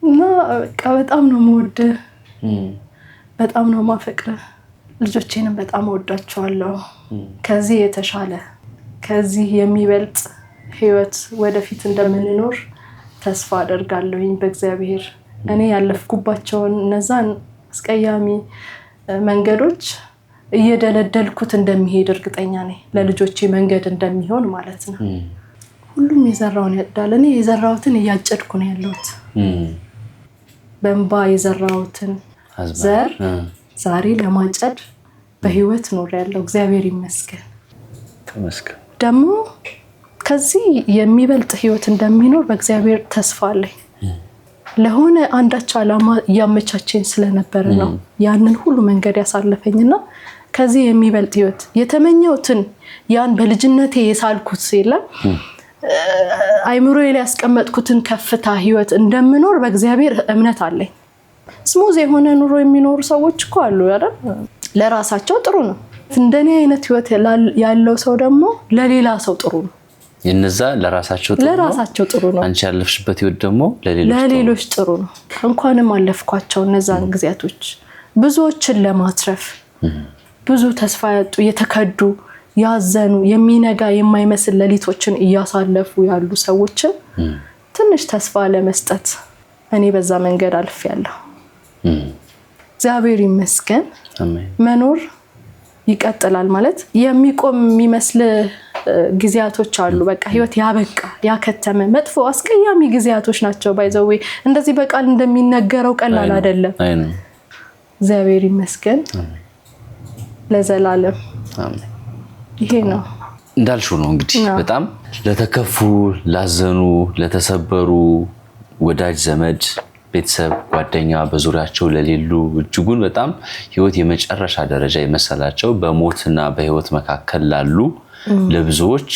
እና በቃ በጣም ነው የምወድህ፣ በጣም ነው የማፈቅርህ። ልጆቼንም በጣም እወዳቸዋለሁ። ከዚህ የተሻለ ከዚህ የሚበልጥ ህይወት ወደፊት እንደምንኖር ተስፋ አደርጋለሁኝ በእግዚአብሔር። እኔ ያለፍኩባቸውን እነዛን አስቀያሚ መንገዶች እየደለደልኩት እንደሚሄድ እርግጠኛ ነኝ። ለልጆቼ መንገድ እንደሚሆን ማለት ነው። ሁሉም የዘራውን ያጭዳል። እኔ የዘራሁትን እያጨድኩ ነው ያለሁት። በእንባ የዘራሁትን ዘር ዛሬ ለማጨድ በህይወት ኖሬያለሁ። እግዚአብሔር ይመስገን። ደግሞ ከዚህ የሚበልጥ ህይወት እንደሚኖር በእግዚአብሔር ተስፋ አለኝ። ለሆነ አንዳች ዓላማ እያመቻቸኝ ስለነበረ ነው ያንን ሁሉ መንገድ ያሳለፈኝና ከዚህ የሚበልጥ ህይወት የተመኘሁትን ያን በልጅነቴ የሳልኩት የለም አይምሮዬ ላይ ያስቀመጥኩትን ከፍታ ህይወት እንደምኖር በእግዚአብሔር እምነት አለኝ። smooth የሆነ ኑሮ የሚኖሩ ሰዎች እኮ አሉ አይደል? ለራሳቸው ጥሩ ነው። እንደኔ አይነት ህይወት ያለው ሰው ደግሞ ለሌላ ሰው ጥሩ ነው። የነዛ ለራሳቸው ጥሩ ነው። ለራሳቸው ጥሩ ነው። አንቺ ያለፍሽበት ህይወት ደግሞ ለሌሎች ጥሩ ነው። እንኳንም አለፍኳቸው እነዛን ጊዜያቶች ብዙዎችን ለማትረፍ ብዙ ተስፋ ያጡ፣ የተከዱ፣ ያዘኑ፣ የሚነጋ የማይመስል ሌሊቶችን እያሳለፉ ያሉ ሰዎችን ትንሽ ተስፋ ለመስጠት እኔ በዛ መንገድ አልፌያለሁ። እግዚአብሔር ይመስገን። መኖር ይቀጥላል ማለት የሚቆም የሚመስል ጊዜያቶች አሉ። በቃ ህይወት ያበቃ ያከተመ መጥፎ አስቀያሚ ጊዜያቶች ናቸው። by the way እንደዚህ በቃል እንደሚነገረው ቀላል አይደለም። እግዚአብሔር ይመስገን ለዘላለም። ይሄ ነው እንዳልሽው ነው እንግዲህ በጣም ለተከፉ፣ ላዘኑ፣ ለተሰበሩ ወዳጅ ዘመድ፣ ቤተሰብ፣ ጓደኛ በዙሪያቸው ለሌሉ እጅጉን በጣም ህይወት የመጨረሻ ደረጃ የመሰላቸው በሞትና በህይወት መካከል ላሉ ለብዙዎች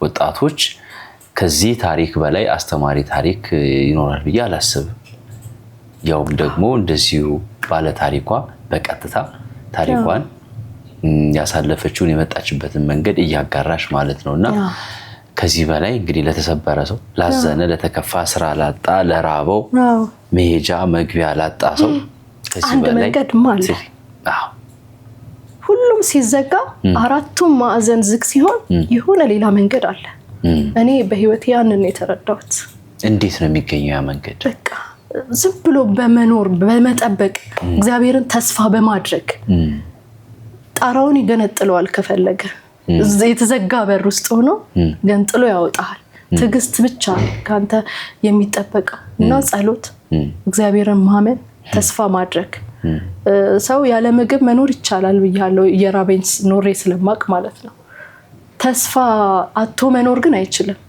ወጣቶች ከዚህ ታሪክ በላይ አስተማሪ ታሪክ ይኖራል ብዬ አላስብም። ያውም ደግሞ እንደዚሁ ባለ ታሪኳ በቀጥታ ታሪኳን ያሳለፈችውን የመጣችበትን መንገድ እያጋራሽ ማለት ነው። እና ከዚህ በላይ እንግዲህ ለተሰበረ ሰው፣ ላዘነ፣ ለተከፋ፣ ስራ ላጣ፣ ለራበው፣ መሄጃ መግቢያ ላጣ ሰው ከዚህ አንድ በላይ መንገድማ አለ። ሁሉም ሲዘጋ፣ አራቱም ማዕዘን ዝግ ሲሆን የሆነ ሌላ መንገድ አለ። እኔ በህይወት ያንን ነው የተረዳሁት። እንዴት ነው የሚገኘው ያ መንገድ? በቃ ዝም ብሎ በመኖር፣ በመጠበቅ፣ እግዚአብሔርን ተስፋ በማድረግ ጣራውን ይገነጥለዋል። ከፈለገ የተዘጋ በር ውስጥ ሆኖ ገንጥሎ ያወጣሃል። ትዕግስት ብቻ ከአንተ የሚጠበቀው እና ጸሎት፣ እግዚአብሔርን ማመን፣ ተስፋ ማድረግ። ሰው ያለ ምግብ መኖር ይቻላል ብያለሁ፣ እየራበኝ ኖሬ ስለማቅ ማለት ነው። ተስፋ አጥቶ መኖር ግን አይችልም።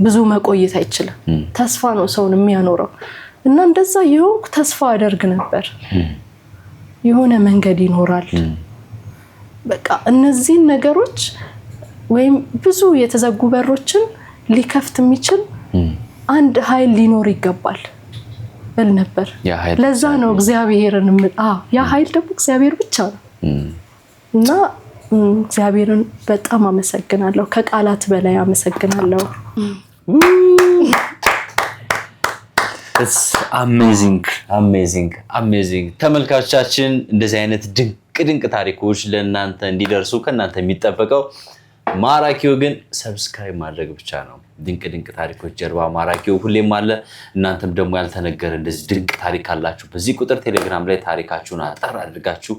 ብዙ መቆየት አይችልም። ተስፋ ነው ሰውን የሚያኖረው እና እንደዛ የሆንኩ ተስፋ አደርግ ነበር። የሆነ መንገድ ይኖራል። በቃ እነዚህን ነገሮች ወይም ብዙ የተዘጉ በሮችን ሊከፍት የሚችል አንድ ኃይል ሊኖር ይገባል እል ነበር። ያ ኃይል ለዛ ነው እግዚአብሔርን አዎ፣ ያ ኃይል ደግሞ እግዚአብሔር ብቻ ነው እና እግዚአብሔርን በጣም አመሰግናለሁ። ከቃላት በላይ አመሰግናለሁ። Amazing, amazing, amazing። ተመልካቾቻችን፣ እንደዚህ አይነት ድንቅ ድንቅ ታሪኮች ለእናንተ እንዲደርሱ ከእናንተ የሚጠበቀው ማራኪ ወግን subscribe ማድረግ ብቻ ነው። ድንቅ ድንቅ ታሪኮች ጀርባ ማራኪ ወግ ሁሌም አለ። እናንተም ደግሞ ያልተነገረ እንደዚህ ድንቅ ታሪክ ካላችሁ በዚህ ቁጥር ቴሌግራም ላይ ታሪካችሁን አጠር አድርጋችሁ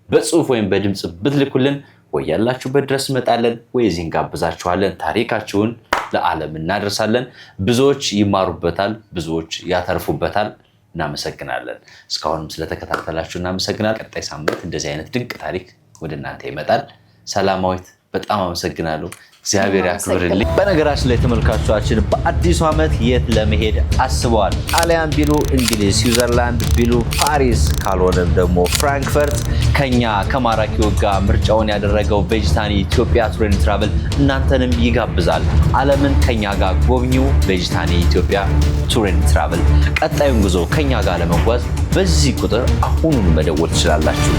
በጽሁፍ ወይም በድምፅ ብትልኩልን ወይ ያላችሁበት ድረስ እንመጣለን ወይ እዚህ እንጋብዛችኋለን። ታሪካችሁን ለዓለም እናደርሳለን። ብዙዎች ይማሩበታል፣ ብዙዎች ያተርፉበታል። እናመሰግናለን። እስካሁንም ስለተከታተላችሁ እናመሰግናለን። ቀጣይ ሳምንት እንደዚህ አይነት ድንቅ ታሪክ ወደ እናንተ ይመጣል። ሰላማዊት፣ በጣም አመሰግናለሁ። እግዚአብሔር ያክብርልኝ። በነገራችን ላይ ተመልካቾቻችን፣ በአዲሱ ዓመት የት ለመሄድ አስበዋል? ጣሊያን ቢሉ እንግሊዝ፣ ስዊዘርላንድ ቢሉ ፓሪስ፣ ካልሆነም ደግሞ ፍራንክፈርት፣ ከኛ ከማራኪ ወግ ጋር ምርጫውን ያደረገው ቬጅታኒ ኢትዮጵያ Tour and Travel እናንተንም ይጋብዛል። ዓለምን ከኛ ጋር ጎብኙ። ቬጅታኒ ኢትዮጵያ Tour and Travel። ቀጣዩን ጉዞ ከኛ ጋር ለመጓዝ በዚህ ቁጥር አሁኑን መደወል ትችላላችሁ።